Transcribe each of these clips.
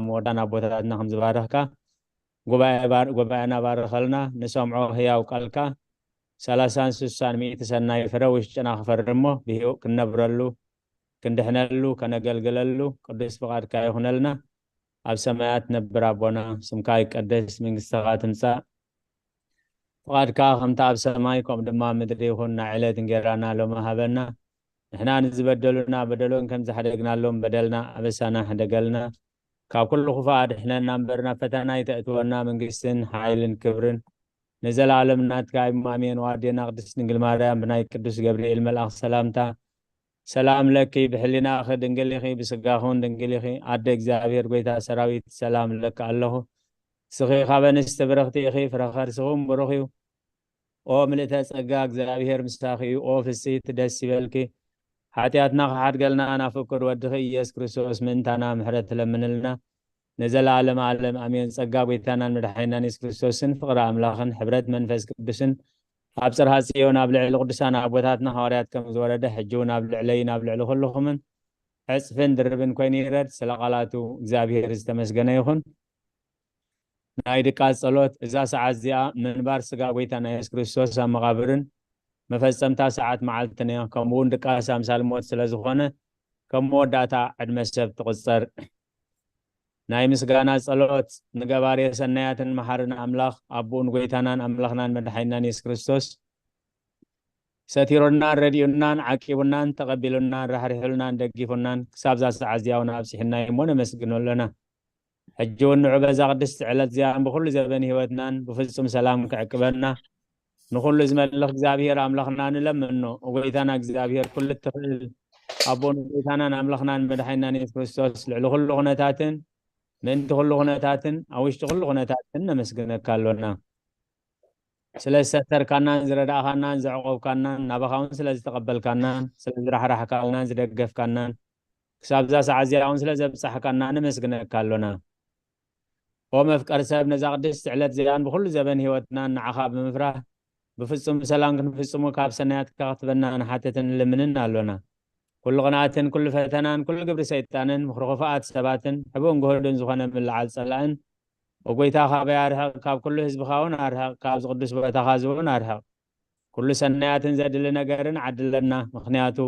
ምወዳን ኣቦታትና ከም ዝባረኽካ ጉባኤ ባር- ጉባኤና ባርኸልና፣ ንሰምዖ ህያው ቃልካ ሰላሳን ስሳን ሚእቲ ሰናይ ፍረ ውሽጥና ክፈሪ እሞ ብህይወት ክንነብረሉ ክንድሕነሉ ከነገልግለሉ ቅዱስ ፍቓድካ ይኹነልና። ኣብ ሰማያት ነብር ኣቦና፣ ስምካ ይቀደስ፣ መንግስትኻ ትምጻእ፣ ፍቓድካ ከምቲ ኣብ ሰማይ ከምኡ ድማ ኣብ ምድሪ ይኹን። ናይ ዕለት እንጌራና ሎሚ ሃበና። ንሕና ንዝበደሉና በደሎም ከም ዝሓደግናሎም በደልና ኣበሳና ሕደገልና። ካብ ኩሉ ክፉእ ኣድሕነና እምበር ናብ ፈተና ኣይተእትወና። መንግስትን ሓይልን ክብርን ንዘለኣለም ናትካ እዩ። ኣሜን። ወኣዴና ቅድስት ድንግል ማርያም ብናይ ቅዱስ ገብርኤል መልኣኽ ሰላምታ ሰላም ለኪ፣ ብሕሊናኺ ድንግል ኢኺ፣ ብስጋኺ እውን ድንግል ኢኺ። ኣደ እግዚኣብሔር፣ ጎይታ ሰራዊት፣ ሰላም እለኪ ኣለኹ። ንስኺ ካብ ኣንስቲ ብርኽቲ ኢኺ፣ ፍረ ከርስኺ እውን ብሩኽ እዩ። ኦ ምልእተ ጸጋ፣ እግዚኣብሔር ምሳኺ እዩ። ኦ ፍስሕቲ፣ ደስ ይበልኪ። ሓጢኣትና ክሓድገልና ናብ ፍቁር ወድኺ ኢየሱስ ክርስቶስ ምእንታና ምሕረት ለምንልና። ንዘለዓለም ዓለም ኣሜን። ጸጋ ጎይታናን መድሓኒናን የሱስ ክርስቶስን ፍቕሪ ኣምላኽን ሕብረት መንፈስ ቅዱስን ኣብ ጽርሃ ጽዮን ኣብ ልዕሊ ቅዱሳን ኣቦታትና ሃዋርያት ከም ዝወረደ ሕጂ እውን ኣብ ልዕለይን ኣብ ልዕሊ ኩልኹምን ዕጽፍን ድርብን ኮይኑ ይረድ። ስለ ቃላቱ እግዚኣብሔር ዝተመስገነ ይኹን። ናይ ድቃስ ጸሎት። እዛ ሰዓት እዚኣ ምንባር ስጋ ጎይታና የሱስ ክርስቶስ ኣብ መቓብርን መፈጸምታ ሰዓት መዓልትን እያ። ከምኡ እውን ድቃስ ኣምሳል ሞት ስለ ዝኾነ ከም መወዳእታ ዕድመ ሰብ ትቕጸር። ናይ ምስጋና ጸሎት። ንገባሬ ሰናያትን መሓርን ኣምላኽ ኣቦኡን ጎይታናን ኣምላኽናን መድሓኒናን የሱስ ክርስቶስ ሰቲሩናን ረዲኡናን ዓቂቡናን ተቐቢሉናን ራሕሪሑልናን ደጊፉናን ክሳብ እዛ ሰዓት እዚኣ እውን ኣብጺሑና እሞ ነመስግኖ ኣለና። ሕጂ እውን ንዑ በዛ ቅድስቲ ዕለት እዚኣን ብኹሉ ዘበን ህይወትናን ብፍጹም ሰላም ክዕቅበና ንኹሉ ዝመልኽ እግዚኣብሔር ኣምላኽና ንለምኖ። ጎይታና እግዚኣብሔር ኩሉ እትኽእል ኣቦን ጎይታናን ኣምላኽናን መድሓኒናን የሱስ ክርስቶስ ልዕሊ ኩሉ ኩነታትን ምእንቲ ኩሉ ኩነታትን ኣብ ውሽጢ ኩሉ ኩነታትን ነመስግነካ ኣሎና። ስለ ዝሰተርካናን ዝረዳእካናን ዘዕቆብካናን ናባኻ እውን ስለ ዝተቐበልካናን ስለ ዝራሕራሕካልናን ዝደገፍካናን ክሳብ እዛ ሰዓት እዚኣ እውን ስለ ዘብጻሕካና ነመስግነካ ኣሎና። ኦ መፍቀር ሰብ፣ ነዛ ቅድስቲ ዕለት እዚኣን ብኹሉ ዘበን ህይወትናን ንዓኻ ብምፍራህ ብፍጹም ሰላም ክንፍጽሙ ካብ ሰናያትካ ክትበና ንሓትትን ንልምንን ኣሎና። ኩሉ ቅንኣትን ኩሉ ፈተናን ኩሉ ግብሪ ሰይጣንን ምኽሪ ክፉኣት ሰባትን ሕቡን ግሁድን ዝኾነ ምልዓል ጸላእን፣ ኦ ጎይታ፣ ካበይ ኣርሕቕ፣ ካብ ኩሉ ህዝብኻ እውን ኣርሕቕ፣ ካብዚ ቅዱስ ቦታኻ እዚ እውን ኣርሕቕ። ኩሉ ሰናያትን ዘድሊ ነገርን ዓድለና፣ ምኽንያቱ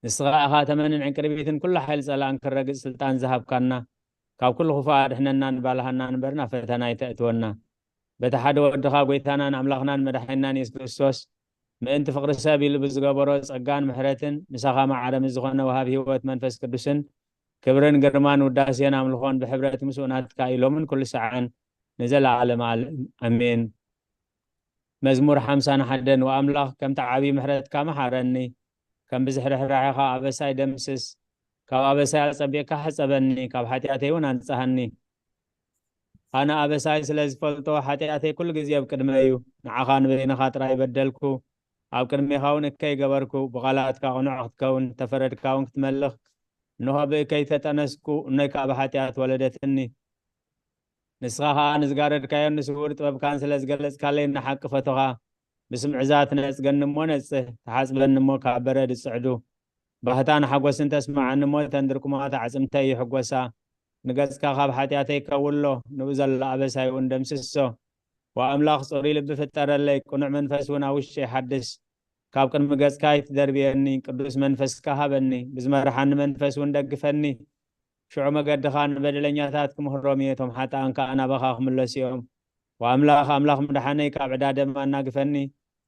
ንስኻ ኢኻ ተመንን ዕንቅርቢትን ኩሉ ሓይሊ ጸላእን ክረግጽ ስልጣን ዝሃብካና። ካብ ኩሉ ክፉእ ኣድሕነና ንባልሃና እምበር ናብ ፈተና ኣይተእትወና። በቲ ሓደ ወድኻ ጎይታናን ኣምላኽናን መድሓኒናን የሱስ ክርስቶስ ምእንቲ ፍቕሪ ሰብ ኢሉ ብዝገበሮ ጸጋን ምሕረትን ምሳኻ ማዕረ ምስ ዝኾነ ወሃቢ ህይወት መንፈስ ቅዱስን ክብርን ግርማን ውዳሴን ኣምልኾን ብሕብረት ምስኡ ናትካ ኢሎምን ኩሉ ሰዓን ንዘለዓለም ዓለም ኣሜን። መዝሙር ሓምሳን ሓደን። ወኣምላኽ ከምቲ ዓብዪ ምሕረትካ መሓረኒ፣ ከም ብዝሒ ርሕራሕኻ ኣበሳይ ደምስስ። ካብ ኣበሳይ ኣጸቢቕካ ሕጸበኒ፣ ካብ ሓጢኣተይ እውን ኣንጽሃኒ። ኣነ ኣበሳይ ስለ ዝፈልጦ፣ ሓጢኣተይ ኩሉ ግዜ ኣብ ቅድመይ እዩ። ንዓኻ ንበይንኻ ጥራይ በደልኩ፣ ኣብ ቅድሜኻ እውን እከይ ገበርኩ። ብቓላትካ ቅኑዕ ክትከውን፣ ተፈረድካ እውን ክትመልኽ። እንሆ ብእከይ ተጠነስኩ፣ እኖይ ከኣ ብሓጢኣት ወለደትኒ። ንስኻ ኸኣ ንዝጋረድካዮን ንስውር ጥበብካን ስለ ዝገለጽካለይ ንሓቂ ፈቶኻ። ብስምዕዛ ትነጽገኒ እሞ ነጽህ፣ ትሓጽበኒ እሞ ካብ በረድ ጽዕዱ። ባህታን ሓጎስን ተስምዓኒ እሞ እተን ድርኩማት ኣዕጽምተይ ይሕጎሳ። ንገጽካ ካብ ሓጢኣተይ ከውሎ፣ ንብኡ ዘሎ ኣበሳይ እውን ደምስሶ። ወኣምላኽ ጽሩይ ልቢ ፍጠረለይ፣ ቅኑዕ መንፈስ እውን ኣብ ውሽጠይ ሓድስ። ካብ ቅድሚ ገጽካ ኣይትደርብየኒ፣ ቅዱስ መንፈስካ ሃበኒ። ብዝመርሓኒ መንፈስ እውን ደግፈኒ። ሽዑ መገድኻ ንበደለኛታት ክምህሮም እየ፣ እቶም ሓጥኣን ከኣ ናባኻ ክምለሱ እዮም። ወኣምላኽ፣ ኣምላኽ ምድሓነይ፣ ካብ ዕዳ ደም ኣናግፈኒ፣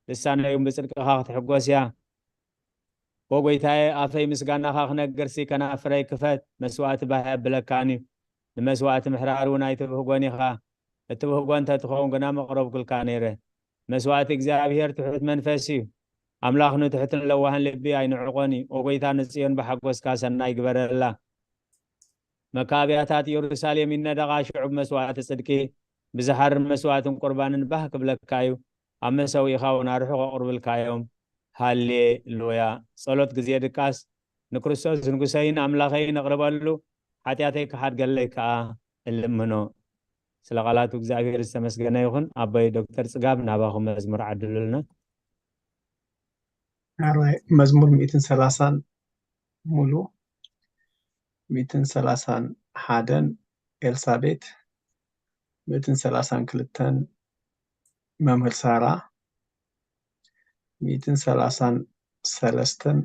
ልሳነይ እውን ብጽድቅኻ ክትሕጎስ እያ። ኦ ጐይታየ፣ ኣፈይ ምስጋናኻ ክነግርሲ፣ ከናፍረይ ክፈት፣ መስዋእቲ ባህ የብለካን እዩ። ንመስዋእቲ ምሕራር እውን ኣይትብህጎን ኢኻ። እትብህጎ እንተ ትኸውን ግና መቕረብኩልካ ነይረ። መስዋእቲ እግዚኣብሔር ትሑት መንፈስ እዩ። ኣምላኽ ንትሑትን ለዋህን ልቢ ኣይንዕቖን እዩ። ኦ ጐይታ፣ ንጽዮን ብሓጎስካ ሰናይ ግበረላ። መካብያታት ኢየሩሳሌም ይነደቓ፣ ሽዑ ብመስዋእቲ ጽድቂ፣ ብዝሓርር መስዋእትን ቁርባንን ባህ ክብለካ እዩ። ኣብ መሰውኢኻ እውን ኣርሑቕ ኣቕርብልካ እዮም። ሃሌሉያ። ጸሎት ግዜ ድቃስ። ንክርስቶስ ንጉሰይን ኣምላኸይን እቕርበሉ፣ ሓጢኣተይ ክሓድገለይ ከኣ እልምኖ። ስለ ቃላቱ እግዚኣብሔር ዝተመስገነ ይኹን። ኣቦይ ዶክተር ጽጋብ ናባኹም መዝሙር ዓድሉልና። ዳሕራይ መዝሙር ሚእትን ሰላሳን ሙሉ ሚእትን ሰላሳን ሓደን ኤልሳቤት፣ ሚእትን ሰላሳን ክልተን መምህር ሳራ፣ ሚእትን ሰላሳን ሰለስተን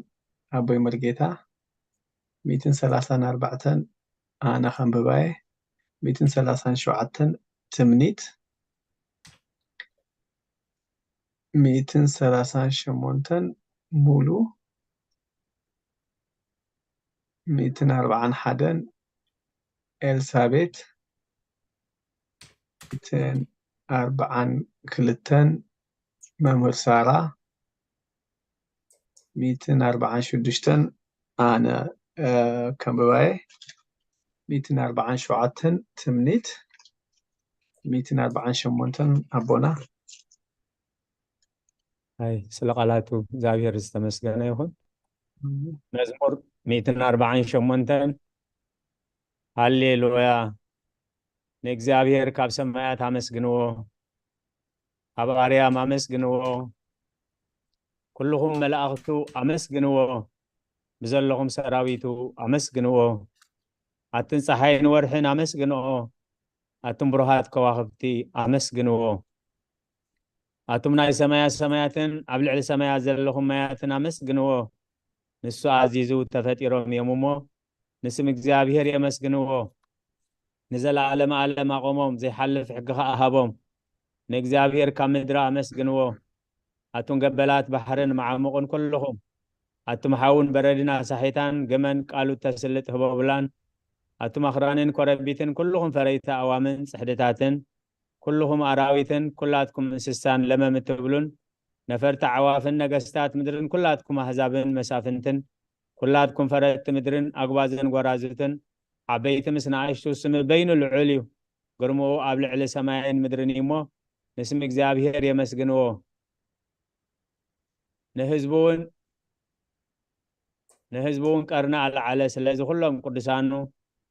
ኣቦይ መርጌታ፣ ሚእትን ሰላሳን ኣርባዕተን ኣነ ከንብባየ፣ ሚእትን ሰላሳን ሸውዓተን ትምኒት፣ ሚእትን ሰላሳን ሸሞንተን ሙሉ፣ ሚእትን ኣርባዓን ሓደን ኤልሳቤት፣ ሚእትን ኣርባዓን ክልተን መምህር ሳራ፣ ሚእትን ኣርባዓን ሽዱሽተን ኣነ፣ እ፣ ከንብባየ፣ ሚእትን ኣርባዓን ሸውዓተን ትምኒት፣ ሚእትን ኣርባዓን ሸሞንተን ኣቦና። ኣይ፣ ስለ ቃላቱ እግዚኣብሔር ዝተመስገነ ይኹን። መዝሙር ሚእትን ኣርባዓን ሸሞንተን። ሃሌሉያ። ንእግዚኣብሔር ካብ ሰማያት ኣመስግንዎ፣ ኣብ ኣርያም ኣመስግንዎ፣ ኩልኹም መላእኽቱ ኣመስግንዎ፣ ብዘለኹም ሰራዊቱ ኣመስግንዎ። ኣትን ፀሓይን ወርሕን ኣመስግንኦ፣ ኣቱም ብሩሃት ከዋኽብቲ ኣመስግንዎ። ኣቱም ናይ ሰማያ ሰማያትን ኣብ ልዕሊ ሰማያት ዘለኹም ማያትን ኣመስግንዎ። ንሱ ኣዚዙ ተፈጢሮም እዮም እሞ ንስም እግዚኣብሔር የመስግንዎ። ንዘለዓለም ዓለም ኣቆሞም፣ ዘይሓልፍ ሕጊ ኸኣ ሃቦም። ንእግዚኣብሔር ካብ ምድሪ ኣመስግንዎ። ኣቱም ገበላት ባሕርን መዓሙቕን ኩልኹም፣ ኣቱም ሓውን በረድን ኣሳሒታን፣ ገመን ቃሉ እተስልጥ ህቦብላን፣ ኣቱም ኣኽራንን ኮረቢትን፣ ኩልኹም ፈረይቲ ኣዋምን ጽሕድታትን፣ ኩልኹም ኣራዊትን፣ ኩላትኩም እንስሳን ለመም እትብሉን፣ ነፈርቲ ኣዕዋፍን ነገስታት ምድርን፣ ኩላትኩም ኣህዛብን መሳፍንትን፣ ኩላትኩም ፈረድቲ ምድርን ኣጉባዝን ጐራዙትን፣ ዓበይቲ ምስ ንኣሽቱ፣ ስሙ በይኑ ልዑል እዩ። ግርምኡ ኣብ ልዕሊ ሰማይን ምድርን እዩ እሞ፣ ንስም እግዚኣብሔር የመስግንዎ። ንህዝቡ እውን፣ ንህዝቡ እውን ቀርኒ ኣልዓለ። ስለዚ ኩሎም ቅዱሳኑ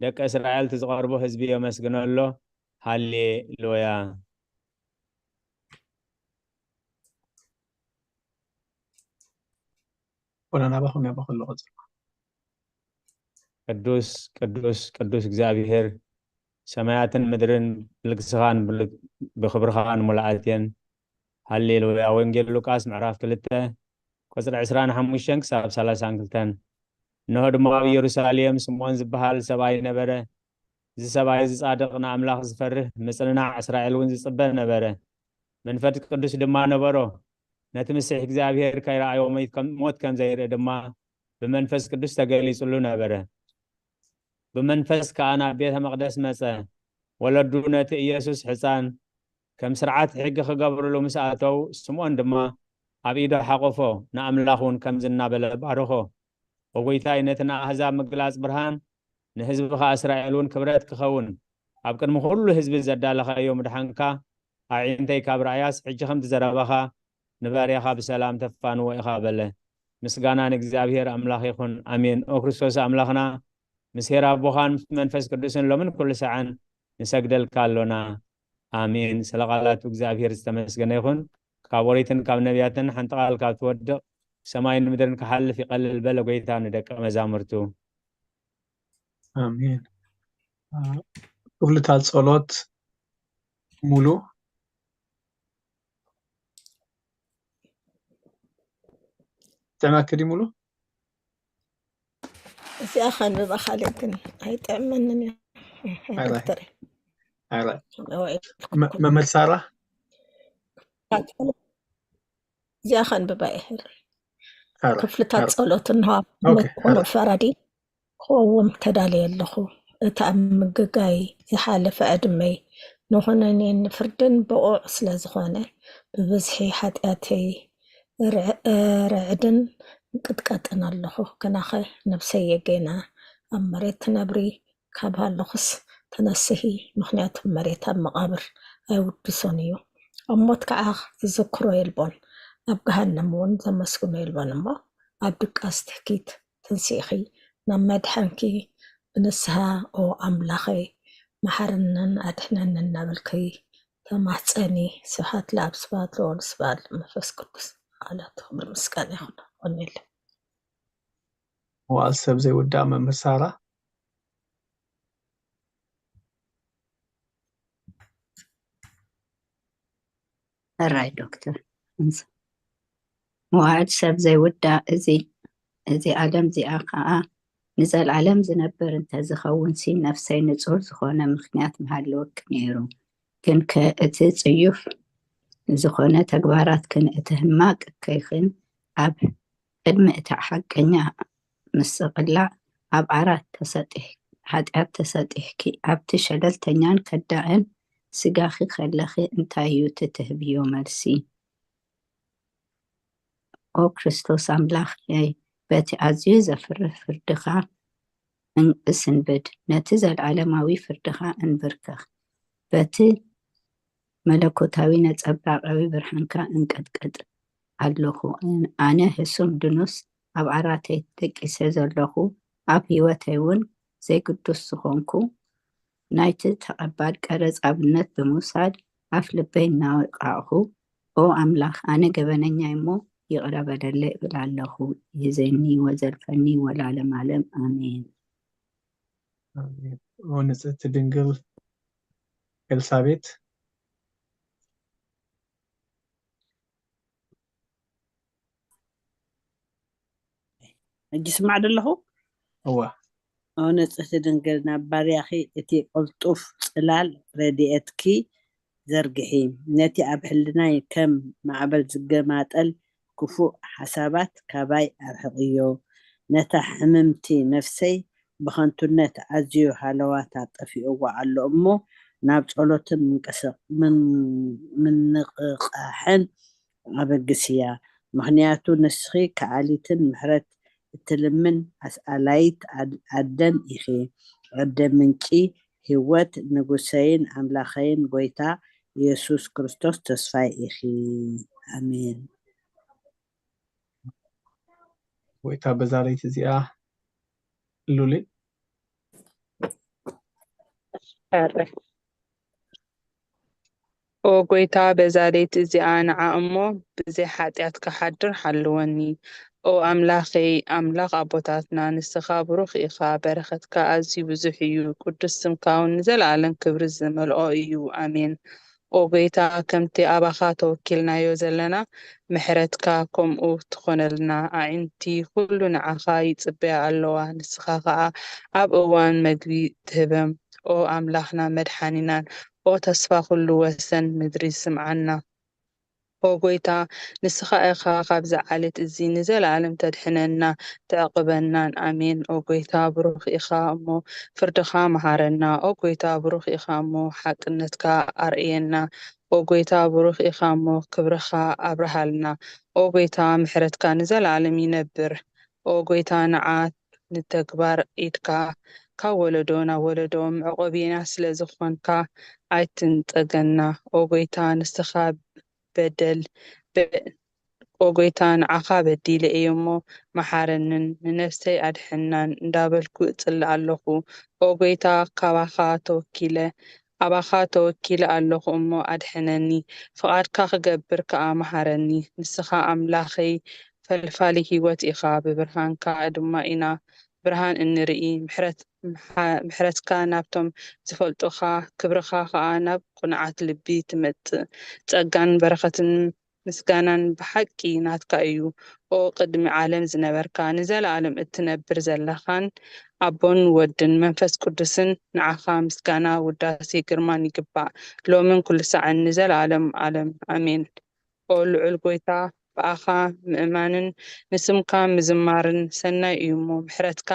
ደቂ እስራኤል እቲ ዝቐርቦ ህዝቢ የመስግኖ ኣሎ። ሃሌሉያ። ወላ ናባኹም ያባኹ ኣሎ ቁፅሪ። ቅዱስ፣ ቅዱስ፣ ቅዱስ እግዚኣብሔር፣ ሰማያትን ምድርን ብልግስኻን ብል-፣ ብኽብርኻን ሙሉኣት እየን። ሃሌሉያ። ወንጌል ሉቃስ ምዕራፍ ክልተ ቁፅሪ ዕስራን ሓሙሽተን ክሳብ ሰላሳን ክልተን። እንሆ ድማ ኣብ ኢየሩሳሌም ስምዖን ዝበሃል ሰብኣይ ነበረ። እዚ ሰብኣይ እዚ ጻድቕ፣ ንኣምላኽ ዝፈርህ፣ ምጽንናዕ እስራኤል እውን ዝጽበ ነበረ። መንፈስ ቅዱስ ድማ ነበሮ። ነቲ ምስሕ እግዚኣብሔር ከይረኣዮ ሞት ከም፣ ሞት ከም ዘይርኢ ድማ ብመንፈስ ቅዱስ ተገሊጹሉ ነበረ። ብመንፈስ ከኣ ናብ ቤተ መቕደስ መጸ። ወለዱ ነቲ ኢየሱስ ሕጻን ከም ስርዓት ሕጊ ክገብርሉ ምስ ኣተው፣ ስምዖን ድማ ኣብ ኢዱ ሓቆፎ፣ ንኣምላኽ እውን ከምዚ እናበለ ባርኾ። ኦ ጐይታይ፣ ነቲ ንኣህዛብ ምግላጽ ብርሃን፣ ንህዝብኻ እስራኤል እውን ክብረት ክኸውን፣ ኣብ ቅድሚ ኩሉ ህዝቢ ዘዳለኻዮ ምድሓንካ፣ ኣዒንተይ ካብ ረኣያስ፣ ሕጂ ከምቲ ዘረባኻ ንባርያኻ ብሰላም ተፋንዎ ኢኻ በለ። ምስጋና ንእግዚኣብሔር ኣምላኽ ይኹን። ኣሜን። ኦ ክርስቶስ ኣምላኽና፣ ምስ ኄር ኣቦኻን ምስ መንፈስ ቅዱስን ሎምን ኩሉ ሰዓን ንሰግደልካ ኣሎና። ኣሜን። ስለ ቃላቱ እግዚኣብሔር ዝተመስገነ ይኹን። ካብ ኦሪትን ካብ ነቢያትን ሓንቲ ቃል ካብ ትወድቕ፣ ሰማይን ምድርን ክሓልፍ ይቐልል በለ ጐይታ ንደቀ መዛሙርቱ። ኣሜን። አ፣ ክፍልታት ጸሎት ሙሉ ጥዕመኪ ድዩ ሙሉ? እዚኣ ከንብባ ካልእ ግን ኣይጥዕመንን እያ። ኣራይ። ዶክተር ኣራይ። ወይ መ-፣ መምህር ሳራ? እዚኣ ከንብባ እየ። ኣራይ። ክፍልታት ኣራይ። ጸሎት እንሆ ኦኬ፣ ቁኑዕ ኣራይ። ፈራዲ ክኸውን ተዳልየ ኣለኹ። እቲ ኣብ ምግጋይ ዝሓለፈ ዕድመይ ንኹነኔን ንፍርድን ብቑዕ ስለ ዝኾነ፣ ብብዝሒ ሓጢኣተይ ርዕ-፣ ርዕድን ቅጥቀጥን ኣለኹ። ግናኸ ነብሰይ የጌና ኣብ መሬት ትነብሪ ካብ ሃለኹስ ተነስሂ፣ ምኽንያቱ መሬት ኣብ መቓብር ኣይውድሶን እዩ። ኣብ ሞት ከዓ ዝዝክሮ የልቦን፣ ኣብ ገሃነም እውን ዘመስግኖ የልቦን። እሞ ኣብ ድቃስ ትህኪት ትንሲእኺ ናብ መድሓንኪ ብንስሃ ኦ ኣምላኸይ መሓርንን ኣድሕነንን እናበልኪ ተማህፀኒ። ስብሃት ለኣብ ስብሃት ለወልድ ስብሃት ለመንፈስ ቅዱስ። ቃላት ክብሪ ምስጋና ይኹን። ቆኔለ መዋእል ሰብ ዘይውዳእ መምህር ሳራ። ሕራይ ዶክተር። መዋዕል ሰብ ዘይውዳእ እዚ፣ እዚ ዓለም እዚኣ ኸዓ ንዘለዓለም ዝነብር እንተዝኸውንሲ፣ ነፍሰይ ንጹር ዝኾነ ምኽንያት ምሃለወኪ ነይሩ። ግንከ እቲ ጽዩፍ ዝኾነ ተግባራትክን እቲ ህማቅ እከይክን ኣብ ቅድሚ እቲ ሓቀኛ ምስቕላዕ ኣብ ዓራት ተሰጢሕ-፣ ሓጢኣት ተሰጢሕኪ፣ ኣብቲ ሸለልተኛን ከዳዕን ስጋኺ ከለኺ እንታይ እዩ እቲ ትህብዮ መልሲ? ኦ ክርስቶስ ኣምላኽየይ፣ በቲ ኣዝዩ ዘፍርህ ፍርድኻ እን-፣ እስንብድ፣ ነቲ ዘለዓለማዊ ፍርድኻ እንብርከኽ፣ በቲ መለኮታዊ ነጸብራቓዊ ብርሃንካ እንቅጥቅጥ ኣለኹ። ኣነ ህሱም ድኑስ ኣብ ዓራተይ ደቂሰ ዘለኹ፣ ኣብ ህይወተይ እውን ዘይግዱስ ዝኾንኩ፣ ናይቲ ተቐባል ቀረጽ ኣብነት ብምውሳድ ኣፍ ልበይ እናወቃዕኹ፣ ኦ ኣምላኽ፣ ኣነ ገበነኛይ እሞ ይቕረ በለለይ እብል ኣለኹ። ይሕዘኒ ወዘልፈኒ ወለዓለመ ዓለም። ኣሜን። ኣሜን። ኦ ንጽሕቲ ድንግል ኤልሳቤጥ። ሕጂ ስማዕ ዶ ኣለኹ? እዋ። ኦ ንጽሕቲ ድንግል፣ ናብ ባርያኺ እቲ ቅልጡፍ ጽላል ረድኤትኪ ዘርግሒ። ነቲ ኣብ ሕልናይ ከም ማዕበል ዝገማጠል ክፉእ ሓሳባት ካባይ ኣርሕቕዮ። ነታ ሕምምቲ ነፍሰይ ብኸንቱነት ኣዝዩ ሃለዋታ ጠፊእዋ ኣሎ እሞ፣ ናብ ጸሎትን ምንቅስቕ-፣ ምን-፣ ምንቕቓሕን ኣበግስያ። ምኽንያቱ ንስኺ ከኣሊትን ምሕረት እትልምን ኣስኣላይት ኣድ-፣ ኣደን ኢኺ። ኣደ ምንጪ ህይወት፣ ንጉሰይን ኣምላኸይን ጎይታ ኢየሱስ ክርስቶስ ተስፋይ ኢኺ። ኣሜን። ጎይታ በዛ ለይቲ እዚኣ ሉሊ። ሕራይ። ኦ ጎይታ፣ በዛ ለይቲ እዚኣ ንዓ እሞ ብዘይ ሓጢኣት ክሓድር ሓልወኒ። ኦ ኣምላኸይ፣ ኣምላኽ ኣቦታትና፣ ንስኻ ብሩኽ ኢኻ፣ በረኸትካ ኣዝዩ ብዙሕ እዩ፣ ቅዱስ ስምካ እውን ንዘለኣለም ክብሪ ዝመልኦ እዩ። ኣሜን። ኦ ጎይታ፣ ከምቲ ኣባኻ ተወኪልናዮ ዘለና፣ ምሕረትካ ከምኡ ትኾነልና። ኣዒንቲ ኩሉ ንዓኻ ይጽበያ ኣለዋ፣ ንስኻ ኸኣ ኣብ እዋን መግቢ ትህበም። ኦ ኣምላኽና መድሓኒናን፣ ኦ ተስፋ ኩሉ ወሰን ምድሪ ስምዓና። ኦ ጎይታ፣ ንስኻ ኢኻ ካብዚ ዓሌት እዚ ንዘለኣለም ተድሕነና፣ ተዕቕበናን። ኣሜን። ኦ ጎይታ፣ ብሩኽ ኢኻ እሞ ፍርድኻ መሃረና። ኦ ጎይታ፣ ብሩኽ ኢኻ እሞ ሓቅነትካ ኣርእየና። ኦ ጎይታ፣ ብሩኽ ኢኻ እሞ ክብርኻ ኣብርሃልና። ኦ ጎይታ፣ ምሕረትካ ንዘለኣለም ይነብር። ኦ ጎይታ፣ ንዓ ንተግባር ኢድካ ካብ ወለዶ ናብ ወለዶ መዕቆቢና ስለ ዝኾንካ ኣይትንጸገና። ኦ ጎይታ፣ ንስኻ በደል በ-፣ ኦ ጎይታ፣ ንዓኻ በዲለ እየ እሞ መሓረንን ንነፍሰይ ኣድሕናን እንዳበልኩ እጽሊ ኣለኹ። ኦ ጎይታ፣ ካባኻ ተወኪለ፣ ኣባኻ ተወኪለ ኣለኹ እሞ ኣድሕነኒ። ፍቓድካ ክገብር ከኣ መሃረኒ። ንስኻ ኣምላኸይ ፈልፋሊ ህይወት ኢኻ፣ ብብርሃንካ ድማ ኢና ብርሃን እንርኢ። ምሕረት-፣ ምሓ-፣ ምሕረትካ ናብቶም ዝፈልጡኻ፣ ክብርኻ ኸኣ ናብ ቅኑዓት ልቢ ትመጽእ። ጸጋን በረኸትን ምስጋናን ብሓቂ ናትካ እዩ። ኦ ቅድሚ ዓለም ዝነበርካ፣ ንዘለኣለም እትነብር ዘለኻን፣ ኣቦን ወድን መንፈስ ቅዱስን፣ ንዓኻ ምስጋና፣ ውዳሴ፣ ግርማን ይግባእ፣ ሎምን ኩሉ ሳዕን ንዘለኣለም ዓለም። ኣሜን። ኦ ልዑል ጎይታ፣ ብኣኻ ምእማንን ንስምካ ምዝማርን ሰናይ እዩ እሞ፣ ምሕረትካ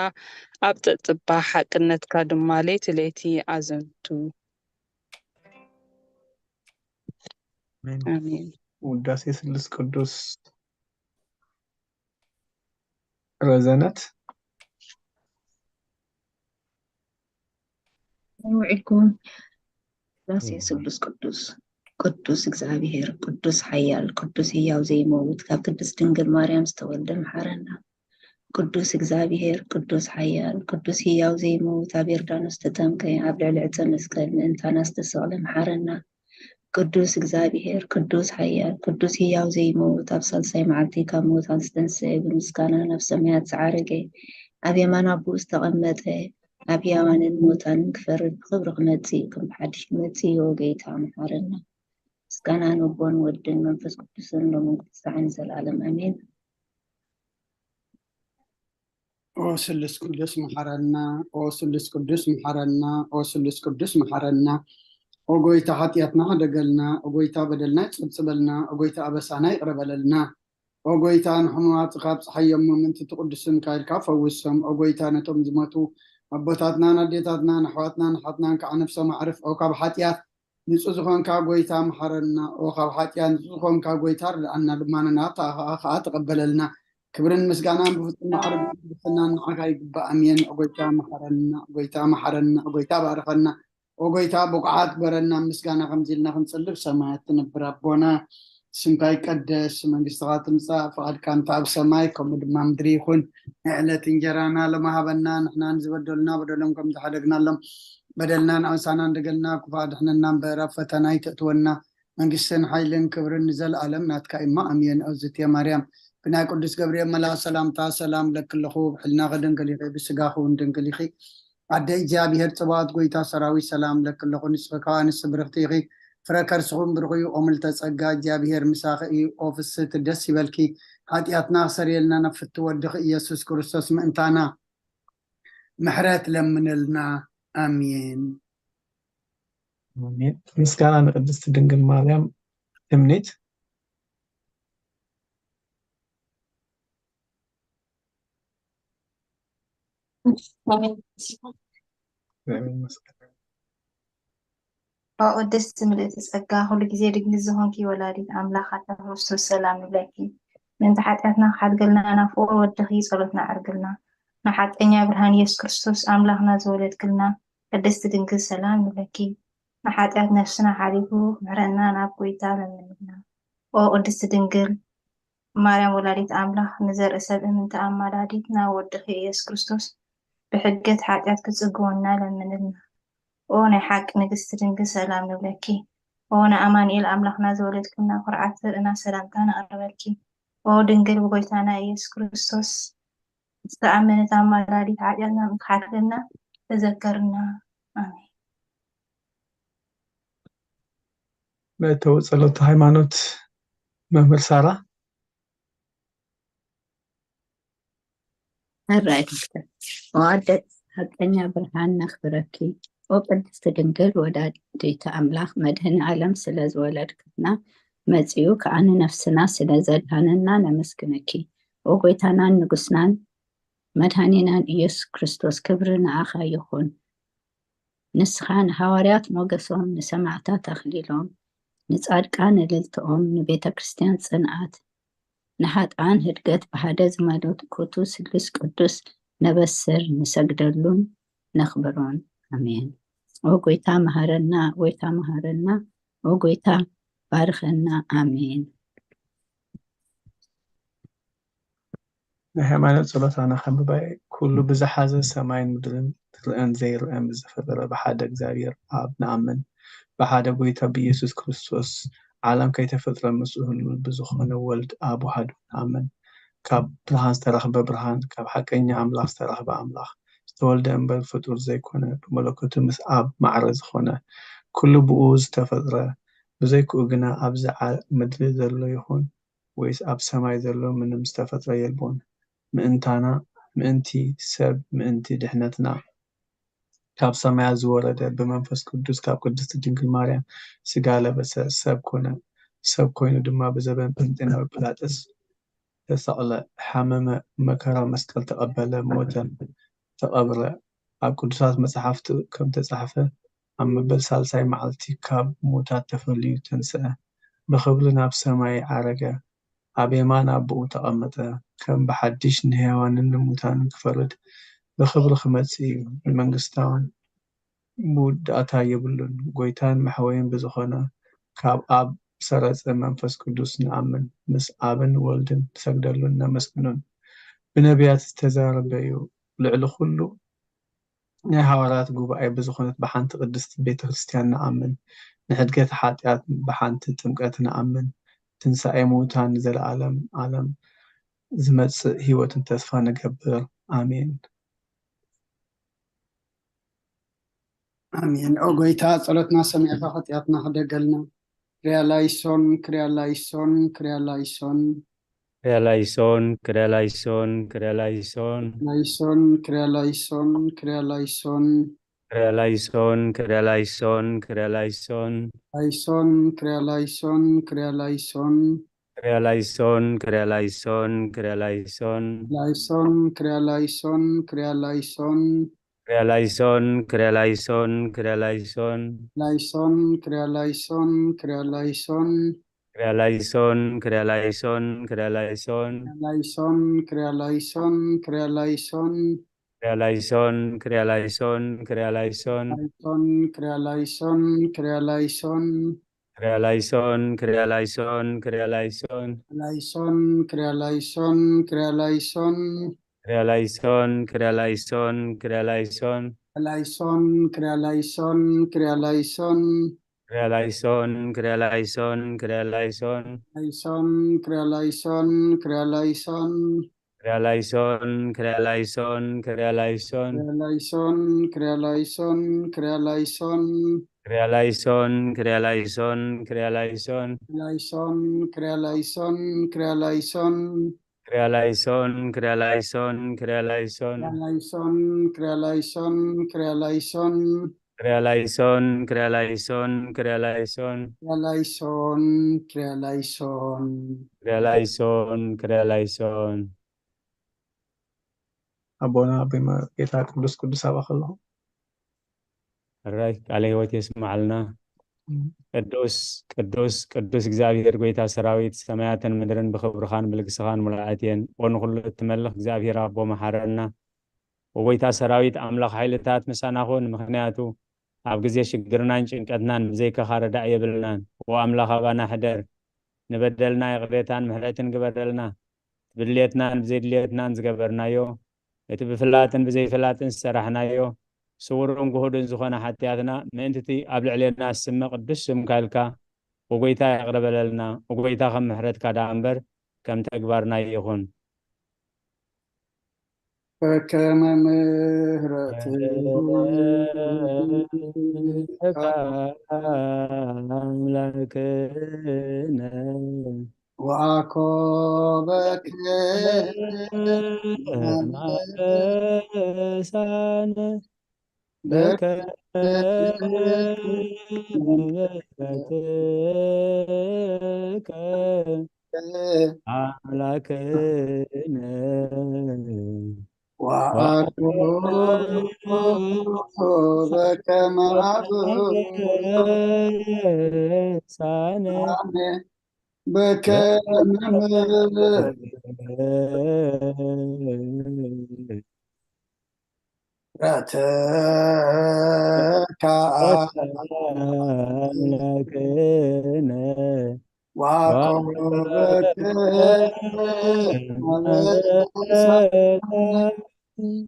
ኣብ ጸጽባ፣ ሓቅነትካ ድማ ለይቲ ለይቲ ኣዘንቱ። ኣሜን። ኣሜን። ውዳሴ ስሉስ ቅዱስ። ረዘነት። ውዒልኩም። ውዳሴ ስሉስ ቅዱስ። ቅዱስ እግዚኣብሔር፣ ቅዱስ ሓያል፣ ቅዱስ ህያው ዘይመውት፣ ካብ ቅድስት ድንግል ማርያም ዝተወልደ መሓረና። ቅዱስ እግዚኣብሔር፣ ቅዱስ ሓያል፣ ቅዱስ ህያው ዘይመውት፣ ኣብ ዮርዳኖስ ተጠምቀ፣ ኣብ ልዕሊ ዕፀ መስቀል ምእንታና ዝተሰቕለ መሓረና። ቅዱስ እግዚኣብሔር፣ ቅዱስ ሓያል፣ ቅዱስ ህያው ዘይመውት፣ ኣብ ሳልሳይ መዓልቲ ካብ ምዉታን ዝተንስአ፣ ብምስጋና ናብ ሰማያት ዝዓረገ፣ ኣብ የማን ኣቦኡ ዝተቐመጠ፣ ኣብ ህያዋንን ምዉታንን ክፈርድ ብኽብሪ ክመጽእ፣ ከም ብሓድሽ ክመጽእ፣ ኦ ጎይታ፣ መሓረና። ምስጋና ንቦን ወድን መንፈስ ቅዱስን ሎምን ክሳዕን ዘላለም ኣሜን። ኦ ስሉስ ቅዱስ መሓረና፣ ኦ ስሉስ ቅዱስ መሓረና፣ ኦ ስሉስ ቅዱስ መሓረና። ኦ ጎይታ ሓጢኣትና ሕደገልና፣ ኦ ጎይታ በደልና ይጸብጽበልና፣ ኦ ጎይታ ኣበሳና ይቕረ በለልና። ኦ ጎይታ ንሕሙማት ካብ ጸሓዮም ምእንቲ ትቕዱስም ካይልካ ፈውሶም። ኦ ጎይታ ነቶም ዝሞቱ ኣቦታትናን ኣዴታትናን ኣሕዋትናን ኣሓትናን ከዓ ነፍሶም ኣዕርፍ። ኦ ካብ ሓጢኣት ንጹህ ዝኾንካ ጎይታ መሓረና። ኦ ካብ ሓጢኣት ንጹህ ዝኾንካ ጎይታ ርድኣና፣ ልማንና ከዓ ተቐበለልና። ክብርን ምስጋናን ብፍጹም ማዕረግ ብስናን ንዓኻ ይግባእ። ኣሜን። ኦ ጎይታ መሓረና፣ ጎይታ መሓረና፣ ጎይታ ባርኸና። ኦ ጎይታ ብቑዓት ግበረና። ምስጋና ከምዚ ኢልና ክንጽልብ ሰማያት ትነብር ኣቦና፣ ስምካ ይቀደስ፣ መንግስትኻ ትምጻእ፣ ፍቓድካ እንተ ኣብ ሰማይ ከምኡ ድማ ምድሪ ይኹን። ንዕለት እንጀራና ሎሚ ሃበና፣ ንሕና ንዝበደሉና በደሎም ከም ዝሓደግናሎም በደልና ንኣንሳና እንደገልና ክፉእ ኣድሕነና እምበር ኣብ ፈተና ኣይተእትወና፣ መንግስትን ሓይልን ክብርን ንዘለኣለም ናትካ እማ ኣሜን። እግዝእትየ ማርያም ብናይ ቅዱስ ገብርኤል መልኣኽ ሰላምታ ሰላም ለኪ ኣለኹ፣ ብሕልና ከድንግል ኢኺ፣ ብስጋኺ እውን ድንግል ኢኺ። ኣደ እግዚኣብሔር ጽባኦት ጎይታ ሰራዊት ሰላም ለኪ ኣለኹ፣ ንስኺ ከኣ ኣንስቲ ብርኽቲ ኢኺ፣ ፍረ ከርስኹም ብሩኽ እዩ። ኦ ምልዕተ ጸጋ እግዚኣብሔር ምሳኺ እዩ፣ ኦ ፍስሕቲ ደስ ይበልኪ፣ ሓጢኣትና ክሰርየልና ናብ ፍትው ወድኺ ኢየሱስ ክርስቶስ ምእንታና ምሕረት ለምንልና። ኣሜን። ኣሜን። ምስጋና ንቅድስቲ ድንግል ማርያም። ትምኒት። ኦ ቅድስቲ ምልእቲ ጸጋ፣ ኩሉ ግዜ ድንግል ዝኾንኪ ወላዲት ኣምላኽ ኣደ ክርስቶስ ሰላም ንብለኪ። ምእንቲ ሓጢኣትና ክሓድገልና ናብ ፍቑር ወድኺ ጸሎትና ኣዕርግልና። ንሓቀኛ ብርሃን ኢየሱስ ክርስቶስ ኣምላኽና ዝወለድክልና ቅድስቲ ድንግል ሰላም ንብለኪ። ንሓጢኣት ነፍስና ሓሊፉ ክምሕረና ናብ ጎይታ ለምንልና። ኦ ቅድስቲ ድንግል ማርያም ወላዲት ኣምላኽ፣ ንዘርኢ ሰብ እምንቲ ኣማላዲት ናብ ወድኺ ኢየሱስ ክርስቶስ ብሕድገት ሓጢኣት ክጽግወና ለምንልና። ኦ ናይ ሓቂ ንግስቲ ድንግል ሰላም ንብለኪ። ኦ ንኣማኑኤል ኣምላኽና ዝወለድክልና ኩርዓት ዘርእና ሰላምታ ነቕርበልኪ። ኦ ድንግል ብጎይታና ኢየሱስ ክርስቶስ ዝተኣመነት ኣማላዲት ሓጢኣትና ምትሓልልና ተዘከርና። ኣሜን። መእተዊ ጸሎት ሃይማኖት መምህር ሳራ። ሕራይ ዶክተር። ኦ ኣደ ሓቀኛ ብርሃን ነኽብረኪ። ኦ ቅድስቲ ድንግል ወላዲተ ኣምላኽ መድህን ዓለም ስለ ዝወለድክና መጺኡ ከኣ ንነፍስና ስለ ዘድሃነና ነመስግነኪ። ኦ ጎይታናን ንጉስናን መድሃኒናን ኢየሱስ ክርስቶስ ክብሪ ንኣኻ ይኹን። ንስኻ ንሃዋርያት ሞገሶም፣ ንሰማዕታት ኣኽሊሎም፣ ንጻድቃን እልልትኦም፣ ንቤተ ክርስቲያን ጽንዓት፣ ንሓጥኣን ህድገት ብሓደ ዝመለኩቱ ስሉስ ቅዱስ ነበስር ንሰግደሉን ነኽብሮን። ኣሜን። ኦ ጎይታ መሃረና፣ ጎይታ መሃረና፣ ኦ ጎይታ ባርኸና። ኣሜን። ናይ ሃይማኖት ጸሎታና ከንብባይ። ኩሉ ብዝሓዘ ሰማይን ምድርን ዝረኣን ዘይረኣን ብዝፈጠረ ብሓደ እግዚኣብሔር ኣብ ንኣምን። ብሓደ ጎይታ ብኢየሱስ ክርስቶስ ዓለም ከይተፈጥረ ምስኡ ህሉው ብዝኾነ ወልድ ኣብ ውሃዱ ንኣምን። ካብ ብርሃን ዝተረኽበ ብርሃን፣ ካብ ሓቀኛ ኣምላኽ ዝተረኽበ ኣምላኽ፣ ዝተወልደ እምበር ፍጡር ዘይኮነ፣ ብመለኮቱ ምስ ኣብ ማዕረ ዝኾነ፣ ኩሉ ብኡ ዝተፈጥረ፣ ብዘይክኡ ግና ኣብዚ ዓ-፣ ምድሪ ዘሎ ይኹን ወይስ ኣብ ሰማይ ዘሎ ምንም ዝተፈጥረ የልቦን። ምእንታና፣ ምእንቲ ሰብ፣ ምእንቲ ድሕነትና ካብ ሰማያት ዝወረደ ብመንፈስ ቅዱስ ካብ ቅድስቲ ድንግል ማርያም ስጋ ለበሰ፣ ሰብ ኮነ። ሰብ ኮይኑ ድማ ብዘበን ጴንጤናዊ ጲላጦስ ተሰቕለ፣ ሓመመ፣ መከራ መስቀል ተቐበለ፣ ሞተ፣ ተቐብረ። ኣብ ቅዱሳት መጻሕፍቲ ከም ተጻሕፈ፣ ኣብ መበል ሳልሳይ መዓልቲ ካብ ሙታት ተፈልዩ ተንስአ፣ ብኽብሪ ናብ ሰማይ ዓረገ፣ ኣብ የማን ኣቦኡ ተቐመጠ፣ ከም ብሓድሽ ንሕያዋንን ንሙታንን ክፈርድ ብኽብሪ ክመጽእ እዩ። ንመንግስታውን መወዳእታ የብሉን። ጎይታን መሕወይን ብዝኾነ ካብ ኣብ ሰረጸ መንፈስ ቅዱስ ንኣምን፣ ምስ ኣብን ወልድን ንሰግደሉን ነመስግኑን። ብነቢያት ዝተዛረበ እዩ። ልዕሊ ኩሉ ናይ ሃዋርያት ጉባኤ ብዝኾነት ብሓንቲ ቅድስቲ ቤተ ክርስቲያን ንኣምን። ንሕድገት ሓጢኣት ብሓንቲ ጥምቀት ንኣምን። ትንሳኤ ምዉታን ንዘለኣለም ዓለም ዝመጽእ ህይወትን ተስፋ ንገብር። ኣሜን። ኣሜን። ኦ ጎይታ፣ ጸሎትና ሰሚዕካ ሓጢኣትና ሕደገልና። ክሪያ ላይሶን፣ ክሪያ ላይሶን፣ ክሪያ ላይሶን። ክሪያ ላይሶን፣ ክሪያ ላይሶን፣ ክሪያ ላይሶን። ላይሶን፣ ክሪያ ላይሶን፣ ክሪያ ላይሶን። ክሪያ ላይሶን፣ ክሪያ ላይሶን፣ ክሪያ ላይሶን። ላይሶን፣ ክሪያ ላይሶን፣ ክሪያ ላይሶን። ክሪያ ላይሶን፣ ክሪያ ላይሶን፣ ክሪያ ላይሶን። ላይሶን፣ ክሪያ ላይሶን፣ ክሪያ ላይሶን። ክሪያ ላይሶን፣ ክሪያ ላይሶን፣ ክሪያ ላይሶን። ላይሶን፣ ክሪያ ላይሶን፣ ክሪያ ላይሶን። ክሪያ ላይሶን፣ ክሪያ ላይሶን፣ ክሪያ ላይሶን። ላይሶን፣ ክሪያ ላይሶን፣ ክሪያ ላይሶን። ክሪያ ላይሶን፣ ክሪያ ላይሶን፣ ክሪያ ላይሶን። ላይሶን፣ ክሪያ ላይሶን፣ ክሪያ ላይሶን። ክሪያ ላይሶን፣ ክሪያ ላይሶን፣ ክሪያ ላይሶን። ላይሶን፣ ክሪያ ላይሶን፣ ክሪያ ላይሶን። ክሪያ ላይሶን፣ ክሪያ ላይሶን፣ ክሪያ ላይሶን። ላይሶን፣ ክሪያ ላይሶን፣ ክሪያ ላይሶን። ክሪያ ላይሶን፣ ክሪያ ላይሶን፣ ክሪያ ላይሶን። ላይሶን፣ ክሪያ ላይሶን፣ ክሪያ ላይሶን። ክሪያ ላይሶን፣ ክሪያ ላይሶን፣ ክሪያ ላይሶን። ክሪያ ላይሶን፣ ክሪያ ላይሶን፣ ክሪያ ላይሶን። ክሪያ ላይሶን፣ ክሪያ ላይሶን፣ ክሪያ ላይሶን። ላይሶን፣ ክሪያ ላይሶን፣ ክሪያ ላይሶን። ክሪያ ላይሶን፣ ክሪያ ላይሶን፣ ክሪያ ላይሶን። ክሪያ ላይሶን፣ ክሪያ ላይሶን፣ ክሪያ ላይሶን። ክሪያ ላይሶን፣ ክሪያ ላይሶን፣ ክሪያ ላይሶን። ክሪያ ላይሶን፣ ክሪያ ላይሶን። ክሪያ ላይሶን፣ ክሪያ ላይሶን። ኣቦና ኣቦይ መ-፣ ጌታ ቅዱስ ቅዱስ ኣባኽ ኣለኹ። ሕራይ ቃለ ህይወት የስምዓልና። ቅዱስ ቅዱስ ቅዱስ እግዚኣብሔር ጎይታ ሰራዊት፣ ሰማያትን ምድርን ብኽብርኻን ብልግስኻን ሙሉኣት እየን። ኦ ንኹሉ እትመልኽ እግዚኣብሔር ኣቦ መሓረና። ኦ ጎይታ ሰራዊት ኣምላኽ ሓይልታት ምሳና ኩን፣ ምኽንያቱ ኣብ ግዜ ሽግርናን ጭንቀትናን ብዘይካኻ ረዳእ የብልናን። ኦ ኣምላኽ ኣባና ሕደር፣ ንበደልና ይቕሬታን ምሕረትን ግበረልና። ብድልየትናን ብዘይድልየትናን ዝገበርናዮ፣ እቲ ብፍላጥን ብዘይፍላጥን ዝሰራሕናዮ፣ ስውርን ግሁድን ዝኾነ ሓጢኣትና ምእንቲ እቲ ኣብ ልዕሌና ስመ ቅዱስ ስምካ ኢልካ፣ ኦ ጎይታ ይቕረ በለልና። ኦ ጎይታ ከም ምሕረትካ ደኣ እምበር ከም ተግባርና ይኹን። በከመ ምሕረትከ ኣምላክነ ወአኮበከ ማበሳነ በከመ ምሕረትከ ኣምላክነ ወአኮበከ ማበሳነ ሳነ በከመ ምሕረትከ ኣምላክነ ወአኮበከ ማበሳነ።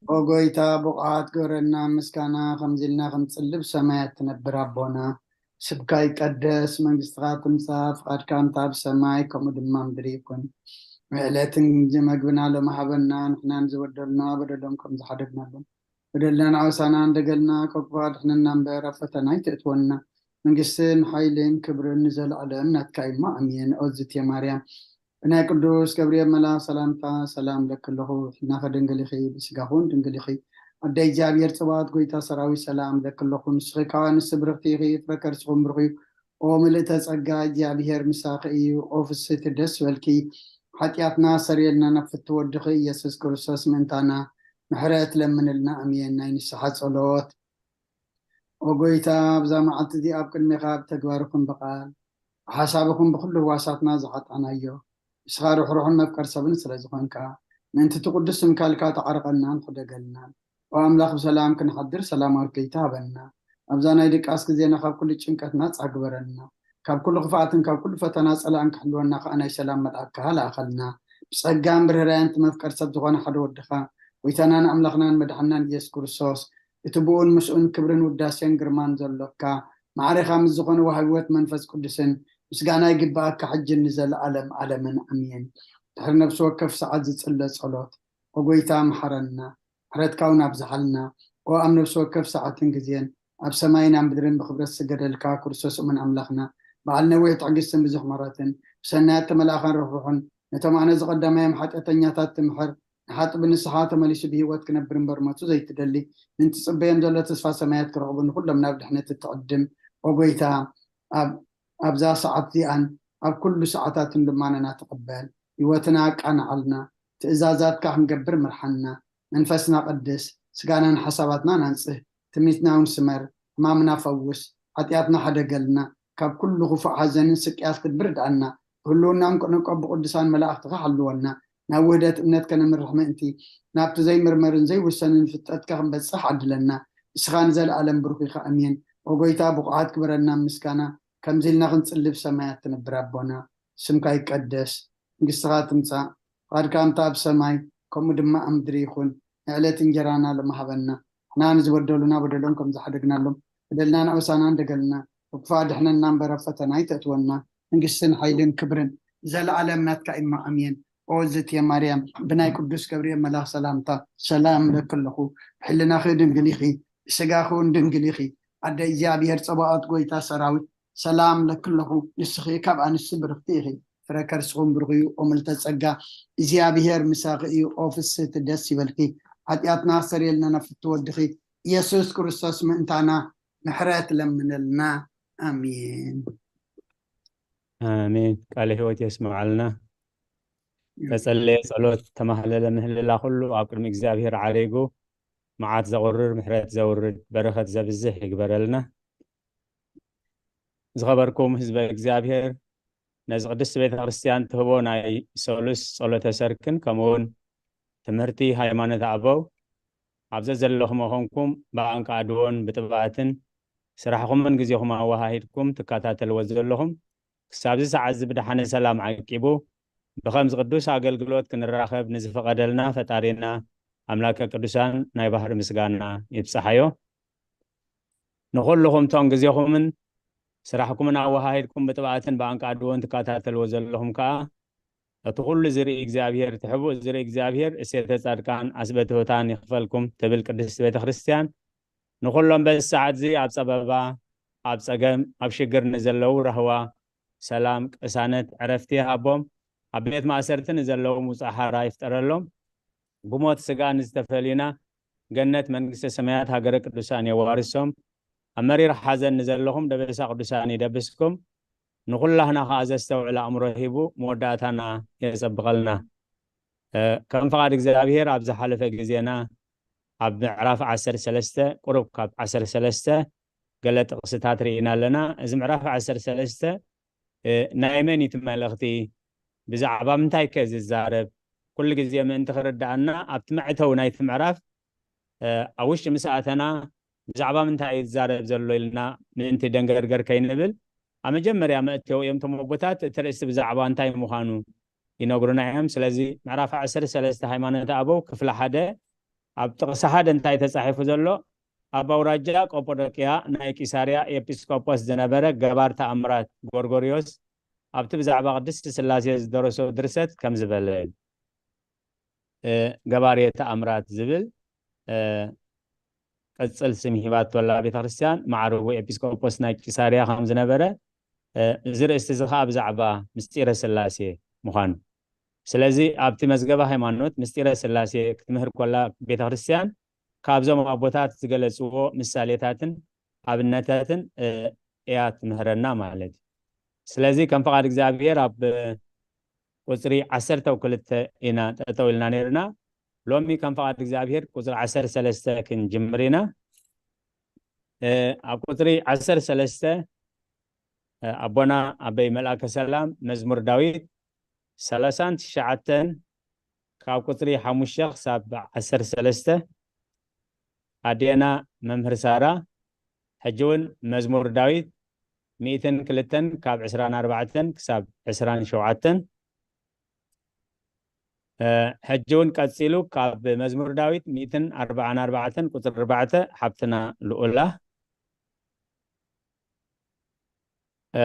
ኦ ጎይታ፣ ብቑዓት ግበረና ምስጋና፣ ከምዚ ኢልና ክንጽሊ ብሰማያት ትነብር ኣቦና። ስምካ ይቀደስ፣ መንግስትኻ ትምጻእ፣ ፍቓድካ እንታ ኣብ ሰማይ ከምኡ ድማ ምድሪ ይኹን። ዕለትን መግብና ሎሚ ሃበና፣ ንሕናን ዝበደሉና በደሎም ከም ዝሓደግናሎም፣ በደልናን ዓውሳናን ደገልና፣ ካብ ክፉእ ኣድሕነና እምበር፣ ኣብ ፈተና ኣይተእትወና። መንግስትን ሓይልን ክብርን ንዘለኣለም ናትካ እዩ እሞ፣ ኣሜን። ኦዝቴ ማርያም፣ ብናይ ቅዱስ ገብርኤል መልኣኽ ሰላምታ ሰላም እብለኪ ኣለኹ። ሕልናኺ ድንግል ኢኺ፣ ብስጋኹን ድንግል ኢኺ። ኣደ እግዚኣብሔር ጽባኦት፣ ጎይታ ሰራዊት፣ ሰላም እብለኪ ኣለኹ። ንስኺ ካብ ኣንስቲ ብርኽቲ ኢኺ፣ ፍረ ከርስኹም ብሩኽ እዩ። ኦ ምልእተ ጸጋ፣ እግዚኣብሔር ምሳኺ እዩ። ኦ ፍስሕቲ፣ ደስ በልኪ፣ ሓጢኣትና ኣሰርየልና፣ ናብ ፍትው ወድኺ ኢየሱስ ክርስቶስ ምእንታና ምሕረት ለምንልና። ኣሜን። ናይ ንስሓ ጸሎት። ኦ ጎይታ፣ ኣብዛ መዓልቲ እዚኣ ኣብ ቅድሜኻ ብተግባርኹም ብቓል ብሓሳብኹም ብኹሉ ህዋሳትና ዝሓጣናዮ፣ ንስኻ ርሕሩሕን መፍቀር ሰብን ስለ ዝኾንካ፣ ምእንቲ እቲ ቅዱስ ስምካ ኢልካ ተዓርቐናን ሕደገልናን። ኦ ኣምላኽ፣ ብሰላም ክንሓድር ሰላማዊት ለይቲ ሃበና። ኣብዛ ናይ ድቃስ ግዜና ካብ ኩሉ ጭንቀት ናጻ ግበረና። ካብ ኩሉ ክፍኣትን ካብ ኩሉ ፈተና ጸላእን ክሕልወና ከኣ ናይ ሰላም መልኣክካ ለኣኸልና። ብጸጋን ብርህራየን እቲ መፍቀር ሰብ ዝኾነ ሓደ ወድኻ፣ ጎይታናን ኣምላኽናን መድሓንናን ኢየሱስ ክርስቶስ፣ እቲ ብኡን ምስኡን ክብርን ውዳሴን ግርማን ዘሎካ፣ ማዕሬኻ ምስ ዝኾነ ወሃቢ ህይወት መንፈስ ቅዱስን ምስጋና ይግብኣካ፣ ሕጅን ንዘለኣለም ኣለምን ኣሜን። ድሕሪ ነፍሲ ወከፍ ሰዓት ዝጽለ ጸሎት፣ ኦ ጎይታ፣ መሓረና፣ ምሕረትካ እውን ኣብዝሓልና። ኦ ኣብ ነፍሲ ወከፍ ሰዓትን ግዜን ኣብ ሰማይን ኣብ ምድርን ብኽብረት ዝስገደልካ ክርስቶስ እሙን ኣምላኽና፣ በዓል ነዊሕ ትዕግስትን ብዙሕ ምሕረትን፣ ብሰናያት ተመልኣኻን ርሕሩሕን፣ ነቶም ኣነ ዝቐዳማዮም ሓጢኣተኛታት ትምሕር፣ ንሓጢእ ብንስሓ ተመሊሱ ብህይወት ክነብር እምበር ሞቱ ዘይትደሊ፣ ምን ትጽበዮም ዘሎ ተስፋ ሰማያት ክረኽቡ ንኹሎም ናብ ድሕነት እትዕድም፣ ኦ ጎይታ፣ ኣብ ኣብዛ ሰዓት እዚኣን ኣብ ኩሉ ሰዓታትን ልማነና ተቐበል። ህይወትና ኣቃንዓልና፣ ትእዛዛትካ ክንገብር ምርሓና። መንፈስና ቀድስ፣ ስጋናን ሓሳባትናን ኣንጽህ፣ ትምኒትና እውን ስመር፣ ሕማምና ፈውስ፣ ሓጢኣትና ሓደገልና፣ ካብ ኩሉ ክፉእ ሓዘንን ስቅያት ክትብር ርድኣና። ብህልውናን ክንቆብ ብቅዱሳን መላእኽትኻ ሓልወና። ናብ ውህደት እምነት ከነምርሕ ምእንቲ፣ ናብቲ ዘይምርመርን ዘይውሰንን ፍልጠትካ ክንበጽሕ ዓድለና። ንስኻ ንዘለኣለም ብሩኽ ኢኻ። ኣሜን። ኦ ጎይታ፣ ብቑዓት ግበረና ምስጋና፣ ከምዚ ኢልና ክንጽሊ ብሰማያት ትነብር ኣቦና፣ ስምካ ይቀደስ፣ መንግስትኻ ትምጻእ፣ ፍቓድካ እንተ ኣብ ሰማይ ከምኡ ድማ ኣብ ምድሪ ይኹን። ንዕለት እንጀራና ሎሚ ሃበና። ንሕና ንዝበደሉና በደሎም ከም ዝሓደግናሎም፣ በደልናን ኣበሳናን ደገልና፣ ካብ ክፉእ ኣድሕነና እምበር ኣብ ፈተና ኣይተእትወና። መንግስትን ሓይልን ክብርን ዘለኣለም ናትካ ኢማ። ኣሜን። ኦ ዝትየ ማርያም፣ ብናይ ቅዱስ ገብርኤል መልኣኽ ሰላምታ ሰላም እብለኪ ኣለኹ። ብሕልናኺ ድንግል ኢኺ፣ ብስጋኺ እውን ድንግል ኢኺ። ኣደ እግዚኣብሔር ጸባኦት፣ ጎይታ ሰራዊት፣ ሰላም እብለኪ ኣለኹ። ንስኺ ካብ ኣንስቲ ብርኽቲ ኢኺ፣ ፍረ ከርስኹም ብሩኽ እዩ። ኦ ምልዕተ ጸጋ፣ እግዚኣብሔር ምሳኺ እዩ። ኦ ፍስህቲ፣ ደስ ይበልኪ፣ ሓጢኣትና ኣስተሰርየልና ናፍቲ ወድኺ ኢየሱስ ክርስቶስ ምእንታና ምሕረት ለምነልና። ኣሜን። ኣሜን። ቃለ ሕይወት የስምዓልና። ተጸለየ ጸሎት፣ ተማህለለ ምህልላ፣ ኩሉ ኣብ ቅድሚ እግዚኣብሔር ዓሪጉ፣ መዓት ዘቑርር፣ ምሕረት ዘውርድ፣ በረኸት ዘብዝሕ ይግበረልና። ዝኸበርኩም ህዝበ እግዚኣብሔር፣ ነዚ ቅድስቲ ቤተ ክርስቲያን ትህቦ ናይ ሰሉስ ጸሎተ ሰርክን ከምኡውን ትምህርቲ ሃይማኖት ኣበው ኣብ ዘዘለኹም ኮንኩም ብኣንቃድዎን ብጥብኣትን ስራሕኹምን ግዜኹም ኣወሃሂድኩም ትከታተልዎ ዘለኹም፣ ክሳብዚ ሰዓት እዚ ብደሓነ ሰላም ዓቂቡ ብኸምዚ ቅዱስ ኣገልግሎት ክንራኸብ ንዝፈቐደልና ፈጣሪና ኣምላከ ቅዱሳን ናይ ባህሪ ምስጋና ይብጽሓዮ። ንኹልኹም ቶን ግዜኹምን ስራሕኩምን ኣወሃሂድኩም ብጥብኣትን ብኣንቃድዎን ትከታተልዎ ዘለኹም ከኣ፣ እቲ ኩሉ ዝርኢ እግዚኣብሔር፣ እቲ ሕቡእ ዝርኢ እግዚኣብሔር እሴተ ጻድቃን ኣስበ ትሑታን ይኽፈልኩም ትብል ቅድስቲ ቤተ ክርስቲያን፣ ንኹሎም በዚ ሰዓት እዚ ኣብ ጸበባ፣ ኣብ ጸገም፣ ኣብ ሽግር ንዘለዉ ራህዋ፣ ሰላም፣ ቅሳነት፣ ዕረፍቲ ይሃቦም። ኣብ ቤት ማእሰርቲ ንዘለዉ ውጹእ ሓራ ይፍጠረሎም። ብሞት ስጋ ንዝተፈልዩና ገነት መንግስተ ሰማያት ሃገረ ቅዱሳን የዋርሶም። ኣብ መሪር ሓዘን ንዘለኹም ደበሳ ቅዱሳን ይደብስኩም። ንኹላህና ከኣ ዘስተውዕል ኣእምሮ ሂቡ መወዳእታና የጸብቐልና። እ፣ ከም ፍቓድ እግዚኣብሔር ኣብ ዝሓለፈ ግዜና ኣብ ምዕራፍ ዓሰርተ ሰለስተ ቁሩብ ካብ ዓሰርተ ሰለስተ ገለ ጥቕስታት ርኢና ኣለና። እዚ ምዕራፍ ዓሰርተ ሰለስተ እ፣ ናይ መን እዩ እቲ መልእኽቲ? ብዛዕባ ምንታይ ከ ዝዛረብ? ኩሉ ግዜ ምእንቲ ክርድኣና ኣብቲ መዕተዊ ናይቲ ምዕራፍ፣ እ፣ ኣብ ውሽጢ ምስ ኣተና ብዛዕባ ምንታይ እዩ ዝዛረብ ዘሎ ኢልና ምእንቲ ደንገርገር ከይንብል፣ ኣብ መጀመርያ መእተዊ እዮም እቶም ኣቦታት እቲ ርእስቲ ብዛዕባ እንታይ ምዃኑ ይነግሩና እዮም። ስለዚ ምዕራፍ ዓሰርተ ሰለስተ ሃይማኖተ ኣበው ክፍሊ ሓደ ኣብ ጥቕሲ ሓደ እንታይ ተጻሒፉ ዘሎ? ኣብ ኣውራጃ ቆጶዶቅያ ናይ ቂሳርያ ኤጲስቆጶስ ዝነበረ ገባር ተኣምራት ጎርጎርዮስ ኣብቲ ብዛዕባ ቅድስቲ ስላሴ ዝደረሶ ድርሰት ከም ዝበለ፣ እ፣ ገባሬ ተኣምራት ዝብል፣ እ፣ ቅጽል ስም ሂባቶ ኣላ ቤተ ክርስቲያን፣ ማዕርጉ ኤጲስቆጶስ ናይ ቂሳርያ ከም ዝነበረ፣ እ፣ እዚ ርእስቲ እዚ ኸኣ ብዛዕባ ምስጢረ ስላሴ ምዃኑ። ስለዚ ኣብቲ መዝገበ ሃይማኖት ምስጢረ ስላሴ ክትምህር ኮላ ቤተ ክርስቲያን ካብዞም ኣቦታት ዝገለጽዎ ምሳሌታትን ኣብነታትን፣ እ፣ እያ ትምህረና ማለት እዩ። ስለዚ ከም ፍቓድ እግዚኣብሔር ኣብ ቁጽሪ ዓሰርተ ክልተ ኢና ጠጠው ኢልና ነይርና። ሎሚ ከም ፍቓድ እግዚኣብሔር ቁጽሪ ዓሰርተ ሰለስተ ክንጅምር ኢና። እ፣ ኣብ ቁጽሪ ዓሰርተ ሰለስተ፣ እ፣ ኣቦና ኣበይ መልኣከ ሰላም መዝሙር ዳዊት ሰላሳን ትሽዓተን ካብ ቁጽሪ ሓሙሽተ ክሳብ ዓሰርተ ሰለስተ፣ ኣዴና መምህር ሳራ፣ ሕጂ እውን መዝሙር ዳዊት ሚእትን ክልተን ካብ ዕስራን ኣርባዕተን ክሳብ ዕስራን ሸውዓተን፣ እ፣ ሕጂ እውን ቀጺሉ ካብ መዝሙር ዳዊት ሚእትን ኣርባዓን ኣርባዕተን ቁጽሪ ኣርባዕተ ሓብትና ልኡላ፣ እ፣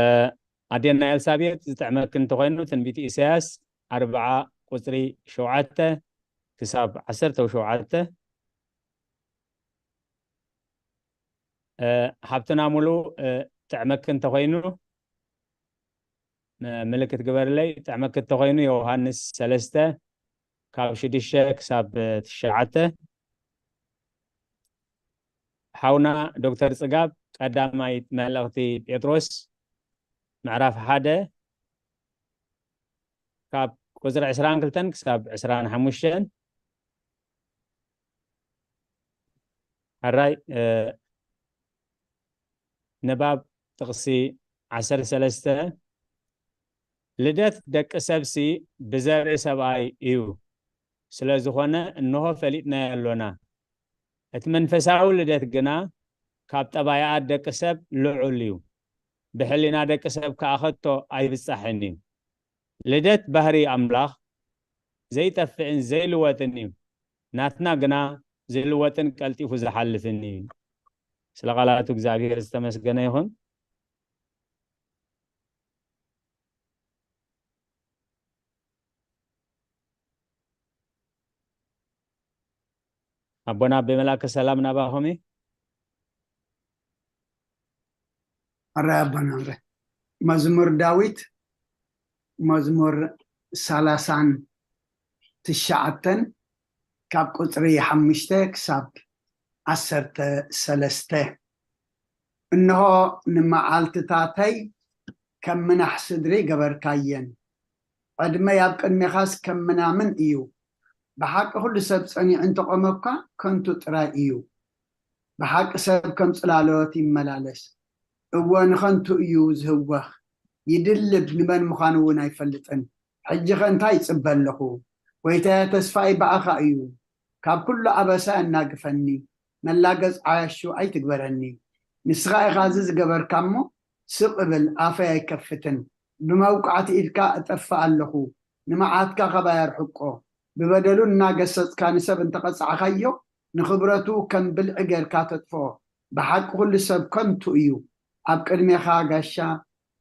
ኣዴና ኤልሳቤጥ ዝጥዕመኪ እንተኾይኑ ትንቢት ኢሳያስ ኣርብዓ ቁጽሪ ሸውዓተ ክሳብ ዓሰርተ ሸውዓተ፣ እ፣ ሓብትና ሙሉ፣ እ፣ ጥዕመኪ እንተኾይኑ ምልክት ግበርለይ። ጥዕመኪ እንተኾይኑ ዮሃንስ ሰለስተ ካብ ሽዱሽተ ክሳብ ትሽዓተ። ሓውና ዶክተር ጽጋብ ቀዳማይ መልእኽቲ ጴጥሮስ ምዕራፍ ሓደ ካብ ቁጽሪ ዕስራን ክልተን ክሳብ ዕስራን ሓሙሽተን። ሕራይ ንባብ ጥቕሲ ዓሰርተ ሰለስተ። ልደት ደቂ ሰብሲ ብዘርኢ ሰብኣይ እዩ፣ ስለ ዝኾነ እንሆ ፈሊጥናዮ ኣሎና። እቲ መንፈሳዊ ልደት ግና ካብ ጠባያት ደቂ ሰብ ልዑል እዩ፣ ብሕሊና ደቂ ሰብ ከኣ ኸቶ ኣይብጻሕን እዩ። ልደት ባህሪ ኣምላኽ ዘይጠፍእን ዘይልወጥን እዩ፣ ናትና ግና ዝልወጥን ቀልጢፉ ዝሓልፍን እዩ። ስለ ቃላቱ እግዚኣብሔር ዝተመስገነ ይኹን። ኣቦና ኣቤ መላከ ሰላም ናባኹም እዩ። ኣረ ኣቦና ኣረ መዝሙር ዳዊት መዝሙር ሰላሳን ትሽዓተን ካብ ቁፅሪ ሓሙሽተ ክሳብ ዓሰርተ ሰለስተ። እንሆ ንመዓልትታተይ ከም ምናሕ ስድሪ ገበርካየን፣ ዕድመይ ኣብ ቅድሜኻስ ከም ምናምን እዩ። ብሓቂ ኩሉ ሰብ ጸኒዑ እንተቖመ እኳ ከንቱ ጥራይ እዩ። ብሓቂ ሰብ ከም ጽላሎት ይመላለስ። እወ ንኸንቱ እዩ ዝህወኽ፣ ይድልብ፣ ንመን ምዃኑ እውን ኣይፈልጥን። ሕጂኸ እንታይ ይጽበ ኣለኹ? ጐይታየ ተስፋይ ብኣኻ እዩ። ካብ ኩሉ ኣበሳ ኣናግፈኒ፣ መላገጽ ዓያሹ ኣይትግበረኒ። ንስኻ ኢኻ እዚ ዝገበርካ እሞ፣ ስቕ እብል፣ ኣፈይ ኣይከፍትን። ብመውቃዕቲ ኢድካ እጠፍእ ኣለኹ፣ ንመዓትካ ካባይ ኣርሕቆ። ብበደሉ እናገሰጽካ ንሰብ እንተቐጻዕካዮ፣ ንኽብረቱ ከም ብልዒ ጌርካ ተጥፍኦ። ብሓቂ ኩሉ ሰብ ከንቱ እዩ። ኣብ ቅድሜኻ ጋሻ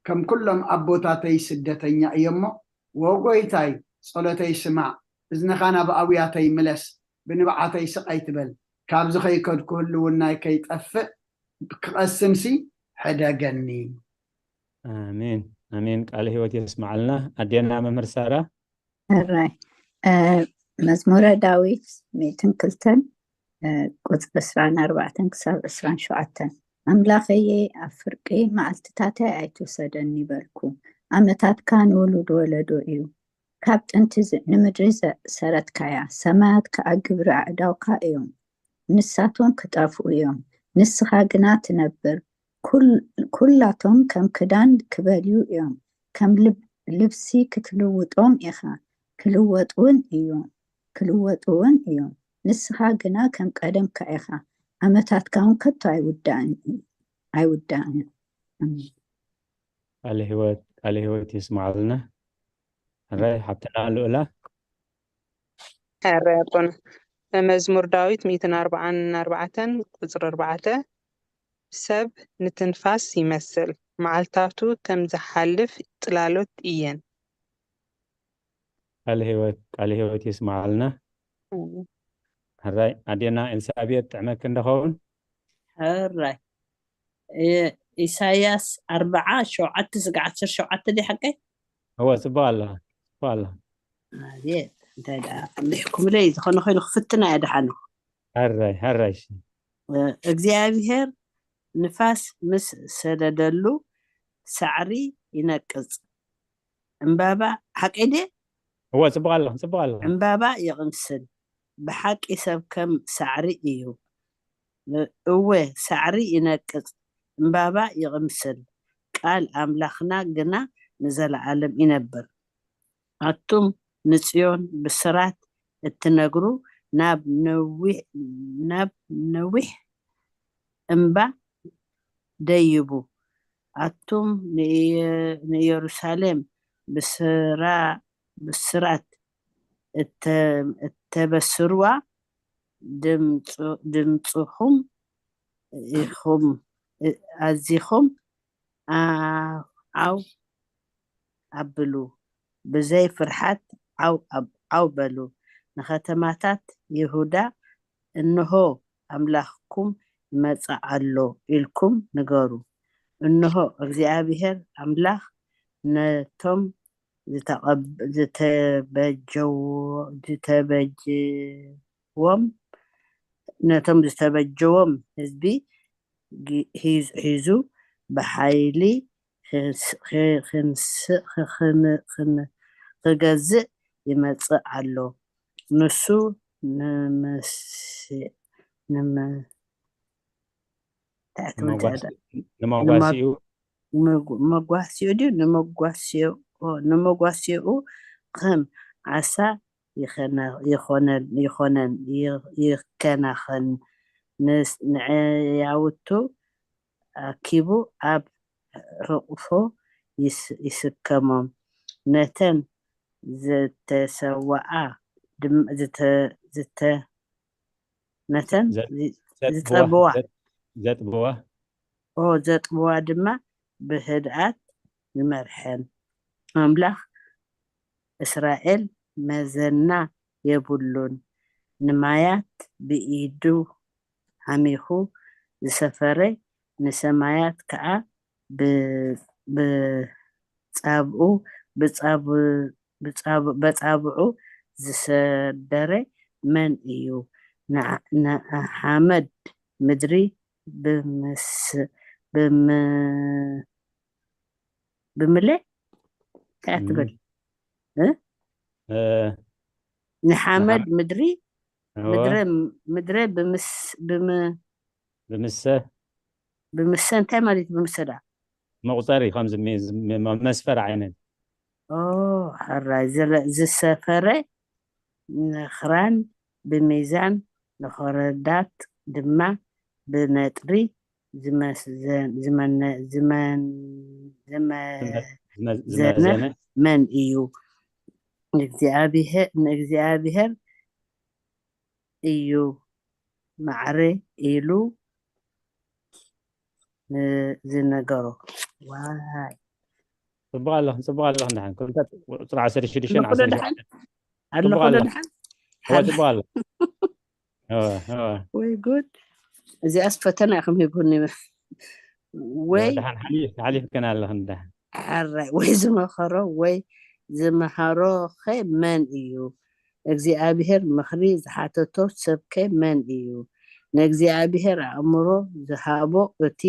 ከም ኩሎም ኣቦታተይ ስደተኛ እየ እሞ፣ ወ ጐይታይ፣ ጸሎተይ ስማዕ፣ እዝንኻ ናብ ኣውያተይ ምለስ፣ ብንብዓተይ ስቕ ኣይትበል። ካብዚ ከይከድኩ ህልውናይ ከይጠፍእ ክቐስንሲ ሕደገኒ። ኣሜን ኣሜን። ቃለ ህይወት የስምዓልና ኣዴና መምህር ሳራ። ሕራይ እ፣ መዝሙረ ዳዊት ሚእትን ክልተን እ፣ ቁፅሪ ዕስራን ኣርባዕተን ክሳብ ዕስራን ሸውዓተን። ኣምላኸየ ኣብ ፍርቂ መዓልትታተይ ኣይትውሰደኒ በልኩ። ዓመታትካ ንውሉድ ወለዶ እዩ። ካብ ጥንቲ ዝ- ንምድሪ ዘ- ሰረትካያ፣ ሰማያት ከኣ ግብሪ ኣእዳውካ እዮም። ንሳቶም ክጠፍኡ እዮም፣ ንስኻ ግና ትነብር። ኩል- ኩላቶም ከም ክዳን ክበልዩ እዮም፣ ከም ልብ- ልብሲ ክትልውጦም ኢኻ። ክልወጡ እውን እዮም፣ ክልወጡ እውን እዮም። ንስኻ ግና ከም ቀደምካ ኢኻ፣ ዓመታትካ እውን ከቶ ኣይውዳእን እዩ፣ ኣይውዳእን እዩ። ኣሜን። ቃለ ህይወት ቃለ ህይወት የስምዓልና። ሕራይ ሓብትና ልኡላ። ሕራይ ኣቦና። መዝሙር ዳዊት ሚእትን ኣርባዓን ኣርባዕተን ቁፅሪ ኣርባዕተ። ሰብ ንትንፋስ ይመስል፣ መዓልታቱ ከም ዝሓልፍ ጽላሎት እየን። ቃለ ህይወት ቃለ ህይወት የስምዓልና። ኣሜን። ሕራይ ኣዴና ኤልሳቤጥ ጥዕመኪ እንደኸውን። ሕራይ እ፣ ኢሳያስ ኣርብዓ ሸውዓተ ስጋዕ ዓሰርተ ሸውዓተ ድዩ ሓቀይ? እወ ጽቡቕ ኣላ ጽቡቕ ኣላ። ኣቤት እንታይ ደኣ ኣምሊሕኩምለይ፣ ዝኾነ ኮይኑ ክፍትና እያ ደሓነ። ሕራይ ሕራይ እሺ። እ፣ እግዚኣብሔር ንፋስ ምስ ሰደደሉ ሳዕሪ ይነቅጽ፣ ዕምባባ፣ ሓቀይ ድየ? እወ ጽቡቕ ኣለኹ ጽቡቕ ኣለኹ። ዕምባባ ይቕምስል። ብሓቂ ሰብ ከም ሳዕሪ እዩ። እወ ሳዕሪ ይነቅጽ፣ ዕምባባ ይቕምስል፣ ቃል ኣምላኽና ግና ንዘለኣለም ይነብር። ኣቱም ንጽዮን ብስራት እትነግሩ፣ ናብ ነዊሕ፣ ናብ ነዊሕ እምባ ደይቡ። ኣቱም ንኢየ-፣ ንኢየሩሳሌም ብስራ-፣ ብስራት እተ-፣ እተበስርዋ፣ ድምጹ-፣ ድምጽኹም ኢኹም ኣዚኹም ዓ-፣ ዓው ኣብሉ፣ ብዘይ ፍርሓት ዓው ኣብ-፣ ዓው በሉ። ንኸተማታት ይሁዳ፣ እንሆ ኣምላኽኩም ይመጽእ ኣሎ ኢልኩም ንገሩ። እንሆ እግዚኣብሔር ኣምላኽ ነቶም ዝተቐብ- ዝተበጀዎ- ዝተበጀዎም ነቶም ዝተበጀዎም ህዝቢ ጊ- ሂዝ- ሒዙ ብሓይሊ ክስ- ክ- ክንስ- ክ- ክን- ክን- ክገዝእ ይመጽእ ኣሎ። ንሱ ንምስ- ንመ- እንታይ ትብል ንመጓሲ- ትያዳ? ንመጓሲኡ ንመ- መጓ- መጓሲኡ ድዩ? ንመጓሲኡ ኦ፣ ንመጓሲኡ ከም ዓሳ ይኸነ- ይኾነን ይኾነን ይ- ይከናኸን። ንስ- ንዕያውቱ ኣኪቡ ኣብ ሕቑፎ ይስ- ይስከሞም። ነተን ዝተሰዋኣ ድም- ዝተ- ዝተ- ነተን ዘ- ዚ- ዘጥብዋ ዝጠብዋ ዘጥ- ዘጥብዋ ኦ ዘጥብዋ ድማ ብህድኣት ይመርሐን። ኣምላኽ እስራኤል መዘና የብሉን፣ ንማያት ብኢዱ ሓሚኹ ዝሰፈረ፣ ንሰማያት ከኣ ብ- ብጻብኡ ብጻብ- ብጻብ- በጻብዑ ዝሰደረ መን እዩ? ንዓ- ንሓመድ ምድሪ ብምስ- ብም- ብምለ እንታይ ትብል? እ? እ፣ ንሓመድ ንሓ- ምድሪ እወ፣ ምድረ ምድረ ብምስ ብም ብምሰ ብምሰ እንታይ ማለት እዩ? ብምሰ ዳ መቁፀሪ ከምዚ ሚ- ሚ- ሚ- መስፈር ዓይነት ኦ ሕራይ ዝለ- ዝሰፈረ ንኽራን ብሚዛን ንኸረዳት ድማ ብነጥሪ ዝመስ- ዝመነ- ዝመን- ዝመ- ዝመ- ዘነ ዝመዘነ መን እዩ? ንእግዚኣብሄ- ንእግዚኣብሄር እዩ ማዕረ ኢሉ ን- ዝነገሮ። ዋይ ፅቡቅ ኣለኽን ፅቡቅ ኣለኽን። ደሓን ክልተ ቁፅሪ ዓሰርተ ሽዱሽተ ኣለኹ ዶ ዓሰርተ ደሓን? ሸውዓተ ፅቡቅ ኣለኹ ዶ ኣለኽ። ደሓን? እወ ፅቡቅ ኣለኽ። እወ እወ ወይ ጉድ! እዚኣስ ፈተና ኢኹም ሂብኩኒ። ወይ ደሓን ሓሊፍ ሓሊፍክን ኣለኽን ደሓን። ሕራይ ወይ ዝመኸሮ ወይ ዝመሃሮኸ መን እዩ? እግዚኣብሄር ምኽሪ ዝሓተቶ ሰብከ መን እዩ? ንእግዚኣብሄር ኣእምሮ ዝሃቦ እቲ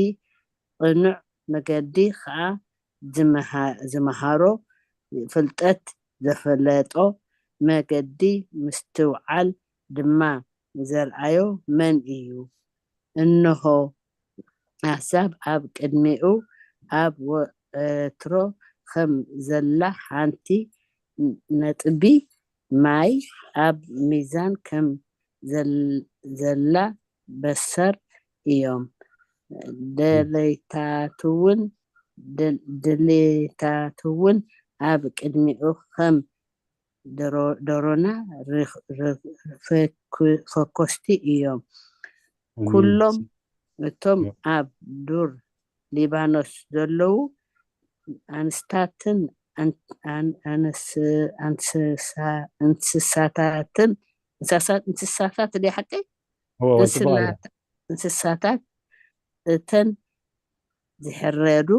ቅኑዕ መገዲ ኸኣ ዝመሃ- ዝመሃሮ ፍልጠት ዘፈለጦ መገዲ ምስትውዓል ድማ ዘርኣዮ መን እዩ? እንሆ ኣሕዛብ ኣብ ቅድሚኡ ኣብ ወ- ወትሮ ኸም ዘላ ሓንቲ ነጥቢ ማይ ኣብ ሚዛን ከም ዘል- ዘላ በሰር እዮም። ደለይታትውን ድል- ድሌታትውን ኣብ ቅድሚኡ ከም ደሮ- ደሮና ርኽ- ርኽ- ፈኩ- ፈኮስቲ እዮም። ኩሎም እቶም ኣብ ዱር ሊባኖስ ዘለዉ ኣንስታትን ኣን- ኣን- ኣንስ- ኣንስሳ- እንስሳታትን እንስሳ- እንስሳታት ድያ ሓቀይ? እወ እወ፣ ጽቡቕ ኣሎ። እንስናት- እንስሳታት እተን ዝሕረዱ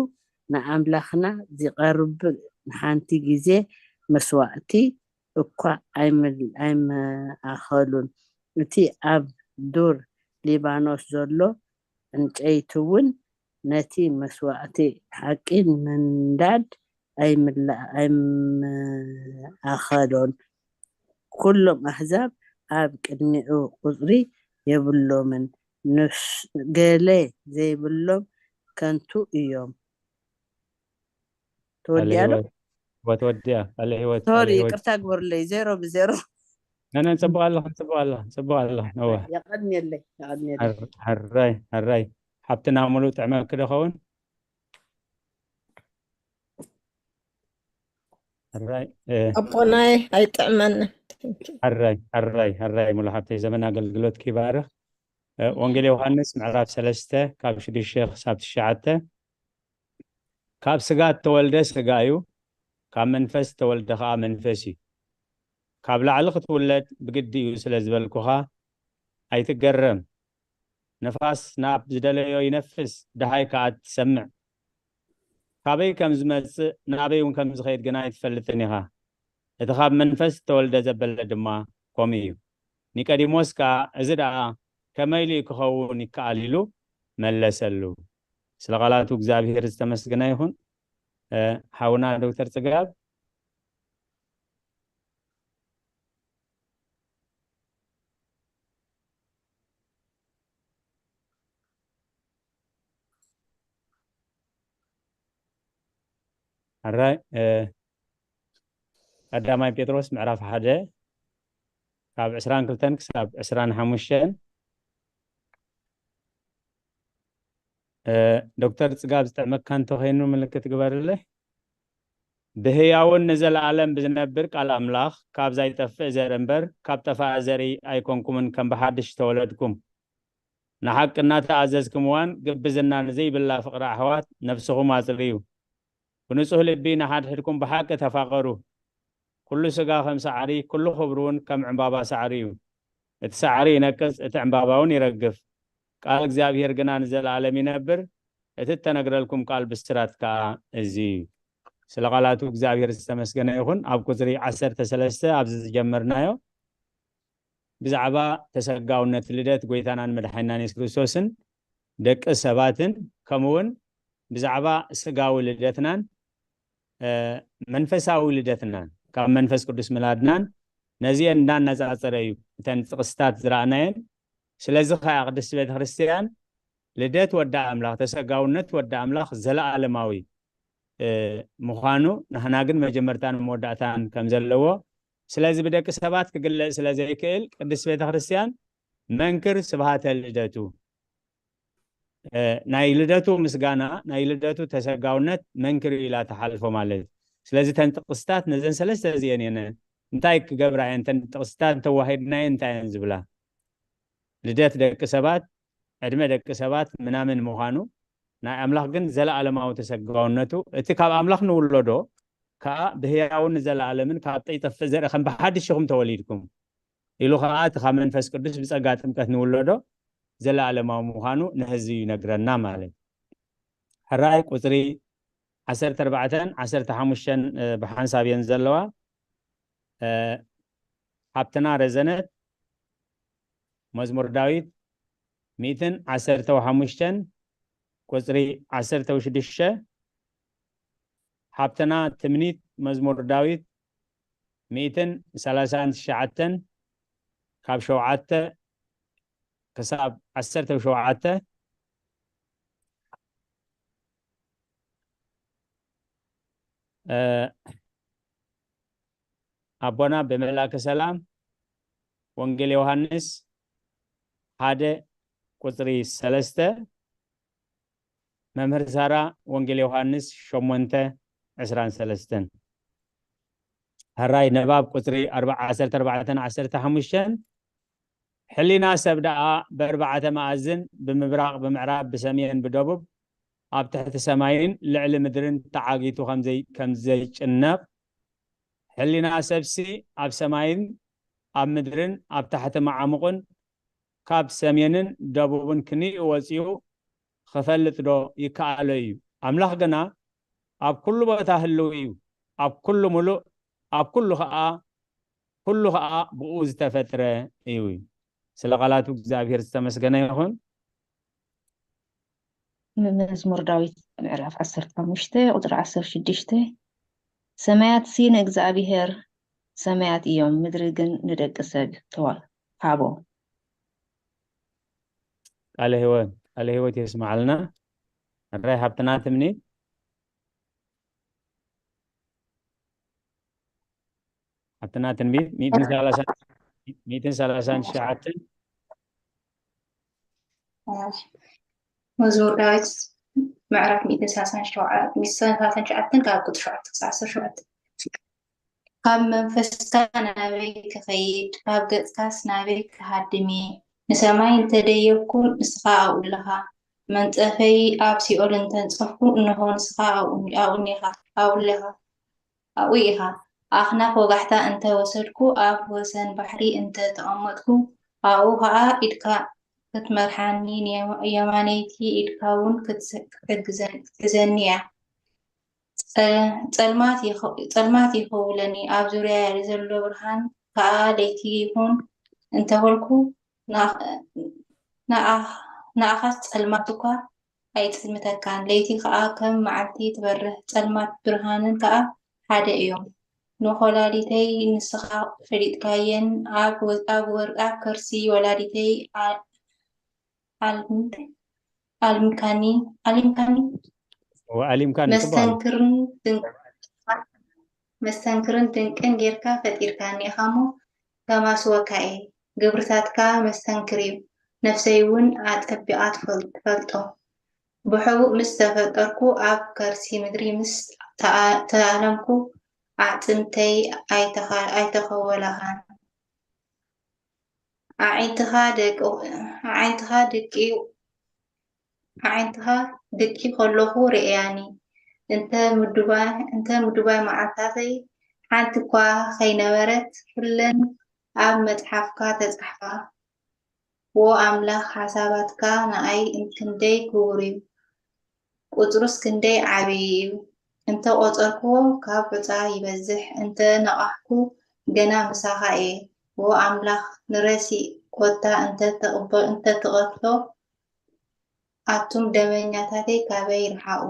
ንኣምላኽና ዝቐርብ ንሓንቲ ግዜ መስዋእቲ እኳ ኣይምል- ኣይምኣኸሉን። እቲ ኣብ ዱር ሊባኖስ ዘሎ ዕንጨይቲ እውን ነቲ መስዋእቲ ሓቂ ንምንዳድ ኣይምላ- ኣይምኣኸሎን። ኩሎም ኣህዛብ ኣብ ቅድሚኡ ቁጽሪ የብሎምን። ንስ- ገለ ዘይብሎም ከንቱ እዮም። ተወዲኣ ዶ? ህይወት ወትወዲያ ካልእ ህይወት ሶሪ ካልእ ህይወት ይቅርታ ግበሩለይ። ዜሮ ብዜሮ ነነ ጽቡቕ ኣለኽን ጽቡቕ ኣለኽን ጽቡቕ ኣለኽን። እወ የቐድሜለይ የቐድሜለይ። ሐር- ሐራይ ሐራይ ሓብትና ሙሉእ ጥዕመኪ ዶ ኸውን? ሐራይ እ፣ ኣቦናይ ኣይጥዕመንን። ሐራይ ሐራይ ሐራይ ሙሉ ሓብተይ ዘመን ኣገልግሎት ይባርኽ። እ፣ ወንጌል ዮሃንስ ምዕራፍ ሰለስተ ካብ ሽዱሽተ ክሳብ ትሽዓተ። ካብ ስጋ እተወልደ ስጋ እዩ፣ ካብ መንፈስ እተወልደ ኸዓ መንፈስ እዩ። ካብ ላዕሊ ክትውለድ ብግዲ እዩ ስለ ዝበልኩኻ ኣይትገረም። ነፋስ ናብ ዝደለዮ ይነፍስ፣ ደሃይ ከኣ ትሰምዕ። ካበይ ከም ዝመጽእ፣ ናበይ እውን ከም ዝኸይድ ግና ኣይትፈልጥን ኢኻ። እቲ ካብ መንፈስ እተወልደ ዘበለ ድማ ከምኡ እዩ። ኒቆዲሞስ ከኣ፣ እዚ ደኣ ከመይ ኢሉ ክኸውን ይከኣል? ኢሉ መለሰሉ። ስለ ቃላቱ እግዚኣብሔር ዝተመስገነ ይኹን። እ፣ ሓውና ዶክተር ጽጋብ። ኣራይ፣ እ፣ ቀዳማይ ጴጥሮስ ምዕራፍ ሓደ ካብ ዕስራን ክልተን ክሳብ ዕስራን ሓሙሽተን። እ፣ ዶክተር ጽጋብ ዝጥዕመካ እንተኾይኑ ምልክት ግበርለይ። ብህያውን ንዘለኣለም ብዝነብር ቃል ኣምላኽ ካብ ዘይጠፍእ ዘርኢ እምበር ካብ ጠፋኢ ዘርኢ ኣይኮንኩምን፣ ከም ብሓድሽ ተወለድኩም። ንሓቂ እናተኣዘዝክምዋን ግብዝና ንዘይብላ ፍቕሪ ኣሕዋት ነፍስኹም ኣጽርዩ። ብንጹህ ልቢ ንሓድሕድኩም ብሓቂ ተፋቐሩ። ኩሉ ስጋ ከም ሳዕሪ፣ ኩሉ ክብሪ እውን ከም ዕምባባ ሳዕሪ እዩ። እቲ ሳዕሪ ይነቅጽ፣ እቲ ዕምባባ እውን ይረግፍ። ቃል እግዚኣብሔር ግና ንዘለኣለም ይነብር። እቲ እተነግረልኩም ቃል ብስራት ከኣ እዚ እዩ። ስለ ቃላቱ እግዚኣብሔር ዝተመስገነ ይኹን። ኣብ ቁጽሪ ዓሰርተ ሰለስተ ኣብዚ ዝጀመርናዮ ብዛዕባ ተሰጋውነት ልደት ጎይታናን መድሓኒናን የሱስ ክርስቶስን ደቂ ሰባትን ከምኡ እውን ብዛዕባ ስጋዊ ልደትናን፣ እ፣ መንፈሳዊ ልደትናን ካብ መንፈስ ቅዱስ ምላድናን ነዚአን እንዳነጻጸረ እዩ እተን ጥቕስታት ዝረኣናየን። ስለዚ ኸኣ ቅድስቲ ቤተ ክርስቲያን ልደት ወዲ ኣምላኽ፣ ተሰጋውነት ወዲ ኣምላኽ ዘለኣለማዊ፣ እ፣ ምዃኑ፣ ንሕና ግን መጀመርታን መወዳእታን ከም ዘለዎ፣ ስለዚ ብደቂ ሰባት ክግለጽ ስለ ዘይክእል ቅድስቲ ቤተ ክርስቲያን መንክር ስብሃተ ልደቱ፣ እ፣ ናይ ልደቱ ምስጋና፣ ናይ ልደቱ ተሰጋውነት መንክር ኢላ ትሓልፎ ማለት እዩ። ስለዚ እተን ጥቕስታት ነዘን ሰለስተ እዚአን እየን። እንታይ ክገብራ እየን? እተን ጥቕስታት እንተዋሂድናየን እንታይ እየን ዝብላ? ልደት ደቂ ሰባት፣ ዕድመ ደቂ ሰባት ምናምን ምዃኑ፣ ናይ ኣምላኽ ግን ዘለኣለማዊ ተሰጋውነቱ፣ እቲ ካብ ኣምላኽ ንውለዶ ከኣ ብህያውን ንዘለኣለምን ካብ ጠይጠፍእ ዘርኢ ከም ብሓድሽ ኢኹም ተወሊድኩም ኢሉ ከኣ እቲ ካብ መንፈስ ቅዱስ ብጸጋ ጥምቀት ንውለዶ ዘለኣለማዊ ምዃኑ ንህዝቢ ይነግረና ማለት እዩ። ሕራይ ቁጽሪ ዓሰርተ ኣርባዕተን ዓሰርተ ሓሙሽተን፣ እ፣ ብሓንሳብ እየን ዘለዋ። እ፣ ሃብትና ረዘነት መዝሙር ዳዊት ሚእትን ዓሰርተ ሓሙሽተን ቁጽሪ ዓሰርተ ሽዱሽተ፣ ሃብትና ትምኒት መዝሙር ዳዊት ሚእትን ሰላሳን ትሽዓተን ካብ ሸውዓተ ክሳብ ዓሰርተ ሸውዓተ፣ እ፣ ኣቦና ብመልኣከ ሰላም ወንጌል ዮሃንስ ሓደ ቁጽሪ ሰለስተ፣ መምህር ሳራ ወንጌል ዮሃንስ ሸሞንተ ዕስራን ሰለስተን። ሕራይ ንባብ ቁጽሪ ኣርባ-፣ ዓሰርተ ኣርባዕተን ዓሰርተ ሓሙሽተን። ሕሊና ሰብ ደኣ ብኣርባዕተ መኣዝን፣ ብምብራቕ፣ ብምዕራብ፣ ብሰሜን፣ ብደቡብ፣ ኣብ ትሕቲ ሰማይን ልዕሊ ምድርን ተዓጊቱ ከም ዘይ-፣ ከም ዘይጭነቕ፣ ሕሊና ሰብሲ ኣብ ሰማይን ኣብ ምድርን ኣብ ታሕቲ መዓሙቕን ካብ ሰሜንን ደቡብን ክንዩ ወጺኡ ክፈልጥ ዶ ይከኣሎ እዩ? ኣምላኽ ግና ኣብ ኩሉ ቦታ ህልው እዩ። ኣብ ኩሉ ምሉእ፣ ኣብ ኩሉ ኸኣ፣ ኩሉ ኸኣ ብኡ ዝተፈጥረ እዩ። ስለ ቃላቱ እግዚኣብሔር ዝተመስገነ ይኹን። መዝሙር ዳዊት ምዕራፍ ዓሰርተ ሓሙሽተ ቁጽሪ ዓሰርተ ሽዱሽተ፣ ሰማያትሲ ንእግዚኣብሔር ሰማያት እዮም፣ ምድሪ ግን ንደቂ ሰብ ተዋ-፣ ሃቦ። ቃለ ህይወት፣ ቃለ ህይወት የስምዓልና። ሕራይ ሃብትና ትምኒት። ሃብትና ትንቢት ሚእትን ሰላሳን፣ ሚእትን ሰላሳን ትሽዓተን። መዝሙር ዳዊት ምዕራፍ ሚእትን ሰላሳን ሸውዓተ፣ ሚእትን ሰላሳን ትሽዓተን ካብ ቁጽሪ ሸውዓተ ክሳብ ዓሰርተ ሸውዓተ። ካብ መንፈስካ ናበይ ክኸይድ፣ ካብ ገጽካስ ናበይ ክሃድም እየ? ንሰማይ እንተ ደየብኩ፣ ንስኻ ኣብኡ ኣለኻ። መንጸፈይ ኣብ ሲኦል እንተ ኣንጸፍኩ፣ እንሆ፣ ንስኻ ኣብኡ፣ ኣብኡ እኒኻ፣ ኣብኡ ኣለኻ፣ ኣብኡ ኢኻ። ኣኽናፍ ወጋሕታ እንተ ወሰድኩ፣ ኣብ ወሰን ባሕሪ እንተ ተቐመጥኩ፣ ኣብኡ ኸኣ ኢድካ ክትመርሓኒ፣ ንየማ-፣ የማነይቲ ኢድካውን ክትስ-፣ ክትሕግዘን-፣ ክትሕዘኒ እያ። ጸልማት ይኸውለኒ፣ ኣብ ዙርያይ ዘሎ ብርሃን ከኣ ለይቲ ይኹን እንተበልኩ፣ ንኣኻስ ጸልማት እኳ ኣይጽልምተካን፣ ለይቲ ከኣ ከም መዓልቲ ትበርህ፣ ጸልማትን ብርሃንን ከኣ ሓደ እዮም። ንኮላሊተይ ንስኻ ፈሊጥካየን፣ ኣብ ወርቃ ከርሲ ወላዲተይ ኣልምካኒ ኣሊምካኒ ኣሊምካኒ መስተንክርን መስተንክርን ድንቅን ጌርካ ፈጢርካኒ ኢኻሞ ከማስወካ እየ። ግብርታትካ መስተንክር እዩ። ነፍሰይ እውን ኣጸቢቓ ትፈልጦ። ብሕቡእ ምስ ተፈጠርኩ ኣብ ከርሲ ምድሪ ምስ ተኣለምኩ ኣዕጽምተይ ኣይተኸወላኻን። ኣዒንትኻ ደቂ ኣዒንትኻ ደቂ ኣዒንትኻ ድቂ ከለኹ ርእያኒ። እንተ ምዱባይ እንተ ምዱባይ መዓልታተይ ሓንቲ እኳ ከይነበረት ኩለን ኣብ መጽሓፍካ ተጻሕፋ። ዎ ኣምላኽ ሓሳባትካ ንኣይ ክንደይ ክቡር እዩ። ቁጽሩስ ክንደይ ዓብዪ እዩ! እንተ ቖጸርክዎ ካብ ሑጻ ይበዝሕ፣ እንተ ነቓሕኩ ገና ምሳኻ እየ። ዎ ኣምላኽ ንረሲእ ኮታ እንተ ትቐትሎ ኣቱም ደመኛታተይ ካበይ ይርሓቑ።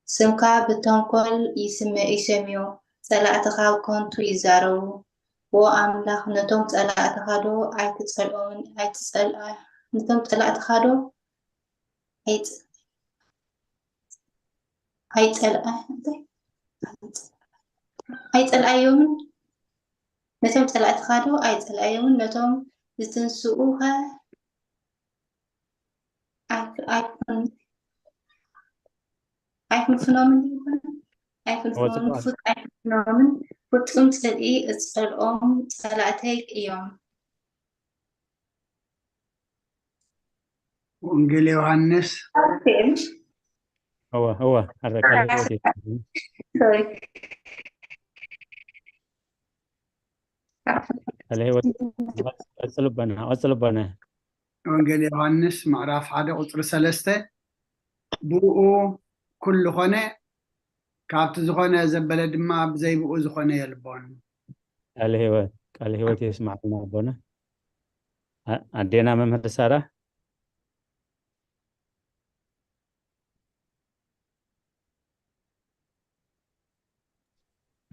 ስምካ ብተንኮል ይስመ ይሰምዮ፣ ጸላእትኻ ከንቱ ይዛረቡ። ዎ ኣምላኽ ነቶም ጸላእትኻ ዶ ኣይትጸልኦምን ኣይትጸልኣ ነቶም ጸላእትኻ ዶ ኣይጸልኣዮምን ነቶም ጸላእትኻ ዶ ኣይጸልኣዮምን ነቶም ዝትንስኡ ኸ ኣይፍንፍኖምን ይኹን ኣይፍንፍኖምን ፍጹም ጽልኢ እጸልኦም ጸላእተይ እዮም። ወንጌል ዮሃንስ እወ እወ ኣረ ቃል ህይወት ቃል ህይወት ቀጽልበና ቀጽልበና ወንጌል ዮሃንስ ምዕራፍ ሓደ ቁፅሪ ሰለስተ ብኡ ኩሉ ኮነ ካብቲ ዝኾነ ዘበለ ድማ ብዘይብኡ ዝኾነ የልቦን። ቃል ህይወት ቃል ህይወት የስማዕልና ኣቦና። ኣዴና መምህር ሳራ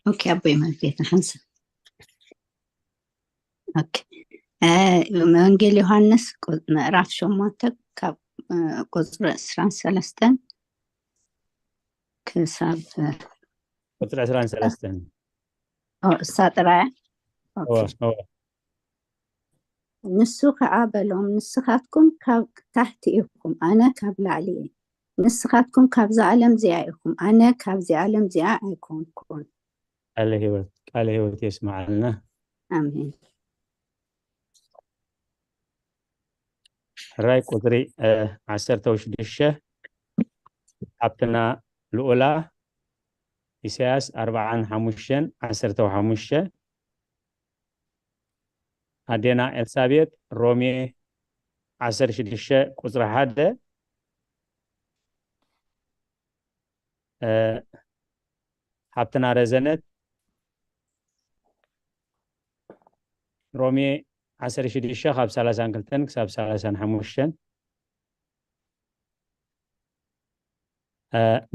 ኦኬ ኣቦይ መርጌታ ሓንሳብ ኦኬ ወንጌል ዮሃንስ ምዕራፍ ሸሞንተ ካብ ቁፅሪ ዕስራን ሰለስተን ክሳብ ቁፅሪ ዕስራን ሰለስተን እሳ ጥራያ ንሱ ከዓ በሎም፣ ንስኻትኩም ካብ ታሕቲ ኢኹም፣ ኣነ ካብ ላዕሊ እየ። ንስኻትኩም ካብዛ ዓለም እዚኣ ኢኹም፣ ኣነ ካብዚ ዓለም እዚኣ ኣይኮንኩን። ቃለ ህይወት ቃለ ህይወት የስምዓልና። ኣሜን። ሕራይ ቁፅሪ ዓሰርተ ሽዱሽተ ሓብትና ልኡላ ኢሳያስ ኣርብዓን ሓሙሽተን ዓሰርተ ሓሙሽተ ኣዴና ኤልሳቤጥ ሮሜ ዓሰርተ ሽዱሽተ ቁፅሪ ሓደ ሓብትና ረዘነት ሮሜ ዓሰርተ ሽዱሽተ ካብ ሰላሳን ክልተን ክሳብ ሰላሳን ሓሙሽተን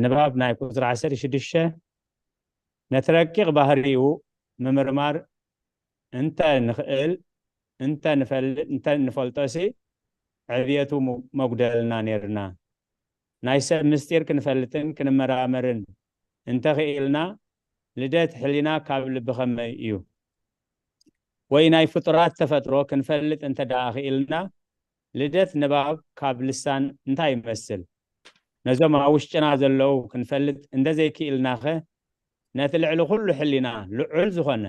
ንባብ ናይ ቁፅሪ ዓሰርተ ሽዱሽተ ነቲ ረቂቕ ባህሪኡ ምምርማር እንተ ንኽእል እንተ ንፈልጥ እንተ ንፈልጦሲ ዕብየቱ መጉደልና ነይርና። ናይ ሰብ ምስጢር ክንፈልጥን ክንመራመርን እንተኽኢልና ልደት ሕሊና ካብ ልቢ ከመይ እዩ? ወይ ናይ ፍጡራት ተፈጥሮ ክንፈልጥ እንተ ደኣ ኽኢልና ልደት ንባብ ካብ ልሳን እንታይ ይመስል? ነዞም ኣብ ውሽጥና ዘለዉ ክንፈልጥ እንተዘይክኢልናኸ ነቲ ልዕሊ ኩሉ ሕሊና ልዑል ዝኾነ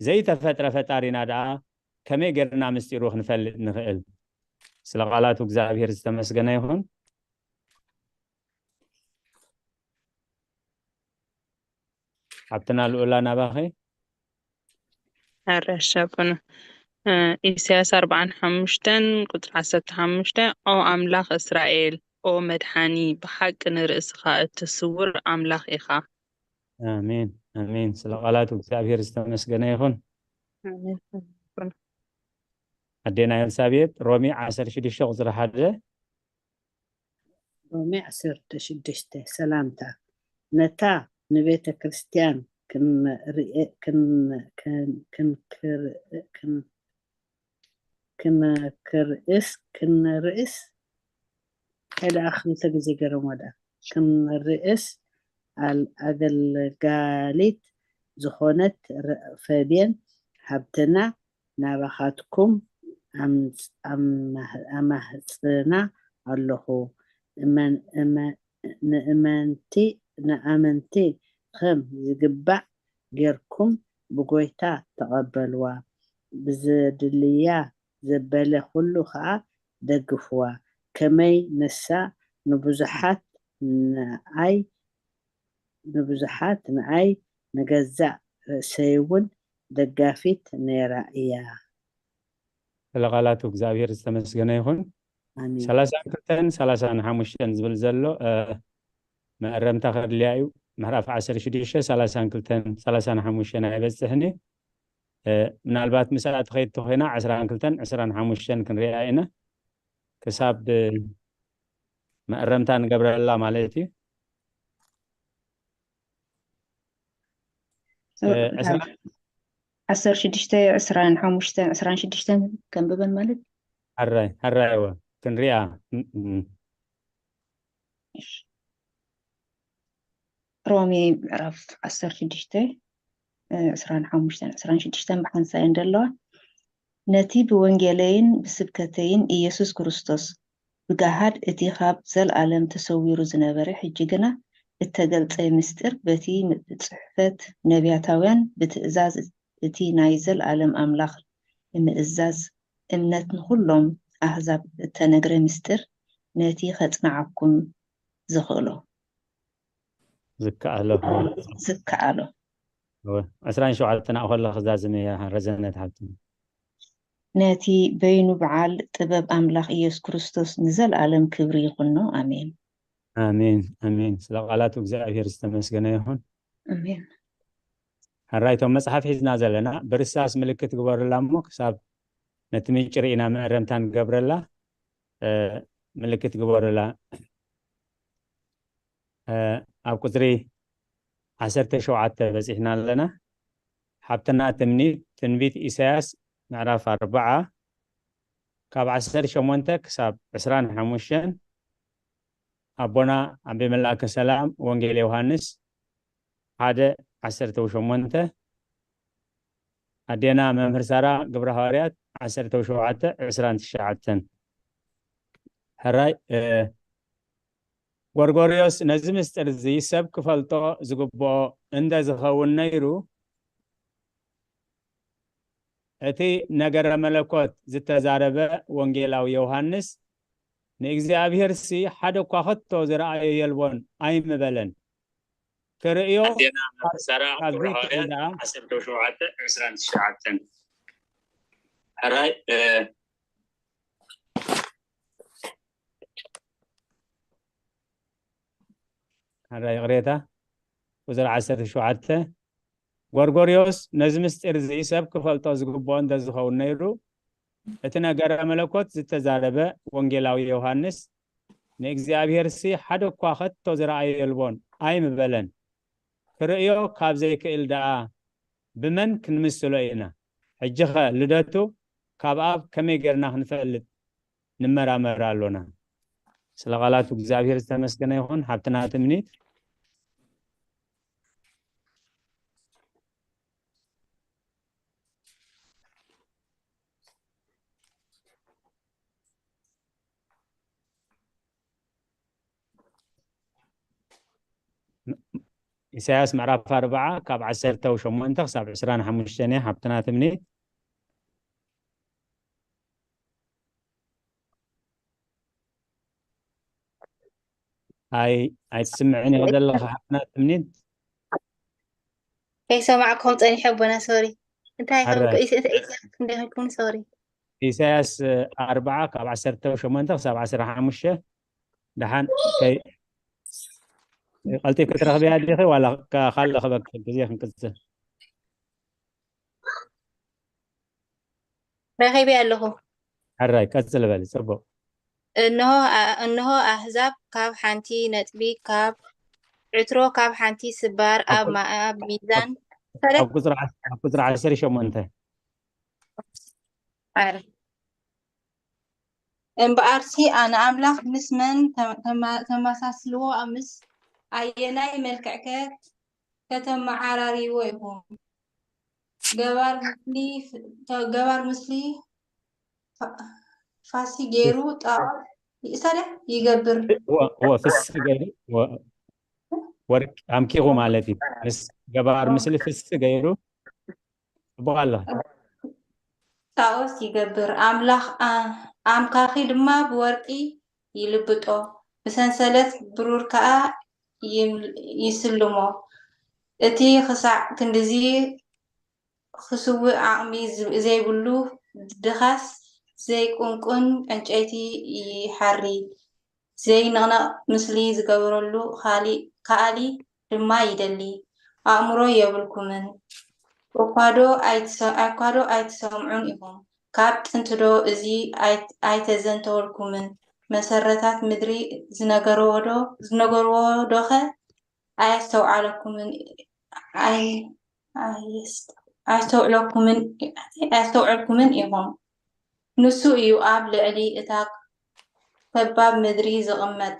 ዘይተፈጥረ ፈጣሪና ደኣ ከመይ ጌርና ምስጢሩ ክንፈልጥ ንኽእል? ስለ ቃላቱ እግዚኣብሔር ዝተመስገነ ይኹን። ሓብትና ልኡላ ናባኺ። ኣረሻ ኣቦና። ኢሳያስ ኣርብዓን ሓሙሽተን ቁፅሪ ዓሰርተ ሓሙሽተ ኦ ኣምላኽ እስራኤል ኦ መድሓኒ፣ ብሓቂ ንርእስኻ እትስውር ኣምላኽ ኢኻ። ኣሜን፣ ኣሜን። ስለ ቃላቱ እግዚኣብሔር ዝተመስገነ ይኹን። ኣሜን። ኣዴና ኤልሳቤጥ፣ ሮሜ ዓሰርተ ሽዱሽተ ቁፅሪ ሓደ። ሮሜ ዓሰርተ ሽዱሽተ ሰላምታ። ነታ ንቤተ ክርስቲያን ክንርኢ- ክን- ክን- ክንክር- ክን- ክንክርእስ ክንርእስ ከይደኣ ክልተ ግዜ ገረሞ ደኣ ክንርእስ ኣል- ኣገልጋሊት ዝኾነት ረ- ፈብየን ሃብትና ናባኻትኩም ኣምጽ- ኣማህ- ኣማህጽና ኣለኹ። እመን- እመ- ንእመንቲ ንኣመንቲ ከም ዝግባእ ጌርኩም ብጎይታ ተቐበልዋ። ብዘድልያ ዘበለ ኩሉ ኸኣ ደግፍዋ። ከመይ ንሳ ንብዙሓት ንኣይ ንብዙሓት ንኣይ ንገዛእ ርእሰይ እውን ደጋፊት ነይራ እያ። ስለ ቃላቱ እግዚኣብሔር ዝተመስገነ ይኹን። ኣሜን። ሰላሳን ክልተን ሰላሳን ሓሙሽተን ዝብል ዘሎ እ፣ መእረምታ ከድልያ እዩ። ምዕራፍ ዓሰርተ ሽዱሽተ ሰላሳን ክልተን ሰላሳን ሓሙሽተን ኣይበፅሕን እዩ። እ፣ ምናልባት ምስኣ ትኸይድ ተኾይና ዕስራን ክልተን ዕስራን ሓሙሽተን ክንሪኣ ኢና። ክሳብ እ፣ መእረምታ ንገብረላ ማለት እዩ። እ፣ ዕስራ- ዓሰርተ ሽዱሽተ ዕስራን ሓሙሽተን ዕስራን ሽዱሽተን ከንብበን ማለት ሕራይ ሕራይ እወ ክንሪኣ ም- ም- ሮሜ ምዕራፍ ዓሰርተ ሽዱሽተ ዕስራን ሓሙሽተን ዕስራን ሽዱሽተን ብሓንሳእ እየን ዘለዋ። ነቲ ብወንጌለይን ብስብከተይን ኢየሱስ ክርስቶስ ብገሃድ እቲ ካብ ዘለኣለም ተሰዊሩ ዝነበረ ሕጂ ግና እተገልጸ ምስጢር በቲ ብጽሕፈት ነቢያታውያን ብትእዛዝ እቲ ናይ ዘለኣለም ኣምላኽ ንምእዛዝ እምነት ንኹሎም ኣህዛብ እተነግረ ምስጢር ነቲ ከጽንዓኩም ዝኽእሎ ዝከኣሎ ዝከኣሎ እወ፣ ዕስራን ሸውዓተን ኣብኡ ከለኺ ዛዝም እያ ረዘነት ሓብቲ። ነቲ በይኑ በዓል ጥበብ ኣምላኽ ኢየሱስ ክርስቶስ ንዘለኣለም ክብሪ ይኹኖ። ኣሜን። ኣሜን ኣሜን። ስለ ቃላቱ እግዚኣብሔር ዝተመስገነ ይኹን። ኣሜን። ሕራይ እቶም መፅሓፍ ሒዝና ዘለና ብርሳስ ምልክት ግበሩላ እሞ ክሳብ ነቲ ምንጭ ርኢና መእረምታ ንገብረላ እ፣ ምልክት ግበሩላ። እ፣ ኣብ ቁፅሪ ዓሰርተ ሸውዓተ በፂሕና ኣለና። ሓብትና ትምኒት ትንቢት ኢሳያስ ምዕራፍ ኣርባዓ ካብ ዓሰርተ ሸሞንተ ክሳብ ዕስራን ሓሙሽተን ኣቦና ኣቤ መልኣከ ሰላም ወንጌል ዮሃንስ ሓደ ዓሰርተ ሸሞንተ ኣዴና መምህር ሳራ ግብረ ሃዋርያት ዓሰርተ ሸውዓተ ዕስራን ትሽዓተን። ሕራይ እ፣ ጎርጎርዮስ ነዚ ምስጢር እዚ ሰብ ክፈልጦ ዝግብኦ እንደ ዝኸውን ነይሩ እቲ ነገረ መለኮት ዝተዛረበ ወንጌላዊ ዮሃንስ ንእግዚኣብሔርሲ ሓደ እኳ ከቶ ዝረኣዮ የልቦን ኣይምበለን። ክርእዮ ኣዴና መምህር ሳራ ካብ ግብረ ሃዋርያት ዘይክእል ደኣ ዓሰርተ ሸውዓተ ዕስራን ትሽዓተን። ሕራይ እ፣ ሕራይ ይቕሬታ ቁፅሪ ዓሰርተ ሸውዓተ ጎርጎርዮስ ነዚ ምስጢር እዚ ሰብ ክፈልጦ ዝግብኦ እንተዝኸውን ነይሩ እቲ ነገረ መለኮት ዝተዛረበ ወንጌላዊ ዮሃንስ ንእግዚኣብሔርሲ ሓደ እኳ ከቶ ዝረኣዮ የልቦን ኣይምበለን። ክርእዮ ካብ ዘይክእል ደኣ ብመን ክንምስሎ ኢና? ሕጂኸ ልደቱ ካብ ኣብ ከመይ ጌርና ክንፈልጥ ንመራመር ኣሎና? ስለ ቃላቱ እግዚኣብሔር ዝተመስገነ ይኹን። ሓብትና ትምኒት ኢሳያስ ምዕራፍ ኣርባዓ ካብ ዓሰርተ ሸሞንተ ክሳብ ዕስራን ሓሙሽተን እያ። ሓብትና ትምኒት ኣይ ኣይትስምዕን ኢኺ ዘለኻ ሓብትና ትምኒት። ከይሰማዕኩም ጸኒሐ ኣቦና ሶሪ። እንታይ ኣረ። ኢሳያስ ክንደይ ኢልኩም ሶሪ። ኢሳያስ ኣርባዓ ካብ ዓሰርተ ሸሞንተ ክሳብ ዓሰርተ ሓሙሽተ ደሓን ከይ-፣ ቀልጢፍኪ ትረኽብያ ዲኺ ዋላ ካ-፣ ካልእ ክበክል ግዜ ክንቅጽል? ረኺበያ ኣለኹ። ሕራይ ቀጽል በሊ። ጽቡቕ። እንሆ ኣ-፣ እንሆ ኣህዛብ ካብ ሓንቲ ነጥቢ፣ ካብ ዕትሮ ካብ ሓንቲ ስባር፣ ኣብ ኣብ ማ-፣ ኣብ ሚዛን ኣብ ቁጽሪ ዓስ-፣ ኣብ ቁጽሪ ዓሰርተ ሸሞንተ። ኣረ። እምበኣርሲ ንኣምላኽ ምስ መን ተማ-፣ ተማ-፣ ተመሳስልዎ? ምስ ኣየናይ መልክዕከ ከተመዓራርይዎ ኢኹም? ገባር ምስሊ ፍ-፣ ተ-፣ ገባር ምስሊ ፋ-፣ ፋሲ ገይሩ ጣዖት ይእሰር ይገብር። ወ-፣ ወ-፣ ፍሲ ገይሩ ወ-፣ ወርቂ ኣምኪኹ ማለት እዩ። ምስ ገባር ምስሊ ፍሲ ገይሩ ጽቡቕ ኣለኻ። ጣዖት ይገብር። ኣምላኽ ኣ-፣ ኣምካኺ ድማ ብወርቂ ይልብጦ፣ ብሰንሰለት ብሩር ከኣ ይም-፣ ይስልሞ። እቲ ክሳዕ ክንድዚ ክስውእ ዓቕሚ ዝ-፣ ዘይብሉ ድኻስ ዘይቁንቁን ዕንጨይቲ ይሓሪ፣ ዘይንቕነቕ ምስሊ ዝገብረሉ ካሊ-፣ ከኣሊ ድማ ይደሊ። ኣእምሮ የብልኩምን፣ እኳዶ ኣይትሰ-፣ እኳዶ ኣይትሰምዑን ኢኹም። ካብ ጥንትዶ እዚ ኣይ-፣ ኣይተዘንተወልኩምን? መሰረታት ምድሪ ዝነገርዎ ዶ-፣ ዝነገርዎ ዶኸ ኣየስተውዓለኩምን? ኣይ-፣ ኣየስተ-፣ ኣየስተውዕለኩምን፣ ኣየስተውዐልኩምን ኢኹም። ንሱ እዩ ኣብ ልዕሊ እታ ከባብ ምድሪ ዝቕመጥ።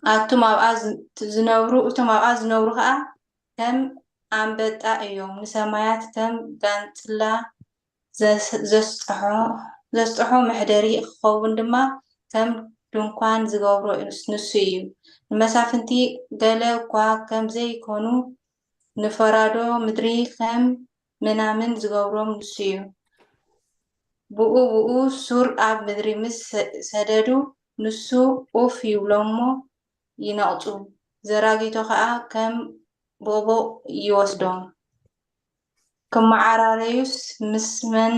ኣቱም ኣብኣ ዝ-፣ ዝነብሩ፣ እቶም ኣብኣ ዝነብሩ ኸኣ ከም ኣንበጣ እዮም። ንሰማያት ከም ጋንጽላ ዘስ-፣ ዘስጥሖ፣ ዘስጥሖ መሕደሪ ክኸውን ድማ ከም ድንኳን ዝገብሮ ንስ-፣ ንሱ እዩ። ንመሳፍንቲ ገለ እኳ ከም ዘይኮኑ፣ ንፈራዶ ምድሪ ከም ምናምን ዝገብሮም ንሱ እዩ። ብኡ ብኡ ሱር ኣብ ምድሪ ምስ ሰ-፣ ሰደዱ፣ ንሱ ኡፍ ይብሎም'ሞ ይነቕጹ፣ ዘራጊቶ ኸኣ ከም ቦቦቕ ይወስዶም። ክመዓራረዩስ ምስ መን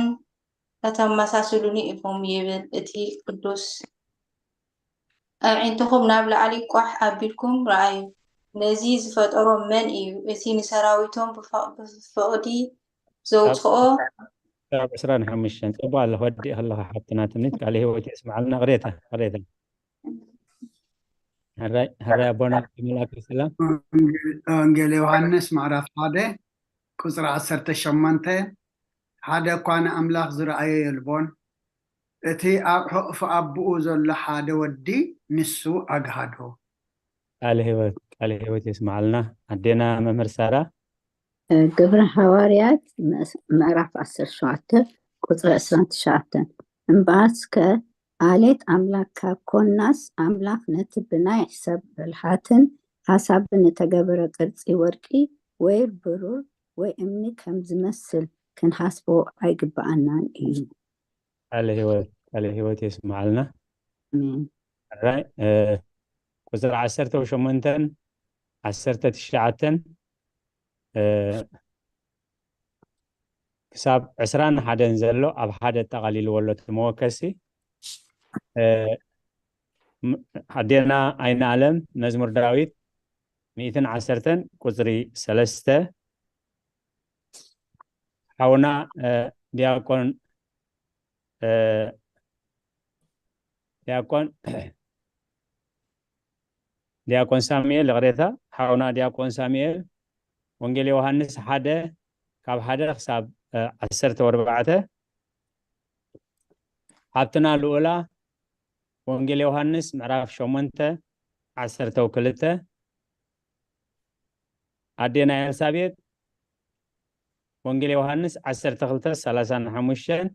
ከተመሳስሉኒ ኢኹም? ይብል እቲ ቅዱስ። ኣዒንትኹም ናብ ላዕሊ ቋሕ ኣቢልኩም ረኣዩ። ነዚ ዝፈጠሮ መን እዩ? እቲ ንሰራዊቶም ብፈ-፣ ብፍቕዲ ዘውጽኦ? ካብ ዕስራን ሓሙሽተን። ጽቡቕ ኣለኻ፣ ወዲእኺ ኣለኻ ሓብትና ትምኒት፣ ቃለ ህይወት የስምዓልና። ቅሬታ፣ ቅሬታ። ሕራይ፣ ሕራይ ኣቦና መልኣከ ሰላም። ወንጌል ዮሃንስ ምዕራፍ ሓደ ቁጽሪ ዓሰርተ ሸሞንተ፣ ሓደ እኳ ንኣምላኽ ዝረኣዮ የልቦን፣ እቲ ኣብ ሕቑፊ ኣቦኡ ዘሎ ሓደ ወዲ ንሱ ኣግሃዶ። ቃለ ህይወት፣ ቃለ ህይወት የስምዓልና። ኣዴና መምህር ሳራ። ግብረ ሃዋርያት ምዕስ-፣ ምዕራፍ ዓሰርተ ሸውዓተ ቁጽሪ ዕስራን ትሽዓተን። እምበኣርከስ ኣሌት ኣምላክ ካብ ኮንናስ፣ ኣምላክ ነቲ ብናይ ሰብ ብልሓትን ሓሳብን እተገበረ ቅርጺ ወርቂ ወይ ብሩር ወይ እምኒ ከም ዝመስል ክንሓስቦ ኣይግብኣናን እዩ። ቃለ ህይወት፣ ቃለ ህይወት የስምዓልና። ኣሜን። ሕራይ፣ እ፣ ቁጽሪ ዓሰርተ ሸሞንተን ዓሰርተ ትሽዓተን፣ እ፣ ክሳብ ዕስራን ሓደን ዘሎ ኣብ ሓደ ኣጠቓሊልዎ ኣሎ እቲ መወከሲ። እ፣ ም-፣ ኣዴና ኣይነ ኣለም መዝሙር ዳዊት ሚእትን ዓሰርተን ቁጽሪ ሰለስተ፣ ሓውና፣ እ፣ ዲያቆን፣ እ፣ ዲያቆን፣ ዲያቆን ሳሙኤል፣ ይቕሬታ፣ ሓውና ዲያቆን ሳሙኤል፣ ወንጌል ዮሃንስ ሓደ ካብ ሓደ ክሳብ፣ እ፣ ዓሰርተ ወርባዕተ፣ ሓብትና ልኡላ፣ ወንጌል ዮሃንስ ምዕራፍ ሸሞንተ ዓሰርተ ክልተ፣ ኣዴና ኤልሳቤጥ፣ ወንጌል ዮሃንስ ዓሰርተ ክልተ ሰላሳን ሓሙሽተን፣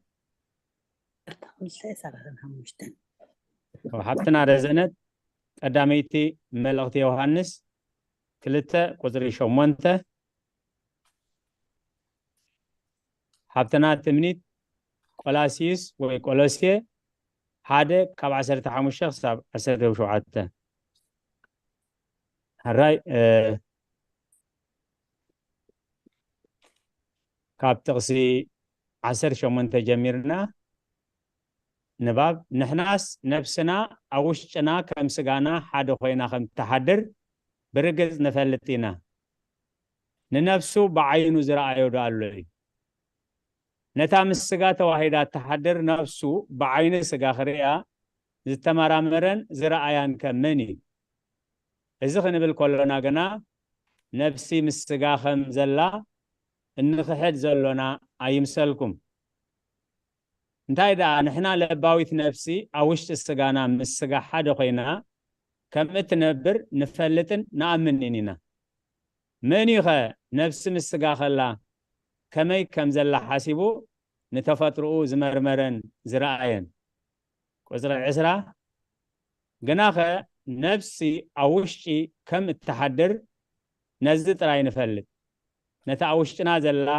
ዓሰርተ ክልተ ሰላሳን ሓሙሽተን። ሓብትና ረዘነት፣ ቀዳመይቲ መልእኽቲ ዮሃንስ ክልተ ቁጽሪ ሸሞንተ፣ ሓብትና ትምኒት፣ ቆላስይስ ወይ ቆሎሴ ሓደ ካብ ዓሰርተ ሓሙሽተ ክሳብ ዓሰርተ ሸውዓተ። ሕራይ፣ እ፣ ካብ ጥቕሲ ዓሰርተ ሸሞንተ ጀሚርና ንባብ፣ ንሕናስ ነፍስና ኣብ ውሽጥና ከም ስጋና ሓደ ኮይና ከም እትሓድር ብርግጽ ንፈልጥ ኢና። ንነፍሱ ብዓይኑ ዝረኣዮ ዶ ኣሎ እዩ? ነታ ምስ ስጋ ተዋሂዳ እትሓድር ነፍሱ ብዓይኒ ስጋ ክርእያ ዝተመራመረን ዝረኣያን ከ መን እዩ? እዚ ክንብል ከሎና ግና ነፍሲ ምስ ስጋ ከም ዘላ እንኽሕድ ዘሎና ኣይምሰልኩም። እንታይ ደኣ ንሕና ለባዊት ነፍሲ ኣብ ውሽጢ ስጋና ምስ ስጋ ሓደ ኮይና ከም እትነብር ንፈልጥን ንኣምንን ኢና። መን እዩ ኸ ነፍሲ ምስ ስጋ ከላ ከመይ ከም ዘላ ሓሲቡ ንተፈጥሮኡ ዝመርመረን ዝረኣየን? ቁጽሪ ዕስራ፣ ግናኸ ነፍሲ ኣብ ውሽጢ ከም እትሓድር ነዚ ጥራይ ንፈልጥ። ነታ ኣብ ውሽጥና ዘላ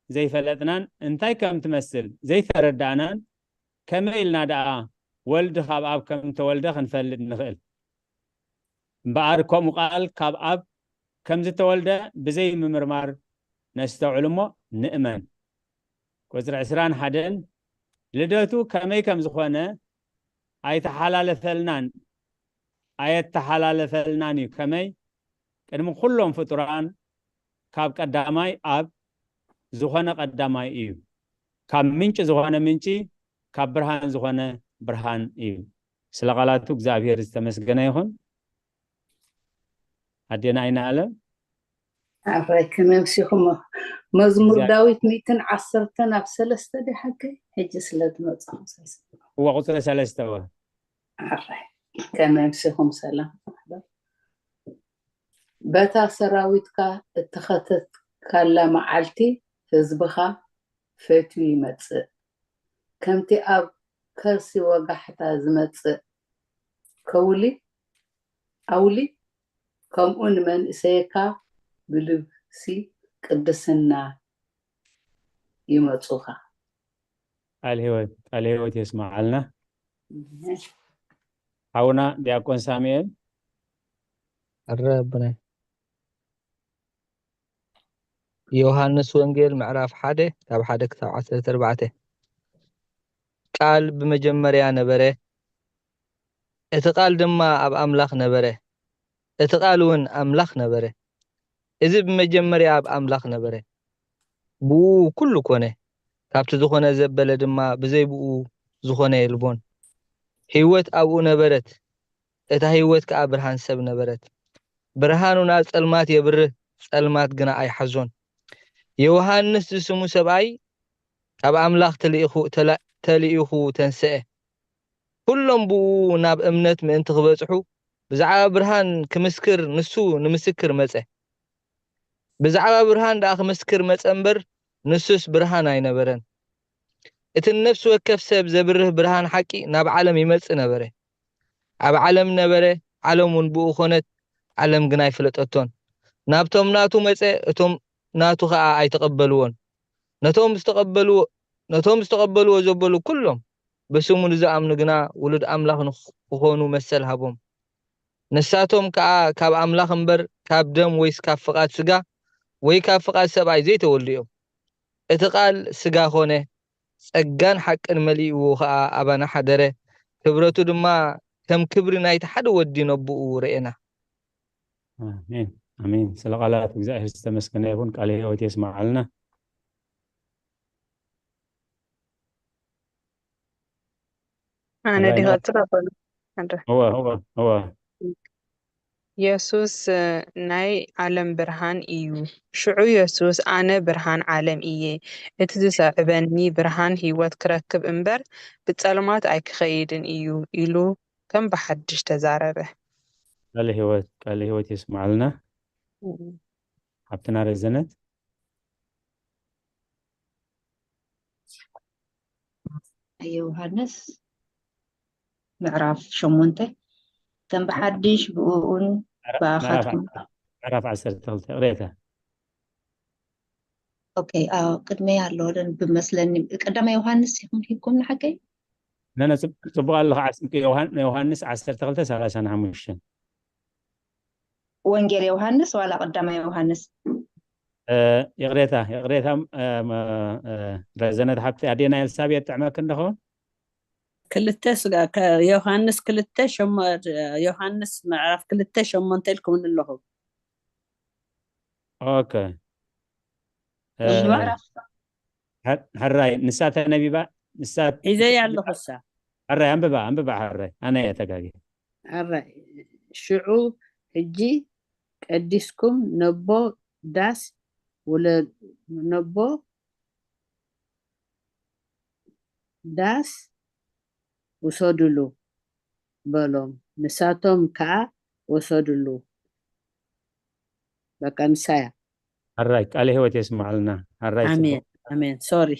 ዘይፈለጥናን እንታይ ከም ትመስል ዘይተረዳእናን ከመይ ኢልና ደኣ ወልድ ካብ ኣብ ከም እተወልደ ክንፈልጥ ንኽእል? እምበኣር ከምኡ ቃል ካብ ኣብ ከም ዝተወልደ ብዘይ ምምርማር ነስተውዕል እሞ ንእመን። ቁጽሪ ዕስራን ሓደን ልደቱ ከመይ ከም ዝኾነ ኣይተሓላለፈልናን ኣየተሓላለፈልናን እዩ። ከመይ ቅድሚ ኩሎም ፍጡራን ካብ ቀዳማይ ኣብ ዝኾነ ቀዳማይ እዩ። ካብ ምንጪ ዝኾነ ምንጪ፣ ካብ ብርሃን ዝኾነ ብርሃን እዩ። ስለ ቃላቱ እግዚኣብሔር ዝተመስገነ ይኹን። ኣዴና ኣይነ ኣለም። ኣራይ ከመምሲኹሞ መዝሙር ዳዊት ሚእትን ዓሰርተን ኣብ ሰለስተ ዲ ሓቂ ሕጂ ስለ ዝመጽኹ እወ ቁፅሪ ሰለስተ እወ ኣራይ ከመምሲኹም ሰላም በታ ሰራዊትካ እተኸተትካላ መዓልቲ ህዝብኻ ፈትዩ ይመጽእ ከምቲ ኣብ ከርሲ ወጋሕታ ዝመጽእ ከውሊ ኣውሊ ከምኡ ንመንእሰይካ ብልብሲ ቅድስና ይመጹኻ። ቃል ህይወት ቃል ህይወት የስማዓልና። ሓውና ዲያቆን ሳሙኤል ኣረ ኣቦናይ ዮሃንስ ወንጌል ምዕራፍ ሓደ ካብ ሓደ ክሳብ ዓሰርተ ኣርባዕተ ቃል ብመጀመርያ ነበረ፣ እቲ ቃል ድማ ኣብ ኣምላኽ ነበረ፣ እቲ ቃል እውን ኣምላኽ ነበረ። እዚ ብመጀመርያ ኣብ ኣምላኽ ነበረ። ብኡ ኩሉ ኮነ። ካብቲ ዝኾነ ዘበለ ድማ ብዘይ ብኡ ዝኾነ የልቦን። ህይወት ኣብኡ ነበረት፣ እታ ህይወት ከኣ ብርሃን ሰብ ነበረት። ብርሃኑ ናብ ጸልማት የብርህ፣ ጸልማት ግና ኣይሓዞን። ዮሃንስ ዝስሙ ሰብኣይ ካብ ኣምላኽ ተልኢኹ ተላ- ተልኢኹ ተንስአ። ኩሎም ብኡ ናብ እምነት ምእንቲ ክበጽሑ ብዛዕባ ብርሃን ክምስክር ንሱ ንምስክር መጸ። ብዛዕባ ብርሃን ደኣ ክምስክር መጸ እምበር ንሱስ ብርሃን ኣይነበረን። እቲ ንነፍሲ ወከፍ ሰብ ዘብርህ ብርሃን ሓቂ ናብ ዓለም ይመጽእ ነበረ። ኣብ ዓለም ነበረ፣ ዓለም እውን ብኡ ኾነት፣ ዓለም ግን ኣይፈለጠቶን። ናብቶም ናቱ መጸ፣ እቶም ናቱ ኸኣ ኣይተቐበልዎን። ነቶም ዝተቐበልዎ ነቶም ዝተቐበልዎ ዘበሉ ኩሎም ብስሙ ንዝኣምኑ ግና ውሉድ ኣምላኽ ንኽ- ክኾኑ መሰል ሃቦም። ንሳቶም ከኣ ካብ ኣምላኽ እምበር ካብ ደም ወይስ ካብ ፍቓድ ስጋ ወይ ካብ ፍቓድ ሰብኣይ ዘይተወልዱ እዮም። እቲ ቃል ስጋ ኾነ፣ ጸጋን ሓቅን መሊእዎ ኸኣ ኣባና ሓደረ። ክብረቱ ድማ ከም ክብሪ ናይቲ ሓደ ወዲ ነቦኡ ረኤና። ኣሜን ኣሜን። ስለ ቃላት እግዚኣብሔር ዝተመስገነ ይኹን። ቃለ ህይወት የስማዓልና። ኣነ ራይ ድኻ ንቐጽል። ጽላቦና ኣንረ እወ እወ እወ የሱስ ናይ ዓለም ብርሃን እዩ። ሽዑ የሱስ ኣነ ብርሃን ዓለም እየ፣ እቲ ዝሰዕበኒ ብርሃን ህይወት ክረክብ እምበር ብጸልማት ኣይክኸይድን እዩ ኢሉ ከም ብሓድሽ ተዛረበ። ቃለ ህይወት ቃለ ህይወት የስማዓልና። ሓብትና ረዘነት ዮሃንስ ምዕራፍ ሸሞንተ ከም ብሓድሽ ብእኡን ብኣኻትኩም ምዕራፍ ዓሰርተ ክልተ ቅሬታ ኦኬ ኣዎ ቅድመይ ኣሎ ብመስለኒ ቀዳማይ ዮሃንስ ይኹን ሂብኩም ንሓቀይ ነነ ጽቡቅ ኣለኻ ዮሃንስ ዓሰርተ ክልተ ሰላሳ ሓሙሽተ ወንጌል ዮሃንስ ዋላ ቀዳማይ ዮሃንስ ይቕሬታ ይቕሬታ ረዘነት ሓብቲ ኣዴና ኤልሳቤጥ ጥዕመክ እንደኸውን ክልተ ስጋ ከ- ዮሃንስ ክልተ ሸሞ- ዮሃንስ ምዕራፍ ክልተ ሸሞንተ ኢልኩምኒ ኣለኹ። ኦኬ እ፣ ምዕራፍ ሕር- ሕራይ ንሳ ተነቢባ ንሳ ሒዘያ ኣለኹ እሳ ሕራይ ኣንብባ ኣንብባ ሕራይ ኣነ እየ ተጋጊ ሕራይ ሽዑ ሕጂ ቀዲስኩም ነቦ ዳስ ውለ ነቦ ዳስ ውሰዱሉ በሎም። ንሳቶም ከዓ ወሰዱሉ። በቃ ንሳያ ሕራይ ቃለ ህይወት የስማዕልና። ሕራይ ኣሜን ኣሜን። ሶሪ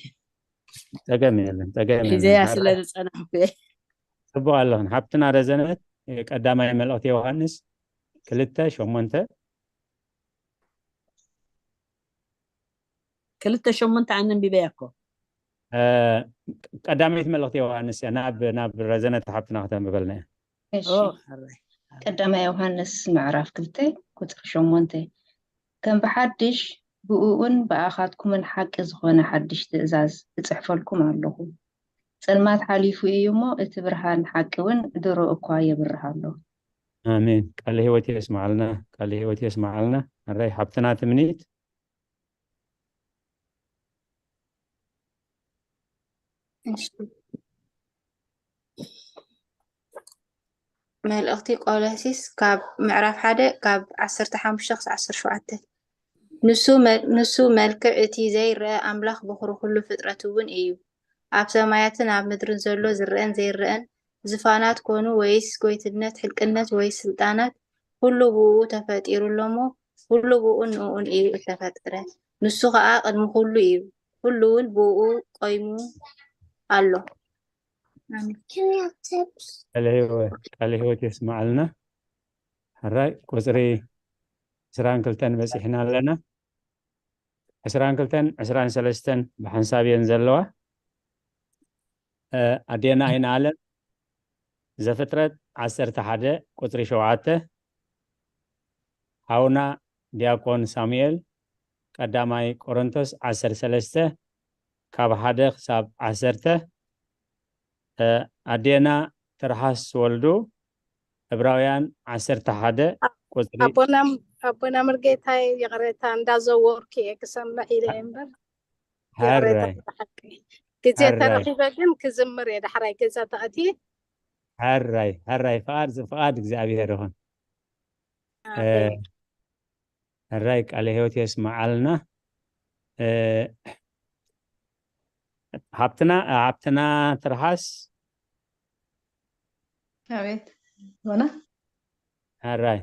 ጸገም የለን ጸገም የለን። ሒዘያ ሕራይ ስለ ዝጸናሕኩ እየ። ጽቡቅ ኣለኽን ሓብትና ረዘነት። ቀዳማይ መልእኽቲ ዮሃንስ ክልተ ሸሞንተ ክልተ ሸሞንተ ኣነ ኣንቢበያ እኮ። እ፣ ቀዳመይቲ መልእኽቲ ዮሃንስ እያ። ናብ ናብ ረዘነት ሓብትና ክተንብበልና እያ። እሺ ኦ፣ ሕራይ። ቀዳማይ ዮሃንስ ምዕራፍ ክልተ ቁፅሪ ሸሞንተ ከም ብሓድሽ ብእኡን ብኣኻትኩምን ሓቂ ዝኾነ ሓድሽ ትእዛዝ እፅሕፈልኩም ኣለኹ። ጸልማት ሓሊፉ እዩ እሞ እቲ ብርሃን ሓቂ እውን ድሮ እኳ የብርህ ኣሎ። ኣሜን። ቃለ ህይወት የስማዓልና። ቃለ ህይወት የስማዓልና። ሕራይ ሓብትና ትምኒት እሺ። መልእኽቲ ቆሎሲስ ካብ ምዕራፍ ሓደ ካብ ዓሰርተ ሓሙሽተ ክሳብ ዓሰርተ ሸውዓተ። ንሱ መ- ንሱ መልክዕ እቲ ዘይረአ ኣምላኽ በኹሪ ኩሉ ፍጥረት እውን እዩ። ኣብ ሰማያትን ኣብ ምድርን ዘሎ ዝረአን ዘይረአን ዝፋናት ኮኑ ወይስ ጎይትነት፣ ሕልቅነት ወይስ ስልጣናት፣ ኩሉ ብኡ ተፈጢሩ ኣሎ እሞ፣ ኩሉ ብኡን ንኡን እዩ እተፈጠረ። ንሱ ኸኣ ቅድሚ ኩሉ እዩ፣ ኩሉ እውን ብኡ ቆይሙ ኣሎ። ኣሜን። ቃለ ህይወት ቃለ ህይወት የስማዓልና። ሕራይ ቁፅሪ ዕስራን ክልተን በፂሕና ኣለና። ዕስራን ክልተን ዕስራን ሰለስተን ብሓንሳብ እየን ዘለዋ። እ፣ ኣዴና ኣይንኣለም ዘፍጥረት ዓሰርተ ሓደ ቁፅሪ ሸውዓተ። ሓውና ዲያቆን ሳሙኤል ቀዳማይ ቆሮንቶስ ዓሰርተ ሰለስተ ካብ ሓደ ክሳብ ዓሰርተ። እ፣ ኣዴና ትርሓስ ወልዱ ዕብራውያን ዓሰርተ ሓደ ቁፅሪ ኣቦና ኣቦና ምርጌታይ ይቕሬታ እንዳዘወርኩ እየ ክሰምዕ ኢለ እየ እምበር ይቕሬታ ሕራይ ብሓቂ ግዜ ሕራይ ተረኺበ ግን ክዝምር እየ ዳሕራይ ገዛ ተኣትየ ሕራይ ሕራይ ፍቓድ ፍቓድ እግዚኣብሔር ይኹን። እ፣ ኣሜን ሕራይ ቃለ ህይወት የስመዓልና። እ፣ ሃብትና ሃብትና ትርሓስ ኣቤት ሆነ ሕራይ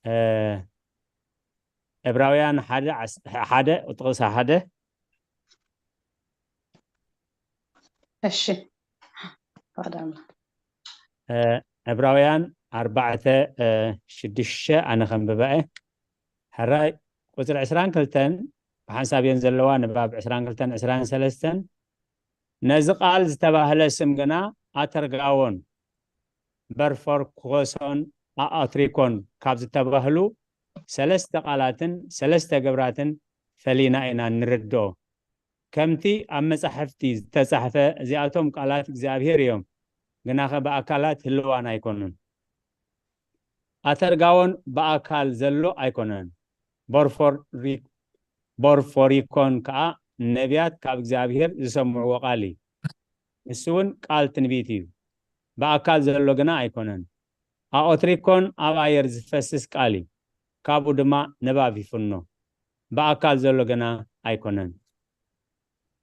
እ፣ ዕብራውያን ሓደ ዓስ- ሓደ ጥቕሲ ሓደ እሺ ፈቅዳና እ፣ ዕብራውያን ኣርባዕተ እ፣ ሽዱሽተ ኣነ ከንብባ እየ። ሕራይ ቁፅሪ ዕስራን ክልተን ብሓንሳብ እየን ዘለዋ ንባብ ዕስራን ክልተን ዕስራን ሰለስተን ነዚ ቃል ዝተባህለ ስም ግና ኣተርጋዎን በርፎርኮሶን ኣኦትሪኮን ካብ ዝተባህሉ ሰለስተ ቃላትን ሰለስተ ግብራትን ፈሊና ኢና ንርድኦ። ከምቲ ኣብ መጻሕፍቲ ዝተጻሕፈ እዚኣቶም ቃላት እግዚኣብሔር እዮም፣ ግናኸ ብኣካላት ህልዋን ኣይኮኑን። ኣተርጋዎን ብኣካል ዘሎ ኣይኮነን። ቦርፎሪ- ቦርፎሪኮን ከኣ ነቢያት ካብ እግዚኣብሔር ዝሰምዕዎ ቃል እዩ። ንሱ እውን ቃል ትንቢት እዩ። ብኣካል ዘሎ ግና ኣይኮነን። ኣኦትሪኮን ኣብ ኣየር ዝፈስስ ቃል እዩ። ካብኡ ድማ ንባብ ይፍኖ። ብኣካል ዘሎ ግና ኣይኮነን።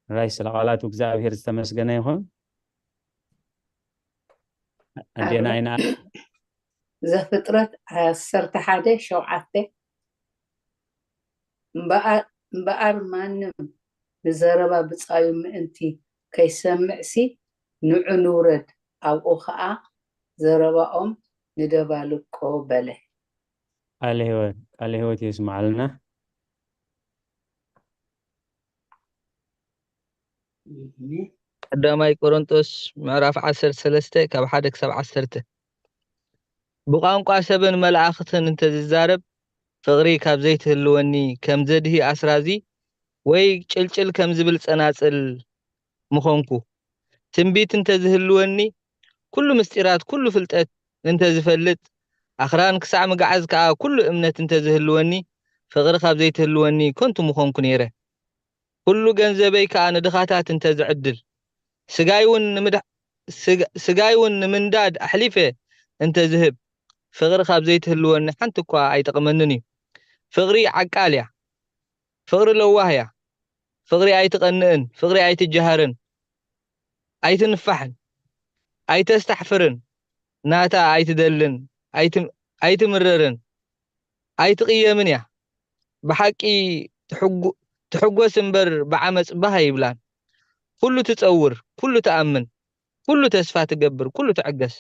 ራይ ስለ ቃላቱ እግዚኣብሔር ዝተመስገነ ይኹን። ኣዴና ኣብ ኢና ዘፍጥረት ዓሰርተ ሓደ ሸውዓተ እምበኣር እምበኣር ማንም ንዘረባ ብጻዩ ምእንቲ ከይሰምዕሲ ንዑ ንውረድ ኣብኡ ኸኣ ዘረባኦም ንደባልቆ በለ። ቃለ ህይወት ቃለ ህይወት የስምዓልና። እህ። ቀዳማይ ቆሮንጦስ ምዕራፍ ዓሰርተ ሰለስተ ካብ ሓደ ክሳብ ዓሰርተ። ብቋንቋ ሰብን መላእኽትን እንተዝዛረብ ፍቕሪ ካብ ዘይትህልወኒ ከም ዘድሂ ኣስራዚ ወይ ጭልጭል ከም ዝብል ጸናጽል ምኾንኩ። ትንቢት እንተዝህልወኒ ኩሉ ምስጢራት፣ ኩሉ ፍልጠት እንተ ዝፈልጥ፣ ኣኽራን ክሳዕ ምግዓዝ ከኣ ኩሉ እምነት እንተ ዝህልወኒ፣ ፍቕሪ ካብ ዘይትህልወኒ ከንቱ ምኾንኩ ነይረ። ኩሉ ገንዘበይ ከኣ ንድኻታት እንተ ዝዕድል፣ ስጋይ እውን ንምድ-፣ ስጋ-፣ ስጋይ እውን ንምንዳድ ኣሕሊፈ እንተ ዝህብ፣ ፍቕሪ ካብ ዘይትህልወኒ ሓንቲ እኳ ኣይጠቕመንን እዩ። ፍቕሪ ዓቃል እያ። ፍቕሪ ለዋህ እያ። ፍቕሪ ኣይትቐንእን፣ ፍቕሪ ኣይትጀሃርን፣ ኣይትንፋሕን፣ ኣይተስታሕፍርን፣ ናታ ኣይትደልን፣ ኣይትም-፣ ኣይትምረርን፣ ኣይትቕየምን እያ። ብሓቂ ትሕጉ-፣ ትሕጎስ እምበር ብዓመጽ ባህ ኣይብላን። ኩሉ ትጸውር፣ ኩሉ ትኣምን፣ ኩሉ ተስፋ ትገብር፣ ኩሉ ትዕገስ።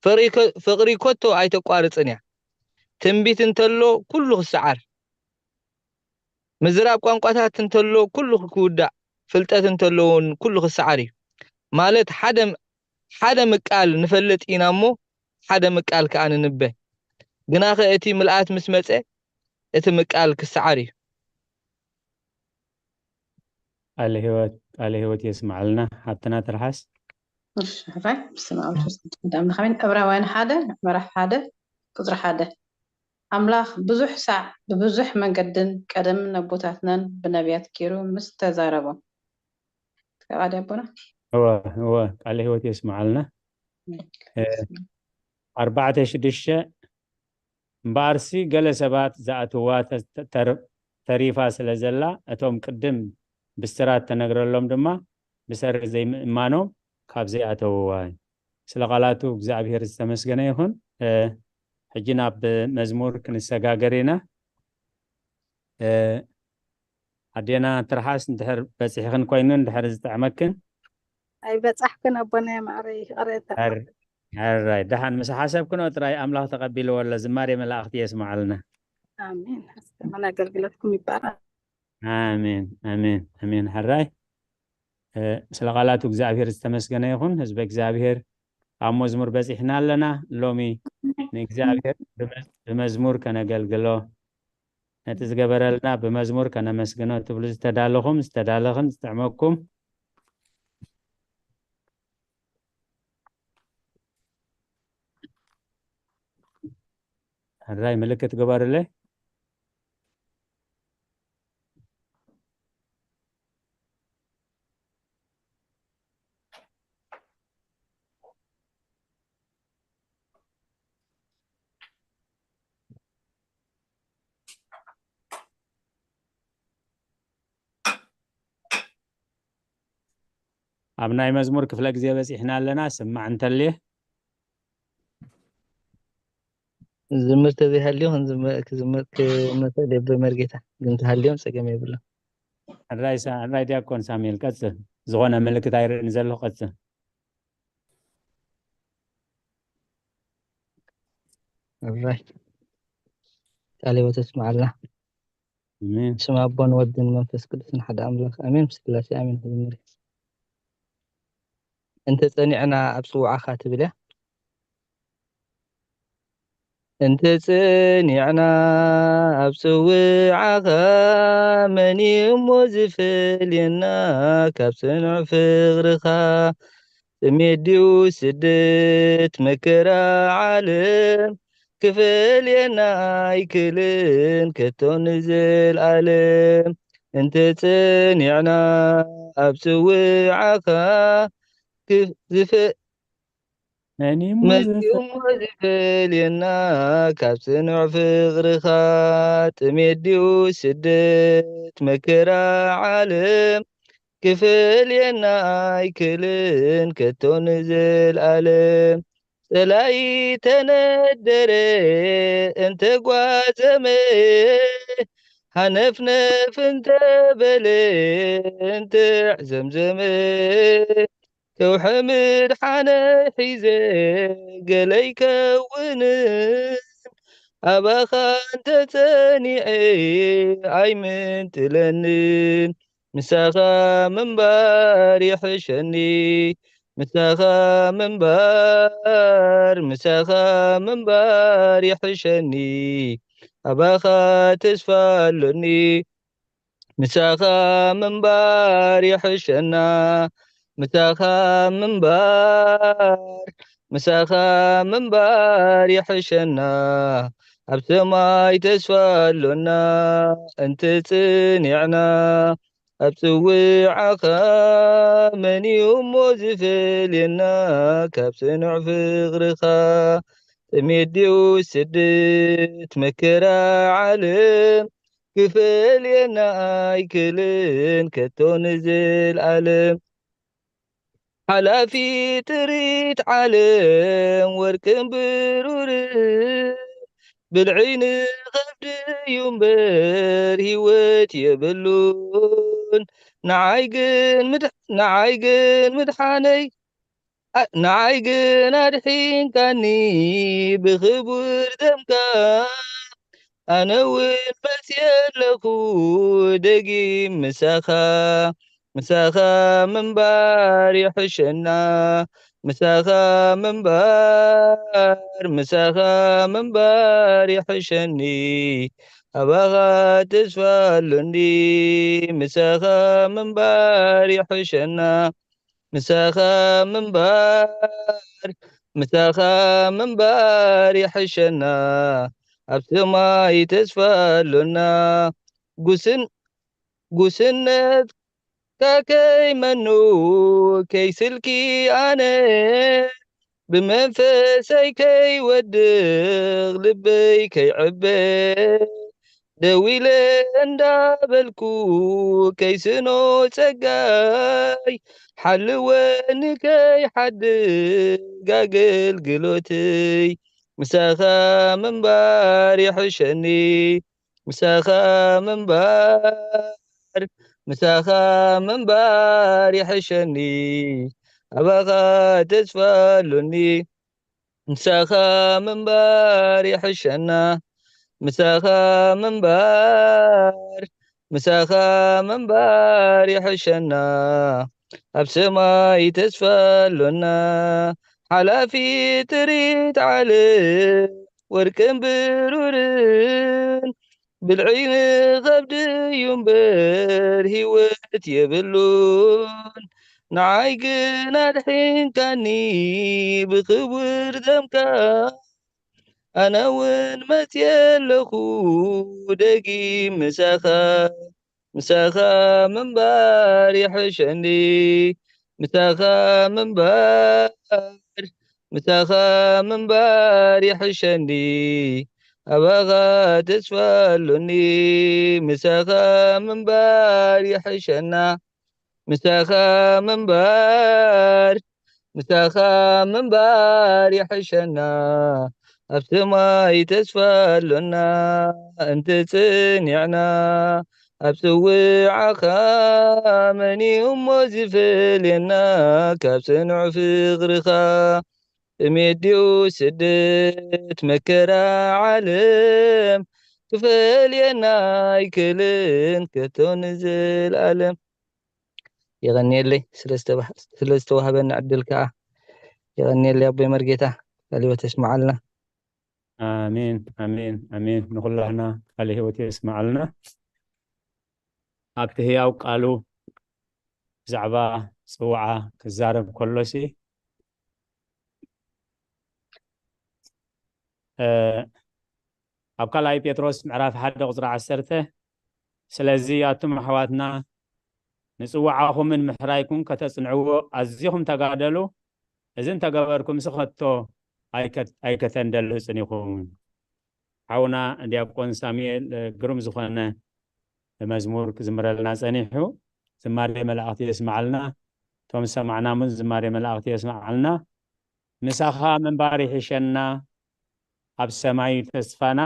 ፍቕሪ ከ-፣ ፍቕሪ ከቶ ኣይተቋርጽን እያ። ትንቢት እንተሎ ኩሉ ክሰዓር፣ ምዝራብ ቋንቋታት እንተሎ ኩሉ ክውዳእ፣ ፍልጠት እንተሎ እውን ኩሉ ክሰዓር እዩ። ማለት ሓደ፣ ሓደ ምቃል ንፈልጥ ኢና እሞ ሓደ ምቃል ከኣ ንንበ። ግናኸ እቲ ምልኣት ምስ መጸ እቲ ምቃል ክሰዓር እዩ። ቃለ ህይወት፣ ቃለ ህይወት የስምዓልና ሓብትና ትርሓስ። እሺ፣ ሕራይ። በስመ ኣብ ወወልድ ወመንፈስ ቅዱስ ኣሐዱ ኣምላኽ ኣሜን። ዕብራውያን ሓደ ምዕራፍ ሓደ ቁጽሪ ሓደ። ኣምላኽ ብዙሕ ሳዕ ብብዙሕ መንገድን ቀደም ነቦታትናን ብነቢያት ገይሩ ምስ ተዛረቦም። ተቃዲ ኣቦና። እወ፣ እወ፣ ቃለ ህይወት የስምዓልና። እ፣ ኣርባዕተ ሽዱሽተ፣ እምበኣርሲ ገለ ሰባት ዝኣትውዋ ተ-፣ ተ-፣ ተር-፣ ተሪፋ ስለ ዘላ፣ እቶም ቅድም ብስራት ተነግረሎም ድማ ብሰሪ ዘይምእማኖም ካብ ዘይኣተውዋ እዩ። ስለ ቃላቱ እግዚኣብሔር ዝተመስገነ ይኹን። እ፣ ሕጂ ናብ መዝሙር ክንሰጋገር ኢና። እ፣ ኣዴና ትርሓስ እንድሕር በጺሕኽን ኮይኑ እንድሕር ዝጥዕመክን። ኣይበጻሕክን ኣቦና ማዕረይ፣ ይቕሬታ። ሕር-፣ ሕራይ፣ ደሓን ምስ ሓሰብክንኦ ጥራይ ኣምላኽ ተቐቢልዎ ኣሎ። ዝማሬ መላእኽቲ የስምዓልና። ኣሜን። ኣስተማን ኣገልግሎትኩም ይባረክ። ኣሜን፣ ኣሜን፣ ኣሜን። ሕራይ፣ እ፣ ስለ ቃላቱ እግዚኣብሔር ዝተመስገነ ይኹን። ህዝበ እግዚኣብሔር ኣብ መዝሙር በጺሕና ኣለና። ሎሚ ንእግዚኣብሔር ብመ-፣ ብመዝሙር ከነገልግሎ፣ ነቲ ዝገበረልና ብመዝሙር ከነመስግኖ ትብሉ ዝተዳለኹም፣ ዝተዳለኽን ዝጥዕመኩም፣ ሕራይ ምልክት ግበሩለይ። ኣብ ናይ መዝሙር ክፍለ ግዜ በጺሕና ኣለና። ስማዕ እንተልየ። ዝምር ተዘይሃልዩ ክንዝም-፣ ክዝምር ክመሰል የብር መርጌታ፣ ግን ተሃልዮም ጸገም የብሎም። ሕራይ ሳ-፣ ሕራይ ዲያቆን ሳሙኤል ቀጽል። ዝኾነ ምልክት ኣይርእን ዘለኹ፣ ቀጽል። ሕራይ። ቃለ ህይወት የስምዓልና። ኣሜን። ስም ኣቦን ወድን መንፈስ ቅዱስን ሓደ ኣምላኽ ኣሜን። ስላሴ ኣሜን። ክዝምር። እንተ ጸኒዕና ኣብ ጽውዓኻ ትብል እያ። እንተ ጸኒዕና ኣብ ጽውዓኻ፣ መን እዩ እሞ ዝፈልየና ካብ ጽኑዕ ፍቕርኻ? ጥሜት ድዩ ስደት መከራ ዓለም፣ ክፈልየና ኣይክልን ከቶ ንዘልኣለም። እንተ ጸኒዕና ኣብ ጽውዓኻ፣ ክፍ-፣ ዝፈ-፣ መን እዩ እሞ መን እዩ ዝፈ-፣ እሞ ዝፈልየና ካብ ጽኑዕ ፍቕርኻ? ጥሜት ድዩ ስደት መከራ ዓለም፣ ክፈልየና ኣይክልን ከቶ ንዘልኣለም። ጸላኢ ተነደረ እንተጓዘመ፣ ሃነፍነፍ እንተበለ እንተዕዘምዘመ፣ ከውሒ ምድሓነ ሒዘ ገለ ኣይከውንን፣ ኣባኻ እንተጸኒዐ ኣይምንጥለንን። ምሳኻ ምንባር ይሕሸኒ፣ ምሳኻ ምንባር፣ ምሳኻ ምንባር ይሕሸኒ። ኣባኻ ተስፋ ኣሎኒ፣ ምሳኻ ምንባር ይሕሸና። ምሳኻ ምንባር፣ ምሳኻ ምንባር ይሕሸና። ኣብ ሰማይ ተስፋ ኣሎና እንተጽኒዕና፣ ኣብ ጽውዓኻ መን እዩ እሞ ዝፈልየና? ካብ ጽኑዕ ፍቕርኻ ጥሜት ድዩ ስደት መከራ ዓለም፣ ክፈልየና ኣይክልን ከቶ ንዘልኣለም። ሓላፊ ጥሪት ዓለም ወርቅን ብሩርን፣ ብልዒ ንኸብዲ እዩ እምበር ህይወት የብሉን። ንዓይ ግን ምድ-፣ ንዓይ ግን ምድሓነይ፣ ኣ-፣ ንዓይ ግን ኣድሒንካኒ ብኽቡር ደምካ። ኣነ እውን መጽየ ኣለኹ ደጊም ምሳኻ፣ ምሳኻ ምንባር ይሕሸና። ምሳኻ ምንባር፣ ምሳኻ ምንባር ይሕሸኒ። ኣባኻ ተስፋ ኣሎኒ። ምሳኻ ምንባር ይሕሸና። ምሳኻ ምንባር፣ ምሳኻ ምንባር ይሕሸና። ኣብ ሰማይ ተስፋ ኣሎና። ጉስን-፣ ጉስነትካ ከይመኑ ከይስልኪ ኣነ፣ ብመንፈሰይ ከይወድቕ ልበይ ከይዕበ፣ ደው ኢለ እንዳበልኩ ከይስኖ ጸጋይ፣ ሓልወኒ ከይሓድግ ኣገልግሎተይ። ምሳኻ ምንባር ይሕሸኒ፣ ምሳኻ ምንባር፣ ምሳኻ ምንባር ይሕሸኒ። ኣባኻ ተስፋ ኣሎኒ። ምሳኻ ምንባር ይሕሸና። ምሳኻ ምንባር፣ ምሳኻ ምንባር ይሕሸና። ኣብ ሰማይ ተስፋ ኣሎና። ሓላፊ ጥሪት ዓለም ወርቅን ብሩርን፣ ብልዒ ንኸብዲ እዩ እምበር ህይወት የብሉን። ንዓይ ግን ኣድሒንካኒ ብኽቡር ደምካ። ኣነ እውን መጽየ ኣለኹ ደጊም ምሳኻ። ምሳኻ ምንባር ይሕሸኒ። ምሳኻ ምንባር፣ ምሳኻ ምንባር ይሕሸኒ። ኣባኻ ተስፋ ኣሎኒ። ምሳኻ ምንባር ይሕሸና። ምሳኻ ምንባር፣ ምሳኻ ምንባር ይሕሸና። ኣብ ሰማይ ተስፋ ኣሎና እንተጽኒዕና፣ ኣብ ጽውዓኻ መን እዩ እሞ ዝፈልየና? ካብ ጽኑዕ ፍቕርኻ ጥሜት ድዩ ስደት መከራ ዓለም፣ ክፈልየና ኣይክልን ከቶ ንዘልኣለም። የቐንየለይ ስለ ዝተባህ-፣ ስለ ዝተዋህበኒ ዕድል ከዓ። የቐንየለይ ኣቦይ መርጌታ፣ ቃለ ህይወት የስምዓልና። ኣሜን፣ ኣሜን፣ ኣሜን። ንኹላህና ቃለ ህይወት የስምዓልና። ኣብቲ ህያው ቃሉ ብዛዕባ ጽውዓ ክዛረብ ከሎሲ፣ እ፣ ኣብ ካልኣይ ጴጥሮስ ምዕራፍ ሓደ ቁጽሪ ዓሰርተ፣ ስለዚ ኣቱም ኣሕዋትና ንጽውዓኹምን ምሕራይኩም ከተጽንዕዎ ኣዚኹም ተጋደሉ፣ እዚ እንተገበርኩምሲ ከቶ ኣይከ-፣ ኣይከተንደልህጽን ኢኹም። ሓውና ዲያቆን ሳሙኤል፣ እ፣ ግሩም ዝኾነ መዝሙር ክዝምረልና ጸኒሑ፣ ዝማሬ መላእኽቲ የስምዓልና። እቶም ዝሰማዕና እውን ዝማሬ መላእኽቲ የስምዓልና። ምሳኻ ምንባር ይሕሸና፣ ኣብ ሰማይ ተስፋና።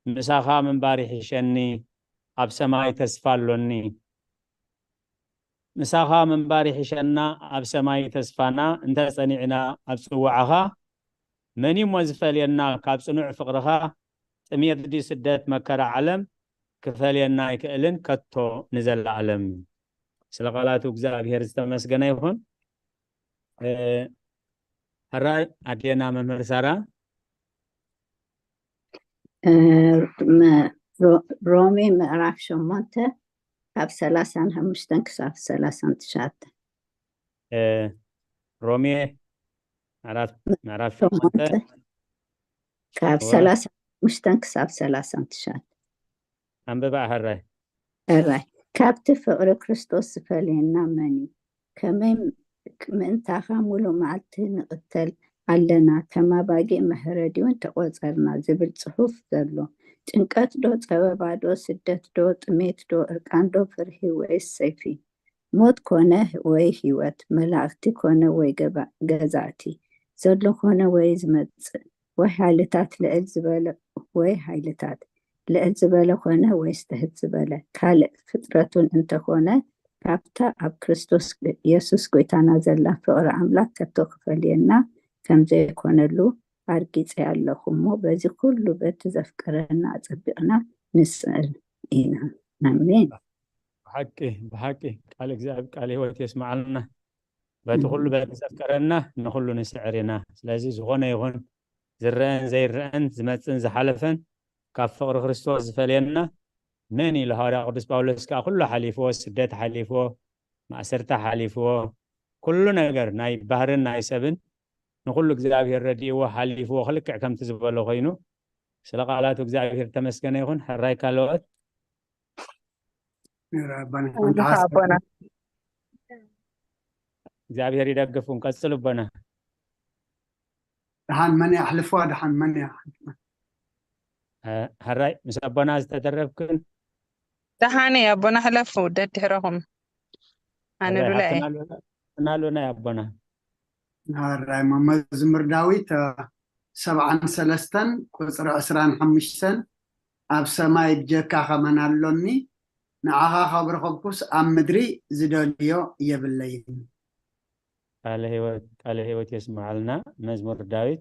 ምሳኻ ምንባር ይሕሸኒ፣ ኣብ ሰማይ ተስፋ ኣሎኒ። ምሳኻ ምንባር ይሕሸና፣ ኣብ ሰማይ ተስፋና። እንተ ጸኒዕና ኣብ ጽውዓኻ፣ መን እዩ እሞ ዝፈልየና ካብ ጽኑዕ ፍቕርኻ? ጥሜት ድዩ ስደት መከራ ዓለም፣ ክፈልየና ኣይክእልን ከቶ ንዘለኣለም። ስለ ቃላቱ እግዚኣብሔር ዝተመስገነ ይኹን። እ፣ ሕራይ ኣዴና መምህር ሳራ። እ፣ መ-፣ ሮ-፣ ሮሜ ምዕራፍ ሸሞንተ ካብ ሰላሳን ሓሙሽተን ክሳብ ሰላሳን ትሽዓተን። እ፣ ሮሜ ምዕራፍ ምዕራፍ ሸሞንተ ሸሞንተ ካብ እወ። ሰላሳ ሓሙሽተ ክሳብ ሰላሳ ትሽዓተ። ኣንብባ ሕራይ። ሕራይ። ካብቲ ፍቕሪ ክርስቶስ ዝፈልየና መን እዩ? ከመይ ምእንታኻ ሙሉ መዓልቲ ንቕተል ኣለና? ከም ኣባጊዕ መሕረዲ እውን ተቖጸርና ዝብል ጽሑፍ ዘሎ። ጭንቀት ዶ፣ ጸበባ ዶ፣ ስደት ዶ፣ ጥሜት ዶ፣ እርቃን ዶ፣ ፍርሂ ወይስ ሰይፊ? ሞት ኮነ ወይ ህይወት፣ መላእኽቲ ኮነ ወይ ገባ-፣ ገዛእቲ፣ ዘሎ ኮነ ወይ ዝመጽእ፣ ወይ ሓይልታት ልዕል ዝበለ ወይ ሓይልታት ልዕል ዝበለ ኮነ ወይስ ትሕት ዝበለ፣ ካልእ ፍጥረቱን እንተኾነ፣ ካብታ ኣብ ክርስቶስ የሱስ ጎይታና ዘላ ፍቕሪ ኣምላኽ ከቶ ክፈልየና ከም ዘይኮነሉ ኣርጊጸ ኣለኹ እሞ፣ በዚ ኩሉ በቲ ዘፍቅረና ኣጸቢቕና ንስዕር ኢና። ኣሜን። ብሓቂ፣ ብሓቂ ቃል እግዚኣብ-፣ ቃል ህይወት የስምዓልና። በቲ ኩሉ በቲ ዘፍቀረና ንኹሉ ንስዕር ኢና። ስለዚ ዝኾነ ይኹን ዝረአን ዘይረአን ዝመጽእን ዝሓለፈን ካብ ፍቕሪ ክርስቶስ ዝፈልየና መን ኢሉ? ሃዋርያ ቅዱስ ጳውሎስ ከኣ ኩሉ ሓሊፍዎ፣ ስደት ሓሊፍዎ፣ ማእሰርታ ሓሊፍዎ፣ ኩሉ ነገር ናይ ባህርን ናይ ሰብን ንኹሉ እግዚኣብሔር ረዲእዎ ሓሊፍዎ ክልክዕ ከምቲ ዝበሎ ኮይኑ ስለ ቃላቱ እግዚኣብሔር ተመስገነ ይኹን። ሕራይ ካልኦት ኣቦና ሓንቲ ሓሳብ ኣቦና። እግዚኣብሔር ይደግፍኩም። ቀጽሉ ኣቦና። ደሓን መን እያ ኣሕልፍዋ? ደሓን መን እያ? እ፣ ሕራይ ምስ ኣቦና ዝተደረብክን ደሓን እየ ኣቦና፣ ሕለፉ ደድሕረኹም። ኣነ ሕራይ ሉላ እየ። ሃብትና ሉና፣ ሃብትና ሉና እያ ኣቦና። ሕራይ መዝሙር ዳዊት፣ እ፣ ሰብዓን ሰለስተን ቁጽሪ ዕስራን ሓሙሽተን፣ ኣብ ሰማይ ብጀካኻ መን ኣሎኒ? ንዓኻ ካብ ረኸብኩስ ኣብ ምድሪ ዝደልዮ የብለይን። ቃለ ህይወት፣ ቃለ ህይወት የስምዓልና። መዝሙር ዳዊት፣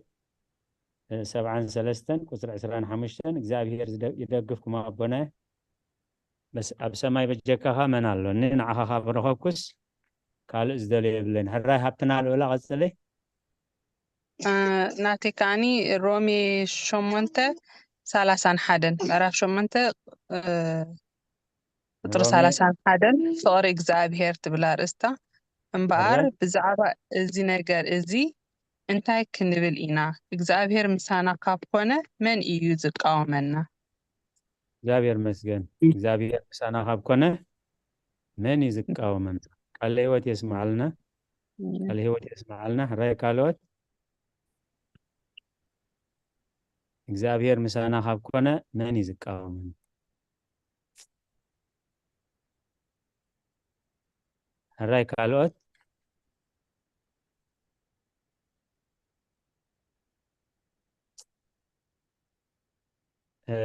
እ፣ ሰብዓን ሰለስተን ቁጽሪ ዕስራን ሓሙሽተን፣ እግዚኣብሔር ዝደ-፣ ይደግፍኩም ኣቦና። በስ ኣብ ሰማይ በጀካኻ መን ኣሎኒ? ንዓኻ ካብ ረኸብኩስ ካልእ ዝደልዮ የብለይን። ሕራይ ሃብትና ልኡላ ቀጽሊ። እ፣ ናተይ ከኣኒ ሮሜ ሸሞንተ ሰላሳን ሓደን፣ ምዕራፍ ሸሞንተ፣ እ፣ ቁጽሪ ሮሜ ሰላሳን ሓደን ፍቕሪ እግዚኣብሔር ትብል ኣርእስታ። እምበኣር ሕራይ። ብዛዕባ እዚ ነገር እዚ እንታይ ክንብል ኢና? እግዚኣብሔር ምሳና ካብ ኮነ መን እዩ ዝቃወመና? እግዚኣብሔር መስገን። እግዚኣብሔር ምሳና ካብ ኮነ መን እዩ ዝቃወመና? ቃለ ህይወት የስምዓልና። ቃለ ህይወት የስምዓልና። ሕራይ ካልኦት። እግዚኣብሔር ምሳና ካብ ኮነ መን እዩ ዝቃወመና? ሕራይ ካልኦት። እ፣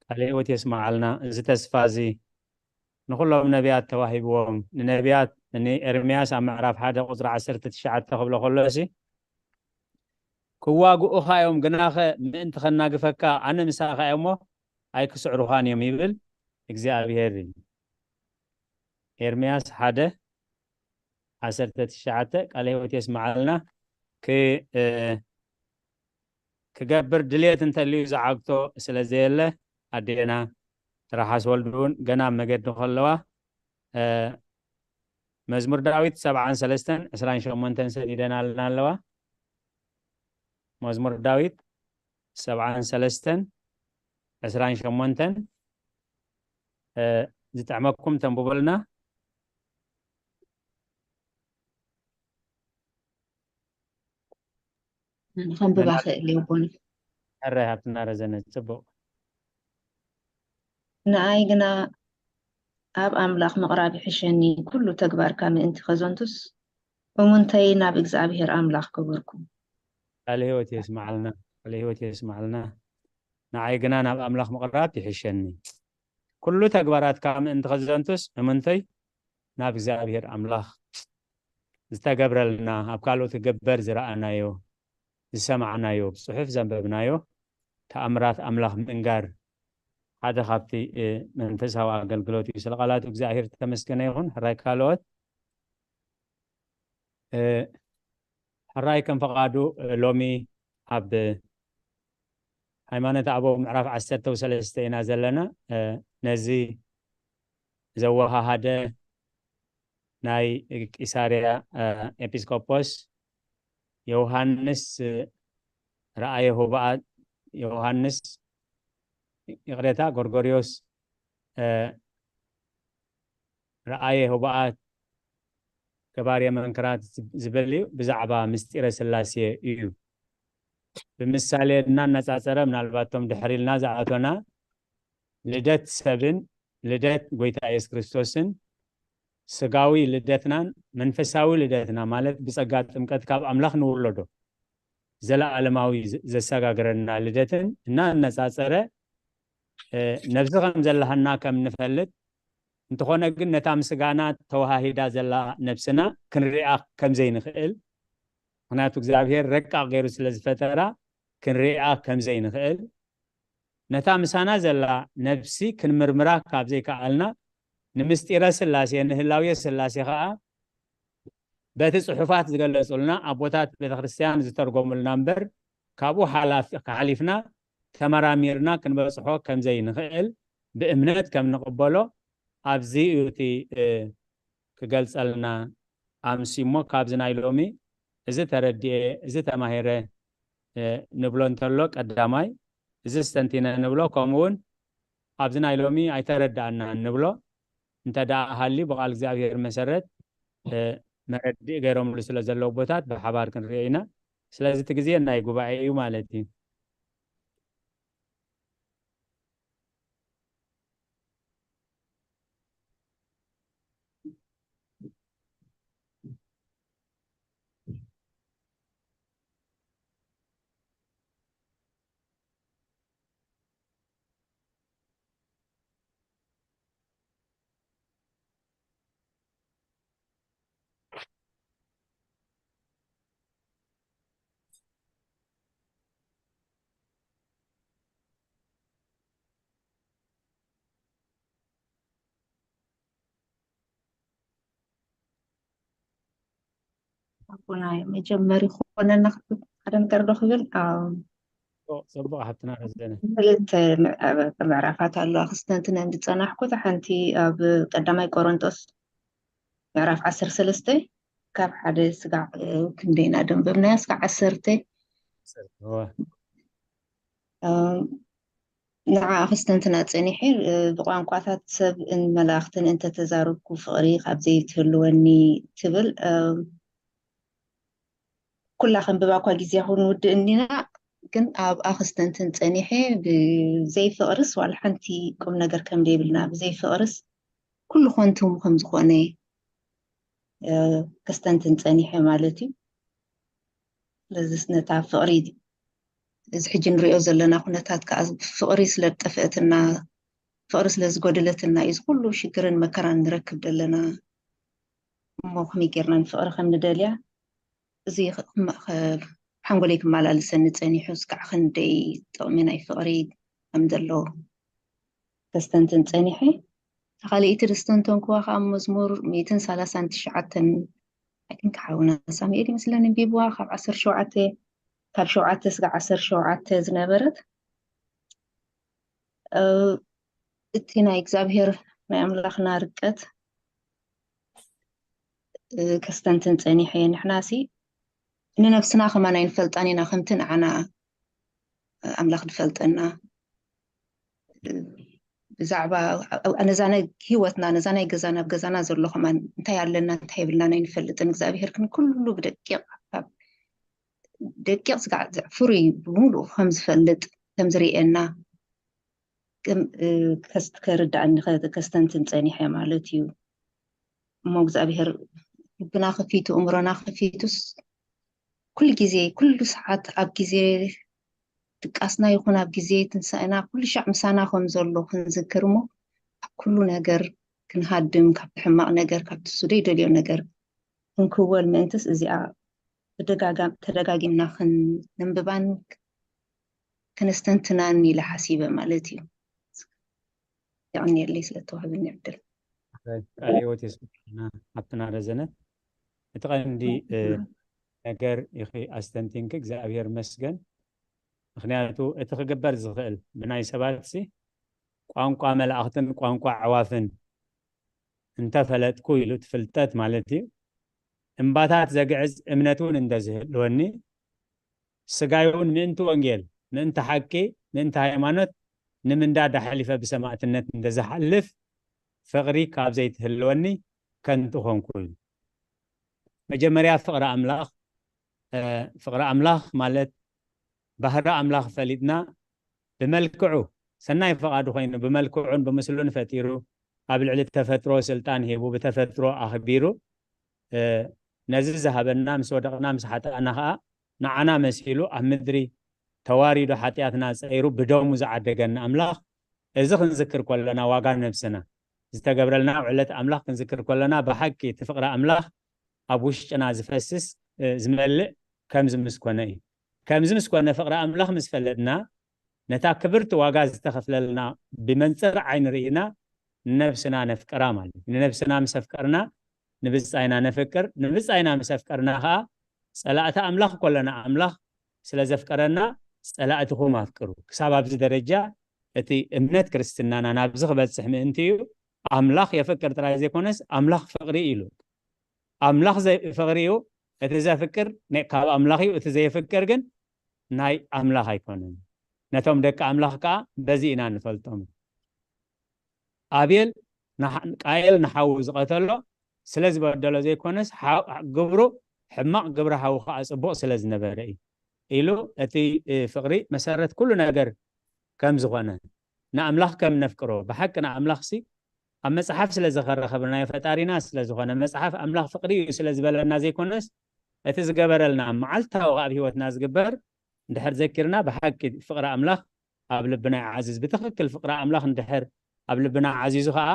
ቃለ ህይወት የስምዓልና። እዚ ተስፋ እዚ ንኹሎም ነቢያት ተዋሂብዎም። ንነቢያት፣ ንኤርምያስ ኣብ ምዕራፍ ሓደ ቁጽሪ ዓሰርተ ትሽዓተ ክብሎ ከሎ፣ እዚ ክዋግኡኻ እዮም፣ ግናኸ ምእንቲ ከናግፈካ ኣነ ምሳኻ እየ እሞ ኣይክስዕሩኻን እዮም ይብል እግዚኣብሄር እዩ። ኤርምያስ ሓደ ዓሰርተ ትሽዓተ። ቃለ ህይወት የስምዓልና። ክ-፣ እ፣ ክገብር ድልየት እንተልዩ ዝዓግቶ ስለ ዘየለ፣ ኣዴና ትርሓስ ወልዱ እውን ገና ኣብ መገዲ ከለዋ፣ እ፣ መዝሙር ዳዊት ሰብዓን ሰለስተን ዕስራን ሸሞንተን ሰዲደናልና ኣለዋ። መዝሙር ዳዊት ሰብዓን ሰለስተን ዕስራን ሸሞንተን፣ እ፣ ዝጥዕመኩም ተንብበልና። ከንብባ መናል-፣ ክእል እየ ኣቦና። ሕራይ ሃብትና ረዘነ፣ ጽቡቕ። ንኣይ ግና ኣብ ኣምላኽ ምቕራብ ይሕሸኒ፣ ኩሉ ተግባርካ ምእንቲ ከዘንቱስ፣ እሙንተይ ናብ እግዚኣብሄር ኣምላኽ ክብርኩ። ቃለ ህይወት የስምዓልና፣ ቃለ ህይወት የስምዓልና። ንኣይ ግና ናብ ኣምላኽ ምቕራብ ይሕሸኒ፣ ኩሉ ተግባራትካ ምእንቲ ከዘንቱስ፣ እሙንተይ ናብ እግዚኣብሄር ኣምላኽ ዝተገብረልና፣ ኣብ ካልኦት ክግበር ዝረኣናዮ፣ ዝሰማዕናዮ፣ ብጽሑፍ ዘንበብናዮ ተኣምራት ኣምላኽ ምእንጋር ሓደ ካብቲ፣ እ፣ መንፈሳዊ ኣገልግሎት እዩ። ስለ ቃላቱ እግዚኣብሄር ዝተመስገነ ይኹን። ሕራይ ካልኦት፣ እ፣ ሕራይ ከም ፈቓዱ፣ እ፣ ሎሚ ኣብ ሃይማኖተ ኣበው ምዕራፍ ዓሰርተ ሰለስተ ኢና ዘለና። እ፣ ነዚ ዘወሃሃደ ናይ ቂሳርያ ኤጲስቆጶስ ዮሃንስ ራእየ ሆባኣ ዮሃንስ ይቕሬታ ጎርጎርዮስ ራእየ ሆባኣ ገባርየ መንክራት ዝብል እዩ። ብዛዕባ ምስጢረ ስላሴ እዩ። ብምሳሌ እናነፃፀረ ምናልባቶም ድሕር ኢልና ዝኣቶና ልደት ሰብን ልደት ጎይታ የሱስ ክርስቶስን ስጋዊ ልደትናን መንፈሳዊ ልደትና ማለት ብፀጋ ጥምቀት ካብ ኣምላኽ ንውለዶ ዘለኣለማዊ ዘሰጋግረና ልደትን እናነፃፀረ ነብሲ ከም ዘለሃና ከም ንፈልጥ እንተኾነ ግን ነታ ምስጋና ተዋሃሂዳ ዘላ ነብስና ክንሪኣ ከም ዘይንኽእል ምክንያቱ እግዚኣብሔር ረቃቕ ገይሩ ስለ ዝፈጠራ ክንሪኣ ከም ዘይንኽእል ነታ ምሳና ዘላ ነብሲ ክንምርምራ ካብ ዘይከኣልና ንምስጢረ ስላሴ ንህላውየ ስላሴ ከዓ በቲ ጽሑፋት ዝገለጹልና ኣቦታት ቤተክርስትያን ዝተርጎሙልና እምበር ካብኡ ሓላፊ- ሓሊፍና ተመራሚርና ክንበጽሖ ከም ዘይንኽእል ብእምነት ከም ንቕበሎ ኣብዚ እዩ እቲ እ፣ ክገልጸልና ኣምሲ እሞ ካብዚ ናይ ሎሚ እዚ ተረዲኤ እዚ ተማሂረ እ፣ ንብሎ እንተሎ ቀዳማይ እዚ ስተንቲነ ንብሎ ከምኡ እውን ኣብዚ ናይ ሎሚ ኣይተረዳእናን ንብሎ እንተ ደኣ ሃልዩ ብቓል እግዚኣብሔር መሰረት መረድእ ገይሮምሉ ስለ ዘለዉ ቦታት ብሓባር ክንሪኦ ኢና። ስለዚ እቲ ግዜ ናይ ጉባኤ እዩ ማለት እዩ። ኣቦና መጀመሪ ክኾነና ሓደ ነገር ዶ ክብል ፅቡቅ ሓብትና ረዘነ ክልተ ምዕራፋት ኣለዋ ክስተንትነን ዝፀናሕኩት ሓንቲ ኣብ ቀዳማይ ቆሮንጦስ ምዕራፍ ዓሰርተ ሰለስተ ካብ ሓደ ስጋዕ ክንደይና ደንበብናያ ስጋዕ ዓሰርተ ንዓ ክስተንትና ፀኒሐ ብቋንቋታት ሰብ መላእክትን እንተተዛረብኩ ፍቅሪ ካብ ዘይትህልወኒ ትብል ኩላ ከንብባ እኳ ግዜ ክንውድእ እንዲና ግን ኣብ ኣክስተንትን ፀኒሐ ብዘይ ፍቅርስ ዋላ ሓንቲ ቁም ነገር ከም ዘይብልና ብዘይ ፍቅርስ ኩሉ ኮንቱ ከም ዝኾነ ከስተንትን ፀኒሐ ማለት እዩ። ስለዚ ነታ ፍቅሪ እዚ ሕጂ ንሪኦ ዘለና ኩነታት ከዓ ፍቅሪ ስለ ዝጠፍአትና ፍቅሪ ስለ ዝጎደለትና እዩ ኩሉ ሽግርን መከራን ንረክብ ዘለና እሞ ከመይ ጌርና ንፍቅሪ ከም ንደልያ እዚ ሓንጎለይ ክመላልሰኒ ፀኒሑ እስካዕ ክንደይ ጥቕሚ ናይ ፍቅሪ ከም ዘለዎ ከስተንትን ፀኒሐ። ካልኣይቲ ዘስተንተንክዋ ከዓ መዝሙር ሚእትን ሰላሳን ትሽዓተን I think ሓውና ሳሙኤል ይመስለኒ ኣንቢብዋ ካብ ዓሰርተ ሸውዓተ ካብ ሸውዓተ ስጋዕ ዓሰርተ ሸውዓተ ዝነበረት እቲ ናይ እግዚኣብሔር ናይ ኣምላኽና ርቀት ከስተንትን ፀኒሐ ንሕናሲ ንነብስና ከማን ኣይንፈልጣን ኢና ከምቲ ንዓና ኣምላኽ ዝፈልጠና ብዛዕባ ነዛ ናይ ህይወትና ነዛ ናይ ገዛና ኣብ ገዛና ዘሎ ከማን እንታይ ኣለና እንታይ የብልና ናይ ንፈልጥን እግዚኣብሔር ግን ኩሉ ብደቂቕ ካብ ደቂቕ ስጋዕ ፍሩይ ብምሉእ ከም ዝፈልጥ ከም ዝርእየና ከርዳእኒ ከስተንትን ፀኒሐ ማለት እዩ እሞ እግዚኣብሔር ልብና ከፊቱ እምሮና ከፊቱስ ኩሉ ግዜ ኩሉ ሰዓት ኣብ ግዜ ድቃስና ይኹን ኣብ ግዜ ትንሳኤና ኩሉ ሻዕ ምሳና ከም ዘሎ ክንዝክር እሞ ኣብ ኩሉ ነገር ክንሃድም ካብቲ ሕማቕ ነገር ካብቲ እሱ ዘይደልዮ ነገር ክንክወል ምእንትስ እዚኣ ብደጋጋም ተደጋጊምና ክንንብባን ክነስተንትናን ኢለ ሓሲበ ማለት እዩ። የቐንየለይ ስለተዋህበኒ ዕድል። ቃለ ህይወት የስና ሓብትና ረዘነ እቲ ቀንዲ ነገር ኢኺ ኣስተንቲንኪ እግዚኣብሔር መስገን ምክንያቱ እቲ ክግበር ዝኽእል ብናይ ሰባት ሲ ቋንቋ መላእኽትን ቋንቋ ኣዕዋፍን እንተፈለጥኩ ኢሉ፣ እቲ ፍልጠት ማለት እዩ። እምባታት ዘግዕዝ እምነት እውን እንተዝህልወኒ፣ ስጋይ እውን ምእንቲ ወንጌል፣ ምእንቲ ሓቂ፣ ምእንቲ ሃይማኖት ንምንዳድ ኣሕሊፈ ብሰማእትነት እንተዝሓልፍ፣ ፍቕሪ ካብ ዘይትህልወኒ ከንቱ ኾንኩ ኢሉ። መጀመርያ ፍቕሪ ኣምላኽ፣ እ፣ ፍቕሪ ኣምላኽ ማለት ባህሪ ኣምላኽ ፈሊጥና ብመልክዑ ሰናይ ፍቓዱ ኮይኑ ብመልክዑን ብምስሉን ፈጢሩ ኣብ ልዕሊ ተፈጥሮ ስልጣን ሂቡ ብተፈጥሮ ኣኽቢሩ፣ እ፣ ነዚ ዝሃበና ምስ ወደቕና ምስ ሓጠኣና ኸዓ ንዓና መሲሉ ኣብ ምድሪ ተዋሪዱ ሓጢኣትና ጸይሩ ብደሙ ዝዓደገና ኣምላኽ እዚ ክንዝክር ከለና ዋጋ ነብስና ዝተገብረልና ውዕለት ኣምላኽ ክንዝክር ከለና ብሓቂ እቲ ፍቕሪ ኣምላኽ ኣብ ውሽጥና ዝፈስስ፣ እ፣ ዝመልእ ከምዚ ምስ ኮነ እዩ። ከምዚ ምስ ኮነ ፍቕሪ ኣምላኽ ምስ ፈለጥና ነታ ክብርቲ ዋጋ ዝተኸፍለልና ብመንጽር ዓይኒ ርኢና ንነብስና ነፍቅራ ማለት እዩ። ንነብስና ምስ ኣፍቀርና ንብጻይና ነፍቅር፣ ንብጻይና ምስ ኣፍቀርና ኸዓ ጸላእቲ ኣምላኽ ኮለና ኣምላኽ ስለ ዘፍቀረና ጸላእትኹም ኣፍቅሩ። ክሳብ ኣብዚ ደረጃ እቲ እምነት ክርስትናና ናብዚ ክበጽሕ ምእንቲ እዩ። ኣምላኽ የፍቅር ጥራይ ዘይኮነስ ኣምላኽ ፍቕሪ እዩ ኢሉ። ኣምላኽ ዘይ-፣ ፍቕሪ እዩ። እቲ ዘፍቅር ናይ-፣ ካብ ኣምላኽ እዩ። እቲ ዘየፍቅር ግን ናይ ኣምላኽ ኣይኮነን። ነቶም ደቂ ኣምላኽ ከኣ በዚ ኢና ንፈልጦም። ኣቤል ንሓ-፣ ቃየል ንሓዉ ዝቐተሎ ስለ ዝበደሎ ዘይኮነስ፣ ሓ-፣ ግብሩ ሕማቕ፣ ግብሪ ሓዉ ከኣ ጽቡቕ ስለ ዝነበረ እዩ ኢሉ፣ እቲ፣ እ፣ ፍቕሪ መሰረት ኩሉ ነገር ከም ዝኾነ፣ ንኣምላኽ ከም ነፍቅሮ፣ ብሓቂ ንኣምላኽሲ ኣብ መጽሓፍ ስለ ዝኸረኸብናዮ፣ ፈጣሪና ስለ ዝኾነ፣ መጽሓፍ ኣምላኽ ፍቕሪ እዩ ስለ ዝበለና ዘይኮነስ፣ እቲ ዝገበረልና መዓልታዊ ኣብ ህይወትና ዝግበር እንድሕር ዘኪርና፣ ብሓቂ ፍቕሪ ኣምላኽ ኣብ ልብና ይዓዝዝ። ብትኽክል ፍቕሪ ኣምላኽ እንድሕር ኣብ ልብና ዓዚዙ ኸኣ፣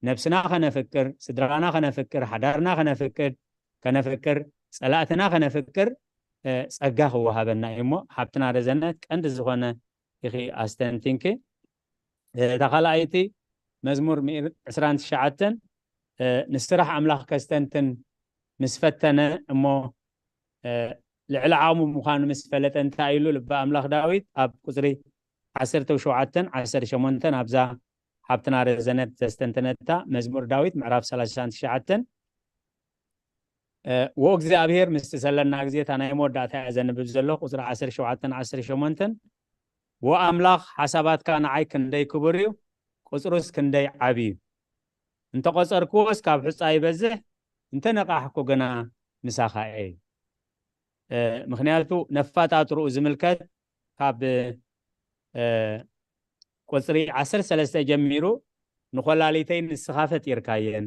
ነብስና ኸነፍቅር፣ ስድራና ኸነፍቅር፣ ሓዳርና ኸነፍቅድ፣ ከነፍቅር፣ ጸላእትና ኸነፍቅር፣ እ፣ ጸጋ ክወሃበና እዩ እሞ፣ ሓብትና ረዘነት ቀንዲ ዝኾነ ኢኺ ኣስተንቲንኪ። እ፣ እታ ካልኣይቲ መዝሙር ሚእቲ ዕስራን ትሽዓተን፣ እ፣ ንስራሕ ኣምላኽ ከስተንትን ምስ ፈተነ እሞ፣ እ፣ ልዕሊ ዓቕሙ ምዃኑ ምስ ፈለጠ እንታይ ኢሉ ልበ ኣምላኽ ዳዊት ኣብ ቁጽሪ ዓሰርተ ሸውዓተን ዓሰርተ ሸሞንተን ኣብዛ ሓብትና ረዘነት ዘስተንተነታ መዝሙር ዳዊት ምዕራፍ ሰላሳን ትሽዓተን፣ እ፣ ወእግዚኣብሔር ምስቲ ሰለና ግዜ እታ ናይ መወዳእታ እያ ዘንብብ ዘለኹ፣ ቁጽሪ ዓሰርተ ሸውዓተን ዓሰርተ ሸሞንተን፣ ወኣምላኽ ሓሳባትካ ንዓይ ክንደይ ክቡር እዩ፣ ቁጽሩስ ክንደይ ዓቢ እዩ። እንተቆጸርክዎስ ካብ ሑጻ ይበዝሕ፣ እንተነቃሕኩ ግና ምሳኻ እየ። እ፣ ምኽንያቱ ነፋጣጥርኡ ዝምልከት ካብ፣ እ፣ ቁጽሪ ዓሰርተ ሰለስተ ጀሚሩ ንኮላሊተይ ንስኻ ፈጢርካየን፣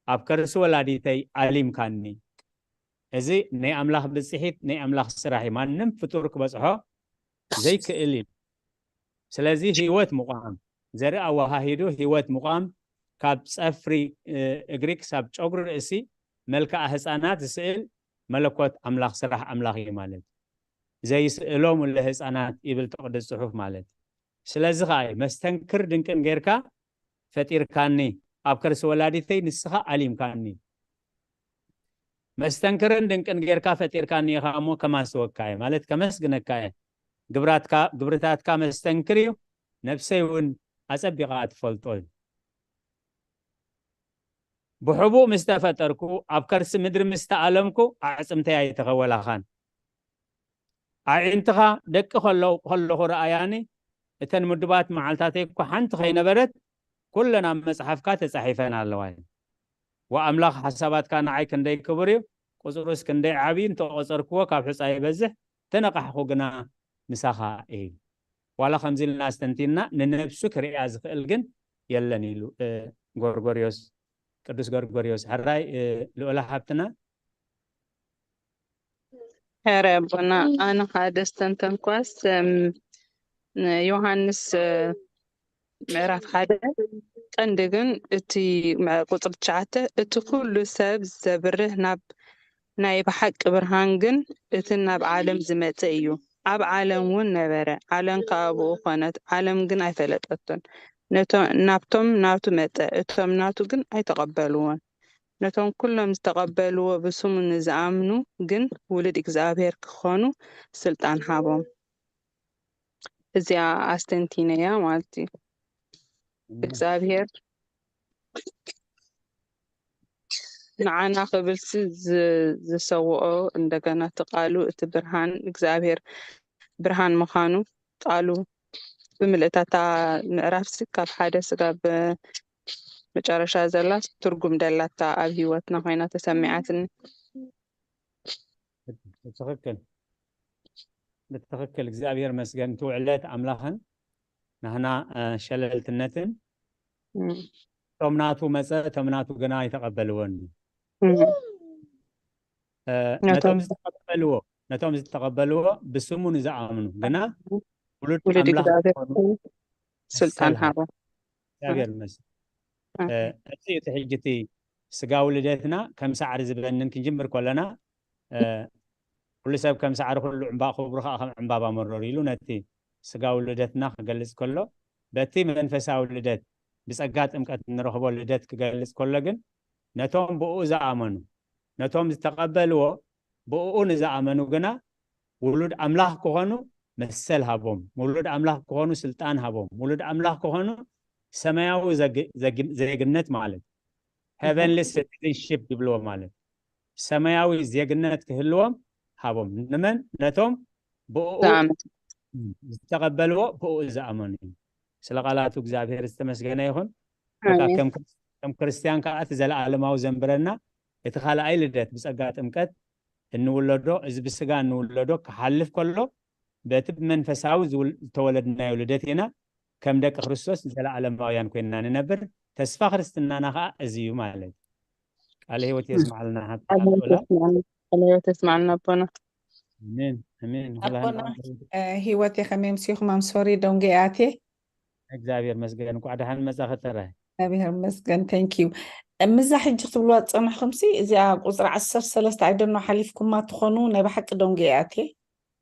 ኣብ ከርሲ ወላዲተይ ኣሊምካኒ። እዚ ናይ ኣምላኽ ብጽሒት፣ ናይ ኣምላኽ ስራሕ እዩ። ማንም ፍጡር ክበጽሖ ዘይክእል እዩ። ስለዚ ህይወት ምቋም፣ ዘርኢ ኣወሃሂዱ ህይወት ምቋም፣ ካብ ጸፍሪ፣ እ፣ እግሪ ክሳብ ጨጉሪ ርእሲ፣ መልክዓ ህጻናት ዝስእል መለኮት ኣምላኽ፣ ስራሕ ኣምላኽ እዩ ማለት እዩ። ዘይስእሎም ለህጻናት ይብል እቲ ቅዱስ ጽሑፍ ማለት እዩ። ስለዚ ኸኣ እዩ፣ መስተንክር ድንቅን ጌርካ ፈጢርካኒ፣ ኣብ ከርሲ ወላዲተይ ንስኻ ኣሊምካኒ። መስተንክርን ድንቅን ጌርካ ፈጢርካኒ ኢኻ እሞ ከማስወካ እየ፣ ማለት ከመስግነካ እየ። ግብራትካ፣ ግብርታትካ መስተንክር እዩ፣ ነብሰይ እውን ኣጸቢቓ ትፈልጦ እዩ። ብሕቡእ ምስ ተፈጠርኩ፣ ኣብ ከርሲ ምድሪ ምስ ተኣለምኩ፣ ኣዕጽምተይ ኣይተኸወላኻን። ኣዒንትኻ ደቂ ከለዉ፣ ከለኹ ረኣያኒ፣ እተን ምዱባት መዓልታተይ እኳ ሓንቲ ከይነበረት፣ ኩለን ኣብ መጽሓፍካ ተጻሒፈን ኣለዋ። ወኣምላኽ ሓሳባትካ ንዓይ ክንደይ ክቡር እዩ፣ ቁጽሩስ ክንደይ ዓቢ፣ እንተቆጸርክዎ ካብ ሑጻ ይበዝሕ፣ ተነቃሕኩ ግና ምሳኻ እየ። ዋላ ከምዚ ኢልና ኣስተንቲንና፣ ንነብሱ ክርእያ ዝኽእል ግን የለን ኢሉ፣ እ፣ ጎርጎርዮስ፣ ቅዱስ ጎርጎርዮስ። ሕራይ፣ እ፣ ልኡላ ሓብትና። ሕራይ ኣቦና፣ ኣነ ኸኣ ደስተንተንኳስ፣ እም፣ ዮሃንስ፣ እ፣ ምዕራፍ ሓደ ቀንዲ ግን እቲ ምዕ-፣ ቁጽሪ ትሽዓተ፣ እቲ ኩሉ ሰብ ዘብርህ ናብ ናይ ብሓቂ ብርሃን ግን እቲ ናብ ዓለም ዝመጸ እዩ። ኣብ ዓለም እውን ነበረ፣ ዓለም ከኣ ብኡ ኮነት፣ ዓለም ግን ኣይፈለጠቶን። ነቶ-፣ ናብቶም ናቱ መጸ፣ እቶም ናቱ ግን ኣይተቐበልዎን። ነቶም ኩሎም ዝተቐበልዎ ብስሙ ንዝኣምኑ ግን ውሉድ እግዚኣብሔር ክኾኑ ስልጣን ሃቦም። እዚኣ ኣስተንቲነያ ማለት እዩ። እግዚኣብሔር ንዓና ክብልሲ ዝ- ዝሰውኦ፣ እንደገና እቲ ቃሉ፣ እቲ ብርሃን፣ እግዚኣብሔር ብርሃን ምዃኑ፣ ቃሉ ብምልእታታ ምዕራፍሲ ካብ ሓደ ስጋብ መጨረሻ ዘላ ትርጉም ደላታ ኣብ ህይወትና ኮይና ተሰሚዓትኒ። ትኽክል፣ ብትኽክል። እግዚኣብሔር መስገን። እቲ ውዕለት ኣምላኽን ናህና ሸለልትነትን፣ እቶም ናቱ መጸ፣ እቶም ናቱ ግና ኣይተቐበልዎን። ነቶም ዝተቐበልዎ፣ ነቶም ዝተቐበልዎ፣ ብስሙ ንዝኣምኑ ግና ውሉድ ኣምላኽ ክኾኑ ስልጣን ሃቦም። እግዚኣብሔር መስገን። እዚ እቲ ሕጂ እቲ ስጋዊ ልደትና ከም ሳዕሪ ዝበንን ክንጅምር ከለና፣ ኩሉ ሰብ ከም ሳዕሪ ኩሉ ዕምባ ክብሩ ከዓ ከም ዕምባባ መረሩ ኢሉ ነቲ ስጋዊ ልደትና ክገልጽ ከሎ፣ በቲ መንፈሳዊ ልደት፣ ብጸጋ ጥምቀት እንረኽቦ ልደት ክገልጽ ከሎ ግን፣ ነቶም ብኡ ዝኣመኑ፣ ነቶም ዝተቐበልዎ፣ ብኡ ንዝኣመኑ ግና ውሉድ ኣምላኽ ክኾኑ መሰል ሃቦም፣ ውሉድ ኣምላኽ ክኾኑ ስልጣን ሃቦም፣ ውሉድ ኣምላኽ ክኾኑ ሰማያዊ ዜግነት ማለት፣ heavenly citizenship ይብልዎ ማለት፣ ሰማያዊ ዜግነት ክህልዎም ሃቦም። ንመን? ነቶም ብኡ ዝተቐበልዎ፣ ብኡ ዝኣመኑ እዩ። ስለ ቃላቱ እግዚኣብሔር ዝተመስገነ ይኹን። ከም ክርስትያን ከዓ እቲ ዘለዓለማዊ ዘንብረና እቲ ካልኣይ ልደት ብጸጋ ጥምቀት እንውለዶ፣ እዚ ብስጋ እንውለዶ ክሓልፍ ከሎ፣ በቲ ብመንፈሳዊ ዝተወለድናዮ ልደት ኢና ከም ደቂ ክርስቶስ ዘለዓለማውያን ኮይንና ንነብር። ተስፋ ክርስትናና ከዓ እዚ እዩ ማለት እዩ። ቃለ ህይወት የስማዕልና። ቃለ ህይወት የስማዕልና ኣቦና። ኣሜን ኣሜን። ኣቦና ህይወት የኸመይ ምሲኹም ኣምሶሪ ደንጎ ኣቴ እግዚኣብሔር መስገን። እንኳዕ ደሓን መጻ ከተራይ። እግዚኣብሔር መስገን። Thank you። ምዛ ሕጂ ክትብልዋ ዝጸናሕኩም ሲ እዚኣ ቁፅሪ ዓሰርተ ሰለስተ ኣይደኖ ሓሊፍኩማ ትኾኑ። ናይ ብሓቂ ደንጎ ኣቴ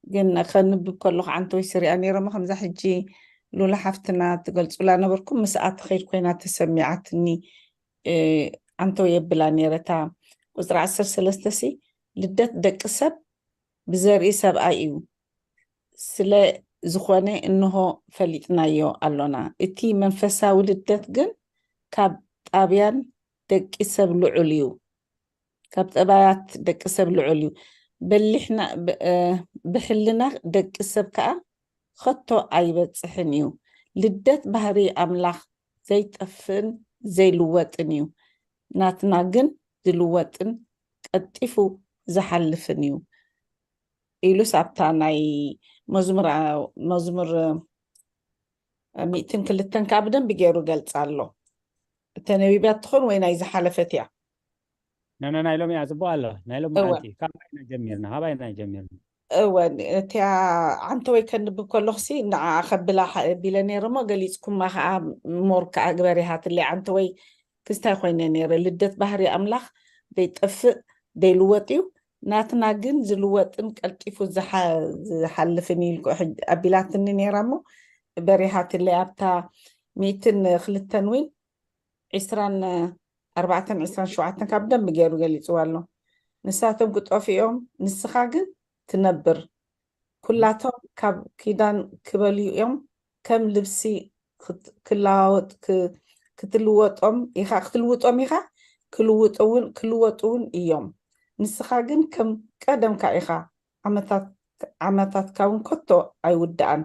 ግን ከንብብ ከለኹ ዓንተወይ ስሪኣ ነይረ እሞ ከምዛ ሕጂ ሉላ ሓፍትና ትገልጹላ ነበርኩም ምስኣ ትኸይድ ኮይና ተሰሚዓትኒ። ዓንተወይ የብላ ነይረ እታ ቁፅሪ ዓሰርተ ሰለስተ ሲ ልደት ደቂ ሰብ ብዘርኢ ሰብኣይ እዩ። ስለ ዝኾነ እንሆ ፈሊጥናዮ ኣሎና። እቲ መንፈሳዊ ልደት ግን ካብ ጣብያን ደቂ ሰብ ልዑል እዩ። ካብ ጠባያት ደቂ ሰብ ልዑል እዩ። በሊሕና ብሕልና ደቂ ሰብ ከዓ ኸቶ ኣይበጽሕን እዩ። ልደት ባህሪ ኣምላኽ ዘይጠፍእን ዘይልወጥን እዩ። ናትና ግን ዝልወጥን ቀልጢፉ ዝሓልፍን እዩ ኢሉስ ኣብታ ናይ መዝሙር መዝሙር ሚእትን ክልተን ከዓ ብደንቢ ገይሩ ገልጻ ኣሎ። እተነቢብያ ትኾን ወይ ናይ ዝሓለፈት እያ? ነነ ናይ ሎሚ እያ ጽቡቅ ኣሎ። ናይ ሎሚ እወ። ኣንቲ ካባይና ጀሚርና፣ ካባይና ጀሚርና። እወ እቲያ ዓንተ ወይ ከንብብ ከለኹሲ ንዓ ከብላ ቢለ ነይረ እሞ ገሊጽኩማ ከዓ ሞር ከዓ ግበሪሃትለይ ዓንተ ወይ ክስታይ ኮይነ ነይረ። ልደት ባህሪ ኣምላኽ ዘይጠፍእ ዘይልወጥ እዩ። ናትና ግን ዝልወጥን ቀልጢፉ ዝሓልፍን ኢልኩ ኣቢላትኒ ነይራ እሞ በሪሃትለይ ኣብታ ሚእትን ክልተን እውን ዒስራን ኣርባዕተን ዒስራን ሸውዓተን ካብ ደንብ ገይሩ ገሊፅዋ ኣሎ። ንሳቶም ክጠፍኡ እዮም፣ ንስኻ ግን ትነብር። ኩላቶም ካብ ኪዳን ክበልዩ እዮም፣ ከም ልብሲ ክለዋወጥ ክትልወጦም ኢኻ፣ ክትልውጦም ኢኻ፣ ክልውጡ እውን ክልወጡ እውን እዮም። ንስኻ ግን ከም ቀደምካ ኢኻ፣ ዓመታት ዓመታትካ እውን ከቶ ኣይውድኣን።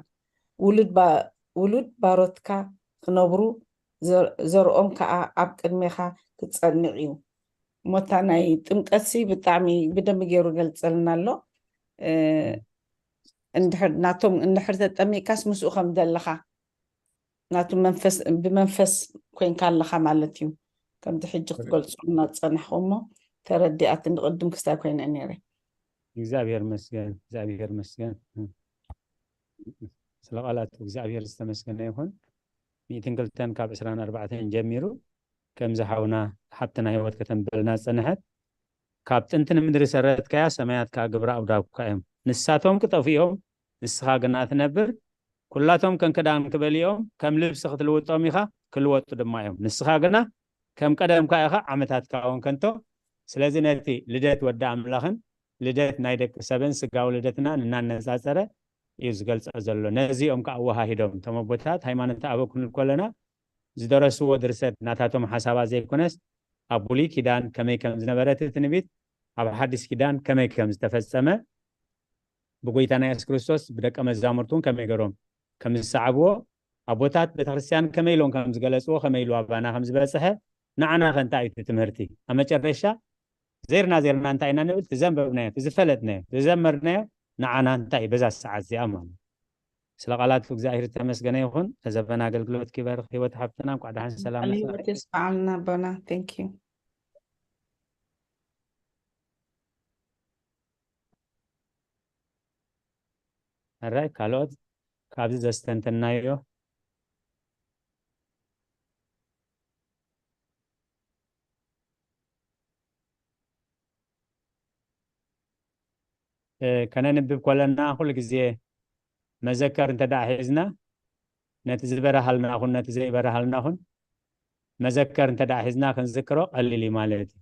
ውሉድ ውሉድ ባሮትካ ክነብሩ ዘርኦም ከዓ ኣብ ቅድሜኻ ክጸንዕ እዩ። ሞታ ናይ ጥምቀትሲ ብጣዕሚ ብደንብ ገይሩ ገልጸልና ኣሎ። እንድሕር ናቶም እንድሕር ተጠሚቅካስ ምስኡ ከም ዘለኻ ናቱ መንፈስ ብመንፈስ ኮይንካ ኣለኻ ማለት እዩ። ከምቲ ሕጂ ክትገልጹ እናጸናሕኩ እሞ ተረዲኣት እንድቅድም ክስታይ ኮይነ ነይረ። እግዚኣብሔር መስገን፣ እግዚኣብሔር መስገን። ስለ ቃላት እግዚኣብሔር ዝተመስገነ ይኹን። ሚእትን ክልተን ካብ ዕስራን ኣርባዕተን ጀሚሩ ከምዚ ሓውና ሓብትና ህይወት ከተንበልና ዝጸንሐት፣ ካብ ጥንቲ ንምድሪ ሰረትካያ ሰማያት ከዓ ግብራ ኣብዳብካ እዮም። ንሳቶም ክጠፍኡ እዮም፣ ንስኻ ግና ትነብር። ኩላቶም ከንክዳን ክበልዮም ከም ልብሲ ክትልውጦም ኢኻ፣ ክልወጡ ድማ እዮም። ንስኻ ግና ከም ቀደምካ ኢኻ፣ ዓመታትካ እውን ከንቶ። ስለዚ ነቲ ልደት ወዲ ኣምላኽን ልደት ናይ ደቂ ሰብን ስጋዊ ልደትናን እናነጻጸረ እዩ ዝገልጾ ዘሎ። ነዚኦም ከዓ ኣወሃሂዶም እቶም ኣቦታት ሃይማኖት ኣበው ክንብል ከለና ዝደረስዎ ድርሰት ናታቶም ሓሳባት ዘይኮነስ ኣብ ብሉይ ኪዳን ከመይ ከም ዝነበረ እቲ ትንቢት ኣብ ሓድሽ ኪዳን ከመይ ከም ዝተፈጸመ ብጎይታና የሱስ ክርስቶስ ብደቀ መዛሙርቱ እውን ከመይ ገሮም ከም ዝሰዓብዎ ኣቦታት ቤተክርስትያን ከመይ ኢሎም ከም ዝገለጽዎ ከመይ ኢሉ ኣባና ከም ዝበጽሐ ንዓና ከ እንታይ እዩ እቲ ትምህርቲ ኣብ መጨረሻ ዜርና ዜርና እንታይ ኢና ንብል ትዘንበብናዮ ትዝፈለጥናዮ ትዘመርናዮ ንዓና እንታይ እዩ በዛ ሰዓት እዚኣ ማለት ስለ ቃላት እግዚኣብሔር ዝተመስገነ ይኹን ተዘበና ኣገልግሎት ኪበር ህይወት ሓፍትና እንኳዕ ደሓን ሰላም መጻእኪ። ህይወት የስማዓልና ኣቦና። Thank you. ሕራይ ካልኦት ካብዚ ዘስተንተናዮ ከነንብብ ኮለና ኩሉ ግዜ መዘከር እንተ ደኣ ሒዝና ነቲ ዝበረሃልና ኹን ነቲ ዘይበረሃልና ኹን መዘከር እንተ ደኣ ሒዝና ክንዝክሮ ቀሊል እዩ ማለት እዩ።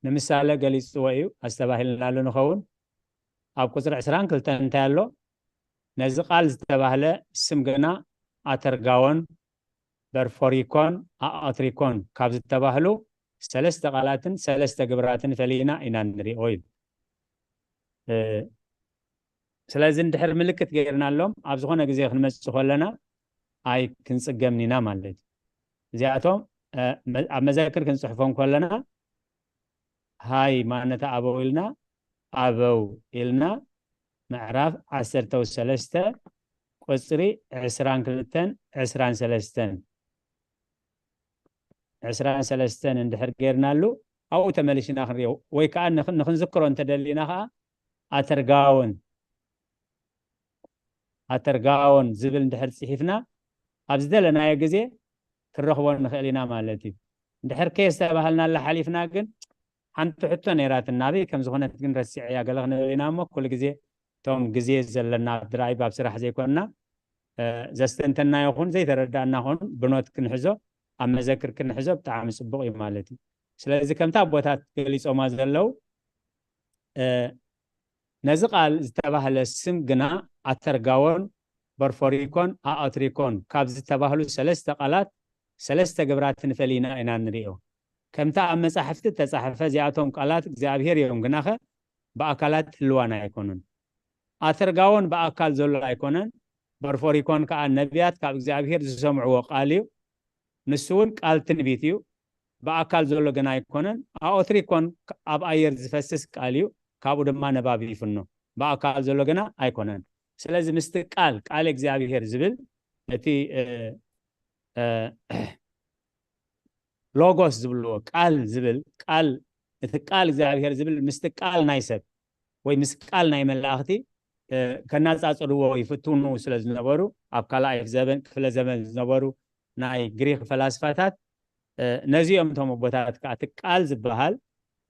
ንምሳሌ ገሊፅዎ እዩ ኣስተባሂልናሉ ንኸውን ኣብ ቁፅሪ ዕስራን ክልተን እንታይ ኣሎ ነዚ ቃል ዝተባህለ ስም ግና ኣተርጋዎን በርፎሪኮን ኣኦትሪኮን ካብ ዝተባህሉ ሰለስተ ቃላትን ሰለስተ ግብራትን ፈሊና ኢና ንሪኦ እዩ ስለዚ እንድሕር ምልክት ገይርናሎም ኣብ ዝኾነ ግዜ ክንመፅእ ከለና ኣይ ክንፅገምን ኢና ማለት እዩ እዚኣቶም ኣብ መዘክር ክንፅሕፎም ከለና ሃይ ማነታ ኣበው ኢልና ኣበው ኢልና ምዕራፍ ዓሰርተ ሰለስተ ቁፅሪ ዕስራን ክልተን ዕስራን ሰለስተን ዕስራን ሰለስተን እንድሕር ጌርናሉ ኣብኡ ተመሊሽና ክንሪኦ ወይ ከዓ ንኽንዝክሮ እንተደሊና ከዓ ኣተርጋውን ኣተርጋውን ዝብል እንድሕር ፅሒፍና ኣብ ዝደለናዮ ግዜ ክንረኽቦ ንኽእል ኢና ማለት እዩ እንድሕር ከየስተባሃልናላ ሓሊፍና ግን ሓንቲ ሕቶ ነይራትና ኣበይ ከም ዝኾነት ግን ረሲዐያ ገለ ክንብል ኢና እሞ ኩሉ ግዜ እቶም ግዜ ዘለና ድራይቭ ኣብ ስራሕ ዘይኮንና ዘስተንተና ይኹን ዘይተረዳእና ኹን ብኖት ክንሕዞ ኣብ መዘክር ክንሕዞ ብጣዕሚ ፅቡቕ እዩ ማለት እዩ ስለዚ ከምታ ኣቦታት ገሊፆማ ዘለው ነዚ ቃል ዝተባህለ ስም ግና ኣተርጋዎን በርፎሪኮን ኣኦትሪኮን ካብ ዝተባህሉ ሰለስተ ቃላት ሰለስተ ግብራት ንፈሊና ኢና ንሪኦ ከምታ ኣብ መጻሕፍቲ እተጻሕፈ እዚኣቶም ቃላት እግዚኣብሔር እዮም ግናኸ ብኣካላት ህልዋን ኣይኮኑን ኣተርጋዎን ብኣካል ዘሎ ኣይኮነን በርፎሪኮን ከዓ ነቢያት ካብ እግዚኣብሔር ዝሰምዕዎ ቃል እዩ ንሱ እውን ቃል ትንቢት እዩ ብኣካል ዘሎ ግና ኣይኮነን ኣኦትሪኮን ኣብ ኣየር ዝፈስስ ቃል እዩ ካብኡ ድማ ነባቢ ይፍኖ ብኣካል ዘሎ ግና ኣይኮነን ስለዚ ምስቲ ቃል ቃል እግዚኣብሔር ዝብል እቲ ሎጎስ ዝብልዎ ቃል ዝብል ቃል እቲ ቃል እግዚኣብሔር ዝብል ምስቲ ቃል ናይ ሰብ ወይ ምስ ቃል ናይ መላእኽቲ ከናጻጽርዎ ይፍትኑ ስለ ዝነበሩ ኣብ ካልኣይ ዘበን ክፍለ ዘበን ዝነበሩ ናይ ግሪክ ፈላስፋታት ነዚኦም እቶም ኣቦታት ከዓ እቲ ቃል ዝበሃል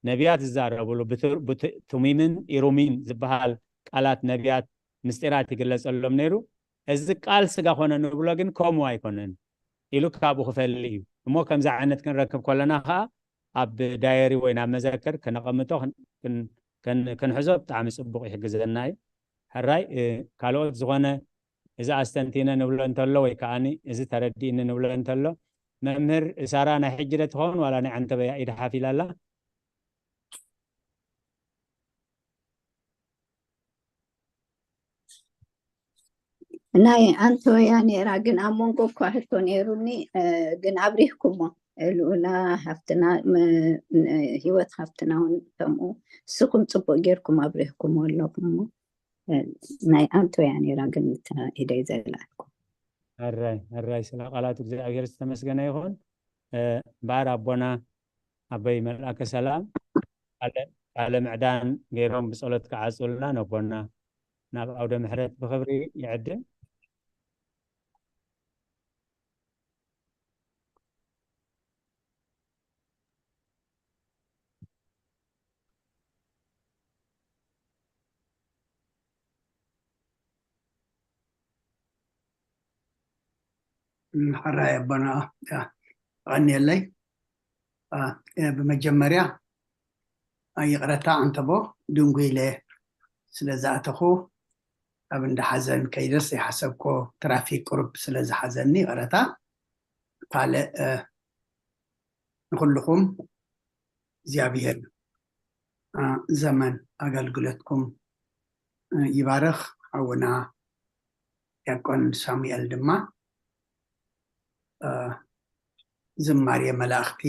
ነቢያት ዝዛረብሉ ብቱሚምን ኢሩሚን ዝበሃል ቃላት ነቢያት ምስጢራት ይግለጸሎም ነይሩ እዚ ቃል ስጋ ኮነ ንብሎ ግን ከምኡ ኣይኮነን ኢሉ ካብኡ ክፈሊ እዩ እሞ ከምዚ ዓይነት ክንረክብ ከለና ከዓ ኣብ ዳየሪ ወይ ናብ መዘክር ከነቐምጦ ክንሕዞ ብጣዕሚ ፅቡቕ ይሕግዘና እዩ ሕራይ ካልኦት ዝኾነ እዚ ኣስተንቲነ ንብሎ እንተሎ ወይ ከዓ እዚ ተረዲእኒ ንብሎ እንተሎ መምህር ሳራ ናይ ሕጂ ዶ ትኸውን ዋላ ናይ ዓንተበያ ኢድ ሓፍ ኢላ ኣላ ናይ ኣንቶያ ነይራ ግን ኣብ መንጎ እኳ ሕቶ ነይሩኒ ግን ኣብሪህኩሞ ልኡላ ሃፍትና ህይወት ሃፍትና እውን ከምኡ ንስኹም ፅቡቅ ጌርኩም ኣብሪህኩሞ ኣለኹም ናይ ኣንቶያ ነይራ ግን ኢደይ ዘልኣልኩም ሕራይ ሕራይ ስለ ቃላት እግዚኣብሔር ዝተመስገነ ይኹን እምበኣር ኣቦና ኣበይ መልኣከ ሰላም ቃለ ምዕዳን ገይሮም ብጸሎት ክዓጹልና ነቦና ናብ ኣውደ ምሕረት ብኽብሪ ይዕድም። ሕራይ ኣቦና ቀንየለይ ብመጀመርያ ይቕረታ ኣንተቦ ድንጉ ኢለ ስለ ዝኣተኹ ኣብ እንዳ ሓዘን ከይደርስ ይሓሰብኮ ትራፊክ ቁሩብ ስለ ዝሓዘኒ ይቕረታ ካልእ ንኩልኹም እግዚኣብሔር ዘመን ኣገልግሎትኩም ይባርኽ። ሓውና ዲያቆን ሳሙኤል ድማ ዝማሬ መላእኽቲ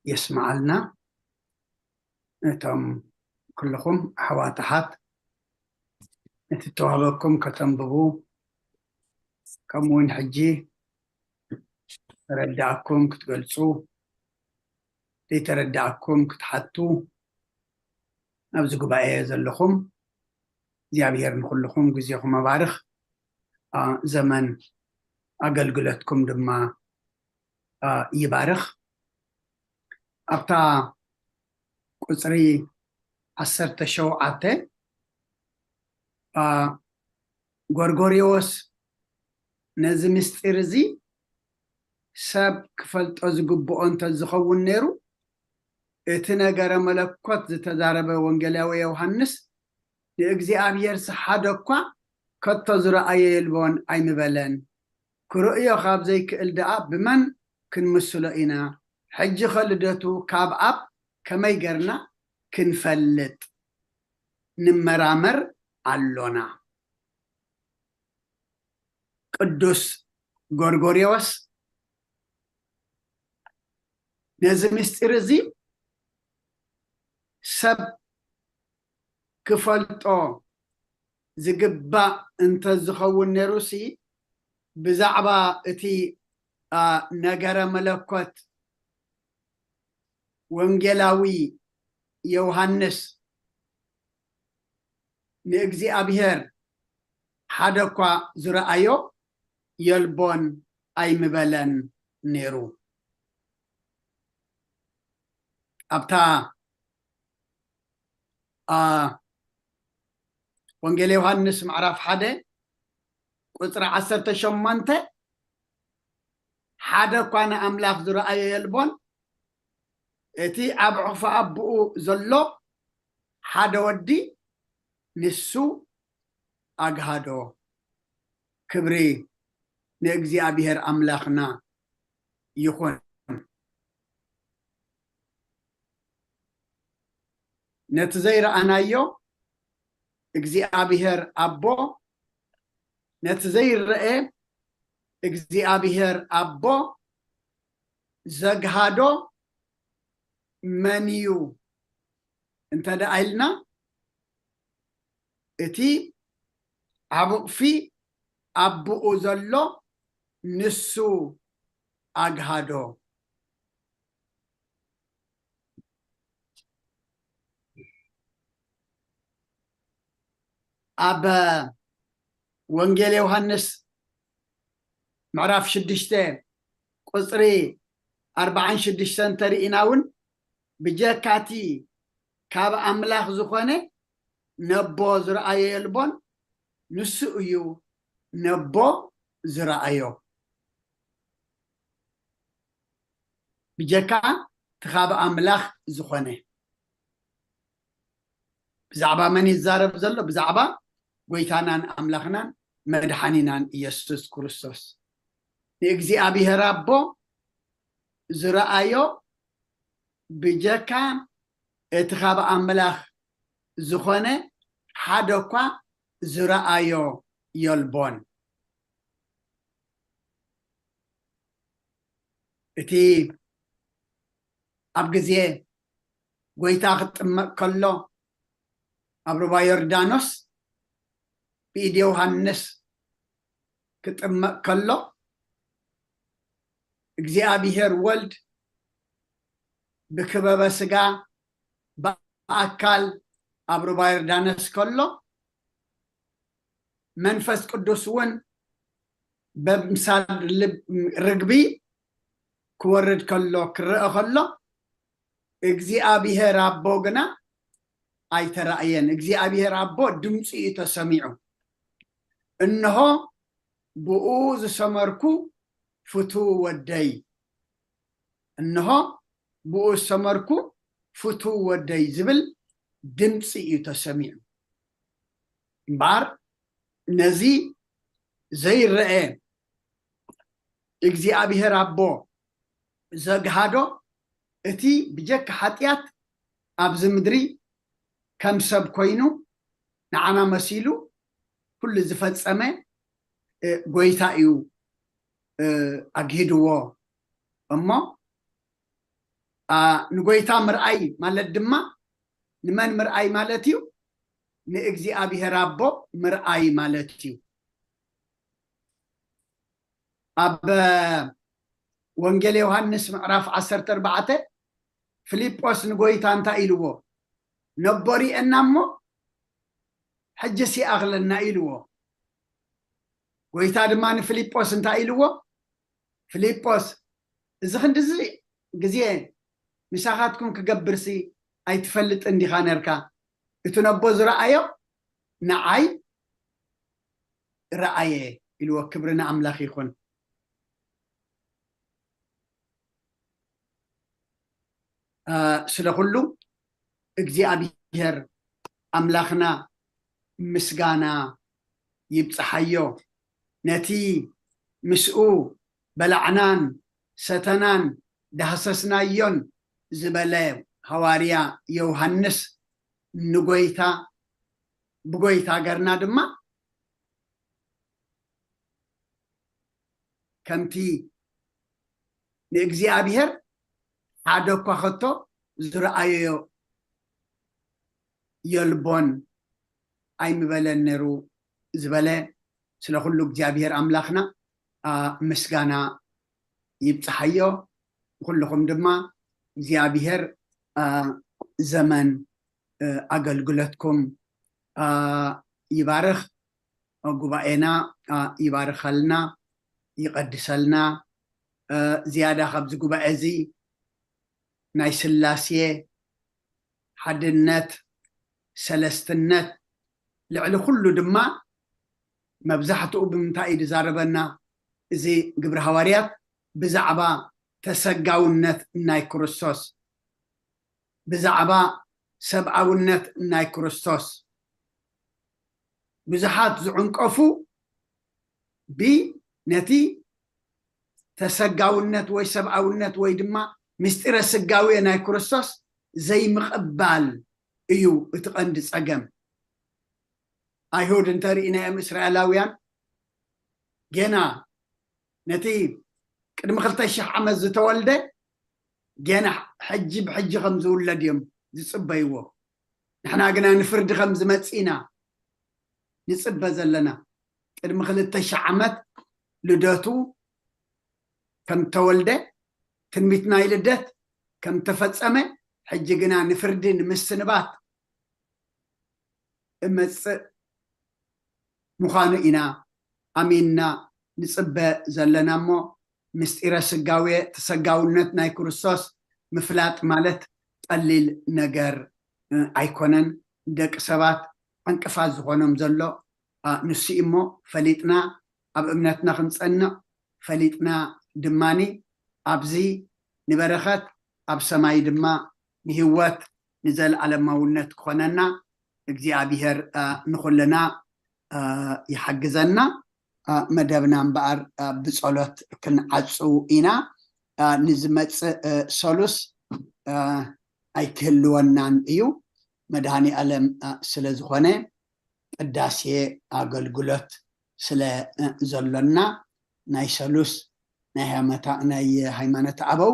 የስምዓልና። ነቶም ኩልኹም ኣሕዋት ኣሓት ነቲ ተዋህበኩም ከተንብቡ፣ ከምኡ እውን ሕጂ ተረዳእኩም ክትገልጹ፣ ዘይተረዳእኩም ክትሓቱ፣ ኣብዚ ጉባኤ ዘለኹም እግዚኣብሔር ንኹልኹም ግዜኹም ኣባርኽ፣ ዘመን ኣገልግሎትኩም ድማ ይባርኽ። ኣብታ ቁፅሪ ዓሰርተ ሸውዓተ፣ ጎርጎርዮስ ነዚ ምስጢር እዚ ሰብ ክፈልጦ ዝግብኦ እንተዝኸውን ነይሩ፣ እቲ ነገረ መለኮት ዝተዛረበ ወንጌላዊ ዮሃንስ ንእግዚኣብሔር ሓደ እኳ ከቶ ዝረኣየ የልቦን ኣይምበለን። ክርእዮ ካብ ዘይክእል ደኣ ብመን ክንምስሎ ኢና? ሕጂ ኸ ልደቱ ካብ ኣብ ከመይ ገርና ክንፈልጥ ንመራመር ኣሎና? ቅዱስ ጎርጎርዮስ ነዚ ምስጢር እዚ ሰብ ክፈልጦ ዝግባእ እንተዝኸውን ነይሩሲ፣ ብዛዕባ እቲ ነገረ መለኮት ወንጌላዊ ዮሃንስ ንእግዚኣብሔር ሓደ እኳ ዝረኣዮ የልቦን ኣይምበለን ነይሩ። ኣብታ ወንጌል ዮሃንስ ምዕራፍ ሓደ ቁፅሪ ዓሰርተ ሸሞንተ፣ ሓደ እኳ ንኣምላኽ ዝረኣዮ የልቦን፣ እቲ ኣብ ዕቑፊ ኣቦኡ ዘሎ ሓደ ወዲ ንሱ ኣግሃዶ። ክብሪ ንእግዚኣብሔር ኣምላኽና ይኹን። ነቲ ዘይረኣናዮ እግዚኣብሔር ኣቦ፣ ነቲ ዘይረአ እግዚኣብሔር ኣቦ ዘግሃዶ መን እዩ እንተ ደኣ ኢልና፣ እቲ ኣብ ዕቑፊ ኣቦኡ ዘሎ ንሱ ኣግሃዶ። ኣብ ወንጌል ዮሃንስ ምዕራፍ ሽዱሽተ ቁፅሪ ኣርባዓን ሽዱሽተን እንተርኢና እውን፣ ብጀካ እቲ ካብ ኣምላኽ ዝኾነ ነቦ ዝረኣዮ የልቦን፣ ንሱ እዩ ነቦ ዝረኣዮ። ብጀካ እቲ ካብ ኣምላኽ ዝኾነ። ብዛዕባ መን ይዛረብ ዘሎ? ብዛዕባ ጎይታናን ኣምላኽናን መድሓኒናን ኢየሱስ ክርስቶስ። ንእግዚኣብሔር ኣቦ ዝረኣዮ ብጀካ እቲ ካብ ኣምላኽ ዝኾነ ሓደ እኳ ዝረኣዮ የልቦን። እቲ ኣብ ግዜ ጎይታ ክጥመቕ ከሎ ኣብ ሩባ ዮርዳኖስ ብኢድ ዮሃንስ ክጥመቕ ከሎ፣ እግዚኣብሔር ወልድ ብክበበ ስጋ ብኣካል ኣብ ሩባ ዮርዳኖስ ከሎ፣ መንፈስ ቅዱስ እውን በምሳል ልብ-፣ ርግቢ ክወርድ ከሎ፣ ክረአ ከሎ፣ እግዚኣብሔር ኣቦ ግና ኣይተራእየን። እግዚኣብሔር ኣቦ ድምፂ እዩ ተሰሚዑ። እንሆ ብኡ ዝሰመርኩ ፍቱው ወደይ፣ እንሆ ብኡ ዝሰመርኩ ፍቱው ወደይ ዝብል ድምፂ እዩ ተሰሚዑ። እምበኣር ነዚ ዘይረአ እግዚኣብሔር ኣቦ ዘግሃዶ፣ እቲ ብጀካ ሓጢኣት ኣብዚ ምድሪ ከም ሰብ ኮይኑ ንዓና መሲሉ ኩሉ ዝፈጸመ፣ እ፣ ጎይታ እዩ፣ እ፣ ኣግሂድዎ። እሞ፣ ኣ፣ ንጎይታ ምርኣይ ማለት ድማ ንመን ምርኣይ ማለት እዩ? ንእግዚኣብሔር ኣቦ ምርኣይ ማለት እዩ። ኣብ ወንጌል ዮሃንስ ምዕራፍ ዓሰርተ ኣርባዕተ፣ ፊልጶስ ንጎይታ እንታይ ኢልዎ? ነቦ ሪኤና እሞ ሕጅስ ይኣኽለና ኢልዎ። ጎይታ ድማ ንፊልጶስ እንታይ ኢልዎ? ፊልጶስ፣ እዚ ክንድዚ ግዜ ምሳኻትኩም ክገብርሲ ኣይትፈልጥን ዲኻ ነርካ? እቲ ነቦ ዝረኣዮ ንዓይ ረኣየ ኢልዎ። ክብሪ ንኣምላኽ ይኹን። እ፣ ስለ ኩሉ እግዚኣብሔር ኣምላኽና ምስጋና ይብጽሓዮ። ነቲ ምስኡ በላዕናን ሰተናን ዳህሰስናዮን ዝበለ ሃዋርያ ዮሃንስ ንጎይታ፣ ብጎይታ ገርና ድማ ከምቲ ንእግዚኣብሔር ሓደ እኳ ከቶ ዝረኣዮ የልቦን ኣይምበለን ነይሩ ዝበለ፣ ስለ ኩሉ እግዚኣብሔር ኣምላኽና፣ ኣ፣ ምስጋና ይብጽሓዮ። ንኩልኹም ድማ እግዚኣብሔር፣ ኣ፣ ዘመን፣ እ፣ ኣገልግሎትኩም፣ ኣ፣ ይባርኽ። ጉባኤና፣ ኣ፣ ይባርኸልና፣ ይቐድሰልና። እ፣ ዝያዳ ካብዚ ጉባኤ እዚ ናይ ስላሴ ሓድነት፣ ሰለስትነት፣ ልዕሊ ኩሉ ድማ መብዛሕትኡ ብምንታይ እዩ ዝዛረበና? እዚ ግብሪ ሃዋርያት ብዛዕባ ተሰጋውነት ናይ ክርስቶስ፣ ብዛዕባ ሰብኣውነት ናይ ክርስቶስ። ብዙሓት ዝዕንቀፉ ብ-፣ ነቲ ተሰጋውነት ወይ ሰብኣውነት ወይ ድማ ምስጢረ ስጋዌ ናይ ክርስቶስ ዘይምቕባል እዩ እቲ ቀንዲ ጸገም። ኣይሁድ እንተርኢናዮም እስራኤላውያን ገና ነቲ ቅድሚ ክልተ ሽሕ ዓመት ዝተወልደ ገና ሕጂ ብሕጂ ከም ዝውለድ እዮም ዝጽበይዎ። ንሕና ግና ንፍርዲ ከም ዝመጽእ ኢና ንጽበ ዘለና። ቅድሚ ክልተ ሽሕ ዓመት ልደቱ ከም ተወልደ፣ ትንቢት ናይ ልደት ከም ተፈጸመ፣ ሕጂ ግና ንፍርዲ ንምስንባት እመጽእ ምዃኑ ኢና ኣሚንና ንጽበ ዘለና እሞ፣ ምስጢረ ስጋዌ፣ ተሰጋውነት ናይ ክርስቶስ ምፍላጥ ማለት ቀሊል ነገር፣ እ፣ ኣይኮነን። ደቂ ሰባት ዕንቅፋት ዝኾኖም ዘሎ፣ ኣ፣ ንሱ እዩ እሞ፣ ፈሊጥና ኣብ እምነትና ክንጸንዕ፣ ፈሊጥና ድማኒ ኣብዚ ንበረኸት፣ ኣብ ሰማይ ድማ ንህይወት፣ ንዘለኣለማውነት ክኾነና እግዚኣብሔር፣ እ፣ ንኹልና፣ እ፣ ይሓግዘና። እ፣ መደብና እምበኣር፣ እ፣ ብጸሎት ክንዓጹ ኢና። እ፣ ንዝመጽእ፣ እ፣ ሰሉስ፣ እ፣ ኣይክህልወናን እዩ። መድኃኔ ዓለም፣ እ፣ ስለ ዝኾነ ቅዳሴ ኣገልግሎት ስለ፣ እ፣ ዘሎና ናይ ሰሉስ ናይ ሃይማኖታ-፣ ናይ ሃይማኖት ኣበው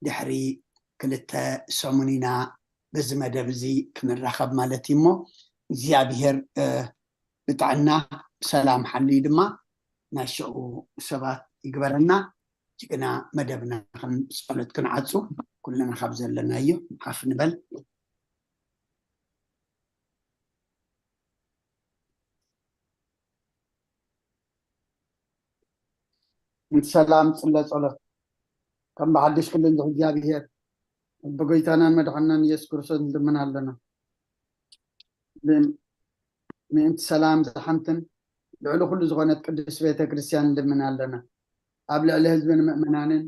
ድሕሪ ክልተ ሰሙን ኢና በዚ መደብ እዚ ክንራኸብ ማለት እዩ እሞ እግዚኣብሔር፣ እ፣ ብጥዕና ብሰላም ሓልዩ ድማ ናይ ሽዑ ሰባት ይግበረና። ጅግና መደብና ከም ጸሎት ክንዓጹ ኩልና ካብ ዘለናዮ ሓፍ ንበል። ምእንቲ ሰላም ጽለ ጸሎት። ከም ብሓድሽ ኩሉ እንዲ እግዚኣብሔር ብጎይታናን መድሓናን ኢየሱስ ክርስቶስ ንልምን ኣለና። ልን-፣ ምእንቲ ሰላም ዝሓንትን ልዕሊ ኩሉ ዝኾነት ቅድስት ቤተ ክርስቲያን ንልምን ኣለና። ኣብ ልዕሊ ህዝብን ምእመናንን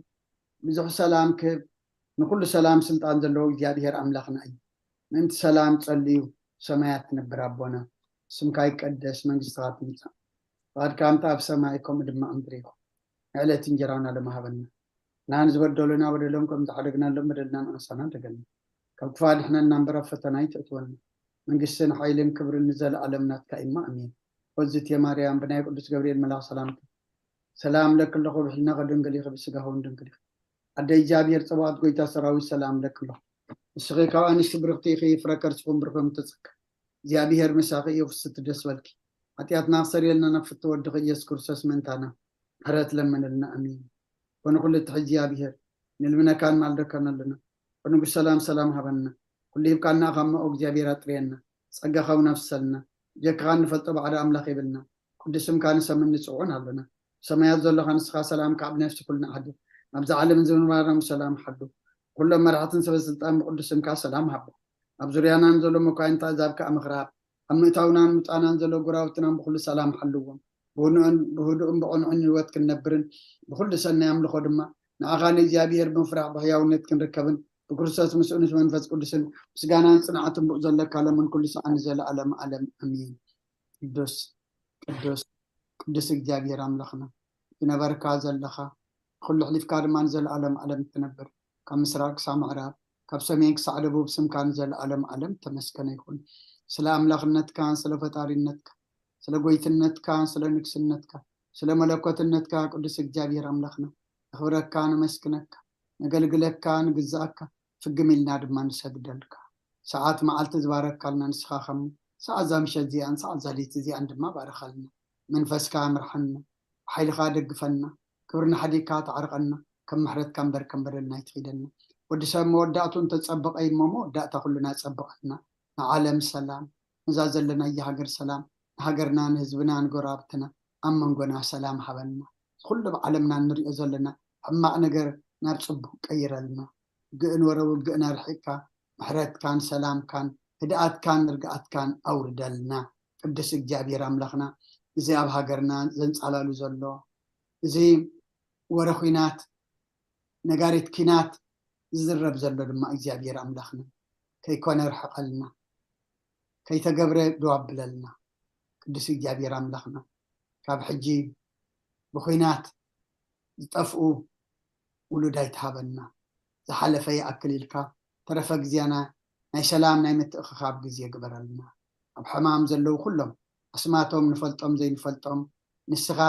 ብዙሕ ሰላም ክህብ፣ ንኩሉ ሰላም ስልጣን ዘለዎ እግዚኣብሔር ኣምላኽና እዩ። ምእንቲ ሰላም ጸልዩ። ሰማያት ትነብር ኣቦና፣ ስምካ ይቀደስ፣ መንግስትኻ ትምጻእ፣ ፍቓድካ ከምቲ ኣብ ሰማይ ከምኡ ድማ ኣብ ምድሪ ይኹን። ዕለት እንጀራና ለማሃበና ናን ዝበደሉና በደሎም ከም ዝሓደግናሎም በደልና ንኣሳና ደገና ካብ ክፋ ድሕነና እምበር ኣብ ፈተና ይትእትወና። መንግስትን ሓይልን ክብርን ንዘለኣለም ናትካ ኢማ ኣሜን። ወዝት የማርያም ብናይ ቅዱስ ገብርኤል መልኣኽ ሰላምታ ሰላም ለክለኹ ብሕልና ከድንግል ይኽብ ስጋሁን ድንግል ይኽብ ኣደ እግዚኣብሔር ጸባኦት ጎይታ ሰራዊት ሰላም ለክለኹ። ንስኺ ካብ ኣንስቲ ብርኽቲ ኢኺ፣ ፍረ ከርስኹም ብሩኽ ተጸካ እግዚኣብሔር ምሳኺ እዩ። ፍስቲ ደስ በልኪ። ሓጢኣትና ክሰርየልና ናብ ፍትወ ወድኺ ኢየሱስ ክርስቶስ ምእንታና ምሕረት ለምንልና። ኣሜን። ኮነ ኩሉ ትሕጂ እግዚኣብሔር ንልምነካን ማልደካን ኣለና። ንጉስ ሰላም ሰላም ሃበና። ኩሉ ሂብካና ካብ መኦ እግዚኣብሔር ኣጥርየና። ጸጋኻ እውን ኣፍሰልና። ጀካኻ ንፈልጦ ባዕዳ ኣምላኽ የብልና። ቅዱስ ስምካ ንሰምን ንጽውዑን ኣለና። ሰማያት ዘለኻ ንስኻ ሰላም ካብ ነፍሲ ኩልና ዓዲ ናብዛ ዓለም ዝምንባራም ሰላም ሓሉ። ኩሎም መራሕትን ሰበ ስልጣን ብቅዱስ ስምካ ሰላም ሃቦ። ኣብ ዙርያናን ዘሎ መኳይንታ ዛብካ ምኽራብ ኣብ ምእታውናን ምጣናን ዘሎ ጉራውትናን ብኩሉ ሰላም ሓልዎም። ብህዱእን ብህዱእን ብቕንዑን ህይወት ክንነብርን ብኩሉ ሰናይ ኣምልኾ ድማ ንዓኻ ንእግዚኣብሔር ብምፍራሕ ብሕያውነት ክንርከብን ብክርስቶስ ምስኡንስ መንፈስ ቅዱስን ምስጋናን ጽንዓትን ብኡ ዘለካ ለምን ኩሉ ሰዓን ንዘለኣለም ኣለም ኣሜን። ቅዱስ ቅዱስ ቅዱስ እግዚኣብሔር ኣምላኽና ዝነበርካ ዘለኻ ኩሉ ሕሊፍካ ድማ ንዘለኣለም ኣለም ትነብር ካብ ምስራቅ ክሳብ ምዕራብ ካብ ሰሜን ክሳዕ ደቡብ ስምካ ንዘለኣለም ኣለም ተመስገነ ይኹን። ስለ ኣምላኽነትካን ስለ ፈጣሪነትካ ስለ ጎይትነትካን ስለ ንግስነትካ ስለ መለኮትነትካ ቅዱስ እግዚኣብሔር ኣምላኽና ነኽብረካ ነመስግነካ ነገልግለካ ንግዛኣካ ፍግም ኢልና ድማ ንሰግደልካ። ሰዓት መዓልቲ ዝባረካልና ንስኻ ከም ሰዓት እዛ ምሸት እዚኣን ሰዓት እዛ ለይቲ እዚኣን ድማ ባርኸልና። መንፈስካ ምርሓና፣ ሓይልኻ ደግፈና፣ ክብርና ሓዲግካ ተዓርቐና፣ ከም ምሕረትካ እምበር ከም በደልና ኣይትኺደና። ወዲ ሰብ መወዳእቱ እንተጸበቐ እሞ መወዳእታ ኩልና ጸብቐልና። ንዓለም ሰላም፣ ነዛ ዘለናያ ሃገር ሰላም፣ ንሃገርና ንህዝብና ንጎረባብትና ኣብ መንጎና ሰላም ሃበና። ኩሉ ብዓለምና እንሪኦ ዘለና ሕማቕ ነገር ናብ ጽቡቕ ቀይረልና። ግእን ወረ ውግእን ኣርሒቕካ ምሕረትካን ሰላምካን ህድኣትካን ርግኣትካን ኣውርደልና። ቅዱስ እግዚኣብሔር ኣምላኽና እዚ ኣብ ሃገርና ዘንጻላሉ ዘሎ እዚ ወረ ኲናት ነጋሪት ኪናት ዝዝረብ ዘሎ ድማ እግዚኣብሔር ኣምላኽና ከይኮነ ርሕቐልና ከይተገብረ ደው ኣብለልና። ቅዱስ እግዚኣብሔር ኣምላኽና ካብ ሕጂ ብኹናት ዝጠፍኡ ውሉድ ኣይትሃበና። ዝሓለፈ ይኣክል ኢልካ ተረፈ ግዜና ናይ ሰላም ናይ ምትእኽኻብ ግዜ ግበረልና። ኣብ ሕማም ዘለዉ ኩሎም ኣስማቶም ንፈልጦም ዘይንፈልጦም ንስኻ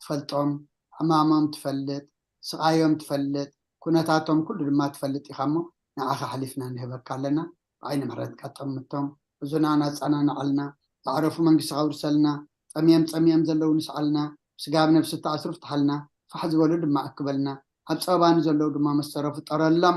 ትፈልጦም ሕማሞም ትፈልጥ ስቓዮም ትፈልጥ ኩነታቶም ኩሉ ድማ ትፈልጥ ኢኻ እሞ ንዓኻ ሓሊፍና ንህበካ ኣለና። ብዓይኒ ምሕረትካ ጠምቶም እዙና ናፃና ንዓልና ዝዓረፉ መንግስቲ ኣውርሰልና ጠምየም ፀሚየም ዘለዉ ንስዓልና ስጋብ ነብሲ ተኣስሩ ፍትሓልና ፋሕ ዝበሉ ድማ ኣክበልና ኣብ ፀባኒ ዘለዉ ድማ መሰረፉ ጠረሎም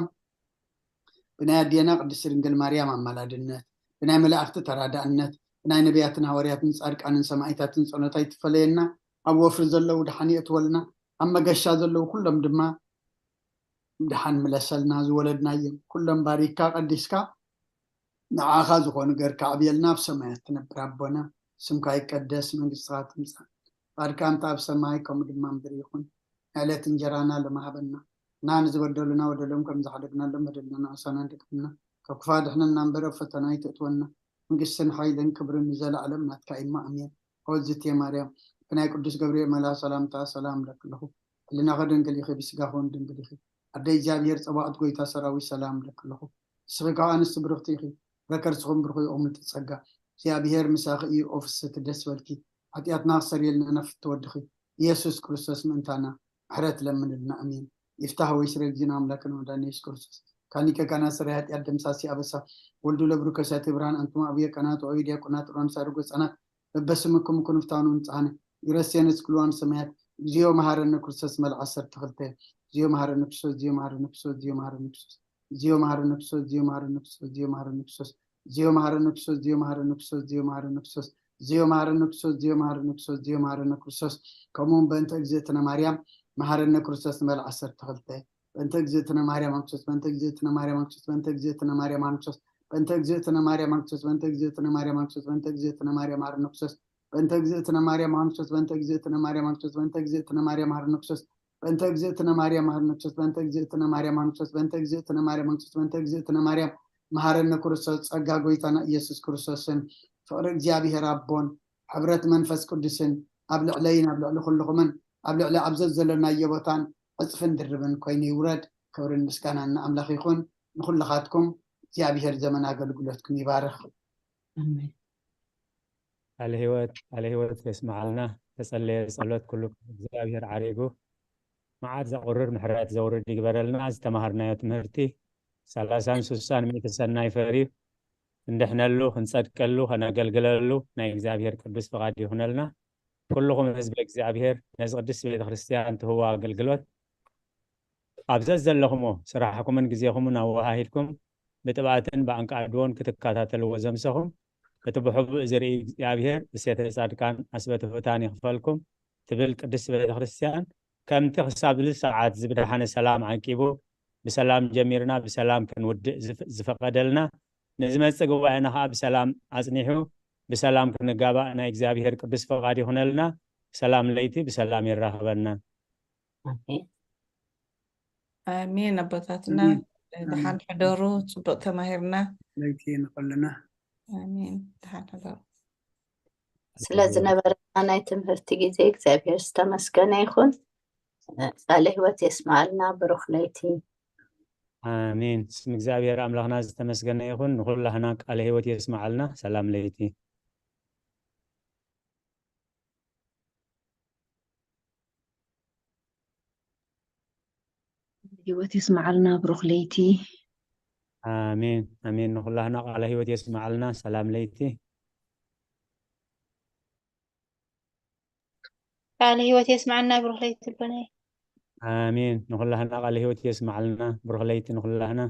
ብናይ ኣዴና ቅድስቲ ድንግል ማርያም ኣማላድነት ብናይ መላእክቲ ተራዳእነት ብናይ ነቢያትን ሃዋርያትን ፃድቃንን ሰማዒታትን ፀሎታ ይትፈለየና ኣብ ወፍሪ ዘለዉ ድሓን የእትወልና ኣብ መገሻ ዘለዉ ኩሎም ድማ ድሓን ምለሰልና ዝወለድናዮም ኩሎም ባሪካ ቀዲስካ ንዓኻ ዝኾኑ ገርካ ዕብየልና ኣብ ሰማያት ትነብር ኣቦና ስምካ ይቀደስ መንግስትኻ ትምፃእ ፃድካ እንተ ኣብ ሰማይ ከምኡ ድማ ምድሪ ይኹን ዕለት እንጀራና ለማሃበና እና ንዝበደሉና ወደሎም ከም ዝሓደግናሎም በደልና ንኣሳና ንደቅምና ካብ ክፋ ድሕነና እምበር ኣብ ፈተና ይትእትወና መንግስትን ሓይልን ክብርን ንዘለኣለም ናትካ ኢማ ኣሜን። ኦዝት ማርያም ብናይ ቅዱስ ገብርኤል መላ ሰላምታ ሰላም ለክልኹ ህልናኸ ድንግል ኢኺ ብስጋኹን ድንግል ኢኺ ኣደ እግዚኣብሔር ጸባኦት ጎይታ ሰራዊት ሰላም ለክልኹ ንስኺ ካብ ኣንስቲ ብርኽቲ ኢኺ ረከርስኹም ብርኹ ይቕምልቲ ጸጋ እግዚኣብሔር ምሳኺ እዩ ኦፍስቲ ደስ በልኪ ሓጢኣትና ክሰርየልና ነፍቲ ወድኺ ኢየሱስ ክርስቶስ ምእንታና ምሕረት ለምንልና ኣሜን። ይፍታህ ወይ ስረ ጊዜና ኣምላክን መዳን ኢየሱስ ክርስቶስ ካኒከ ካና ስረ ኃጢአት ደምሳሲ አበሳ ወልዱ ለብሩ ከሳቲ ብርሃን አንቱም አብየ ካናት ወአዊ ዲያቆናት ሮን ሳድጎ ህፃናት በበስምኩም ኩንፍታኑ ንፃነ ይረሴነ ስክልዋን ሰማያት እግዚኦ መሐረነ ክርስቶስ መልዓ ሰርተ ክልተ እግዚኦ መሐረነ ክርስቶስ እግዚኦ መሐረነ ክርስቶስ እግዚኦ መሐረነ ክርስቶስ እግዚኦ መሐረነ ክርስቶስ እግዚኦ መሐረነ ክርስቶስ እግዚኦ መሐረነ ክርስቶስ እግዚኦ መሐረነ ክርስቶስ እግዚኦ መሐረነ ክርስቶስ እግዚኦ መሐረነ ክርስቶስ እግዚኦ መሐረነ ክርስቶስ እግዚኦ መሐረነ ክርስቶስ ከምኡውን በእንተ እግዝእትነ ማርያም መሐረነ ክርስቶስ ንበል ዓሰርተ ክልተ በእንተ እግዝእትነ ማርያም ኣንክሶስ በእንተ እግዝእትነ ማርያም ኣንክሶስ በእንተ እግዝእትነ ማርያም ኣንክሶስ በእንተ እግዝእትነ ማርያም ኣንክሶስ በእንተ እግዝእትነ ማርያም ኣንክሶስ በእንተ እግዝእትነ ማርያም ኣርነ ክርስቶስ በእንተ እግዝእትነ ማርያም ኣንክሶስ በእንተ እግዝእትነ ማርያም ኣንክሶስ በእንተ እግዝእትነ ማርያም ኣርነ ክርስቶስ በእንተ እግዝእትነ ማርያም ኣርነ ክርስቶስ በእንተ እግዝእትነ ማርያም ኣንክሶስ በእንተ እግዝእትነ ማርያም ኣንክሶስ በእንተ እግዝእትነ ማርያም መሐረነ ክርስቶስ ጸጋ ጎይታና ኢየሱስ ክርስቶስን ፍቕሪ እግዚኣብሔር ኣቦን ሕብረት መንፈስ ቅዱስን ኣብ ልዕለይን ኣብ ልዕሊ ኩልኹምን ኣብ ልዕሊ ኣብ ዘዘለናዮ ቦታን ዕፅፍን ድርብን ኮይኑ ይውረድ። ክብርን ምስጋናን ንኣምላኽ ይኹን። ንኹልኻትኩም እግዚኣብሔር ዘመን ኣገልግሎትኩም ይባርኽ። ኣሜን። ቃለ ህይወት ቃለ ህይወት የስምዓልና። ተጸለየ ጸሎት ኩሉ እግዚኣብሔር ዓሪጉ መዓት ዘቑርር ምሕረት ዘውርድ ይግበረልና። ዝተማሃርናዮ ትምህርቲ ሰላሳን ስሳን ሚእቲ ሰናይ ፈርዩ ክንድሕነሉ ክንጸድቀሉ ከነገልግለሉ ናይ እግዚኣብሔር ቅዱስ ፍቓድ ይኹነልና። ኩልኹም ህዝቢ እግዚኣብሔር ነዚ ቅድስቲ ቤተ ክርስቲያን ትህቦ ኣገልግሎት ኣብ ዘዘለኹሞ ስራሕኩምን ግዜኹምን ኣወሃሂድኩም ብጥብኣትን ብኣንቃዕድዎን ክትከታተልዎ ዘምሰኹም እቲ ብሕቡእ ዝርኢ እግዚኣብሔር ብሴተ ጻድቃን ኣስበ ትሑታን ይኽፈልኩም ትብል ቅድስቲ ቤተ ክርስቲያን ከምቲ ክሳብ እዚ ሰዓት ዝብድሓነ ሰላም ዓቂቡ ብሰላም ጀሚርና ብሰላም ክንውድእ ዝፈቀደልና ንዝመፅእ ጉባኤና ከዓ ብሰላም ኣፅኒሑ ብሰላም ክንጋባእ ናይ እግዚኣብሔር ቅዱስ ፈቃድ ይኹነልና። ሰላም ለይቲ ብሰላም የራኽበና። ኣሜን ኣቦታትና። ደሓን ሕደሩ። ፅቡቅ ተማሂርና። ለይቲ ንኩልና። ኣሜን። ደሓን ሕደሩ። ስለ ዝነበረና ናይ ትምህርቲ ግዜ እግዚኣብሔር ዝተመስገነ ይኹን። ቃለ ህይወት የስምዓልና። ብሩኽ ለይቲ። ኣሜን። ስም እግዚኣብሔር ኣምላኽና ዝተመስገነ ይኹን። ንኹላህና ቃለ ህይወት የስምዓልና። ሰላም ለይቲ። ህይወት የስምዓልና። ብሩኽ ለይቲ። ኣሜን ኣሜን። ንኹላህና ቃለ ህይወት የስምዓልና። ሰላም ለይቲ። ቃለ ህይወት የስምዓልና። ብሩኽ ለይቲ ልቦናይ። ኣሜን። ንኹላህና ቃለ ህይወት የስምዓልና። ብሩኽ ለይቲ ንኹላህና።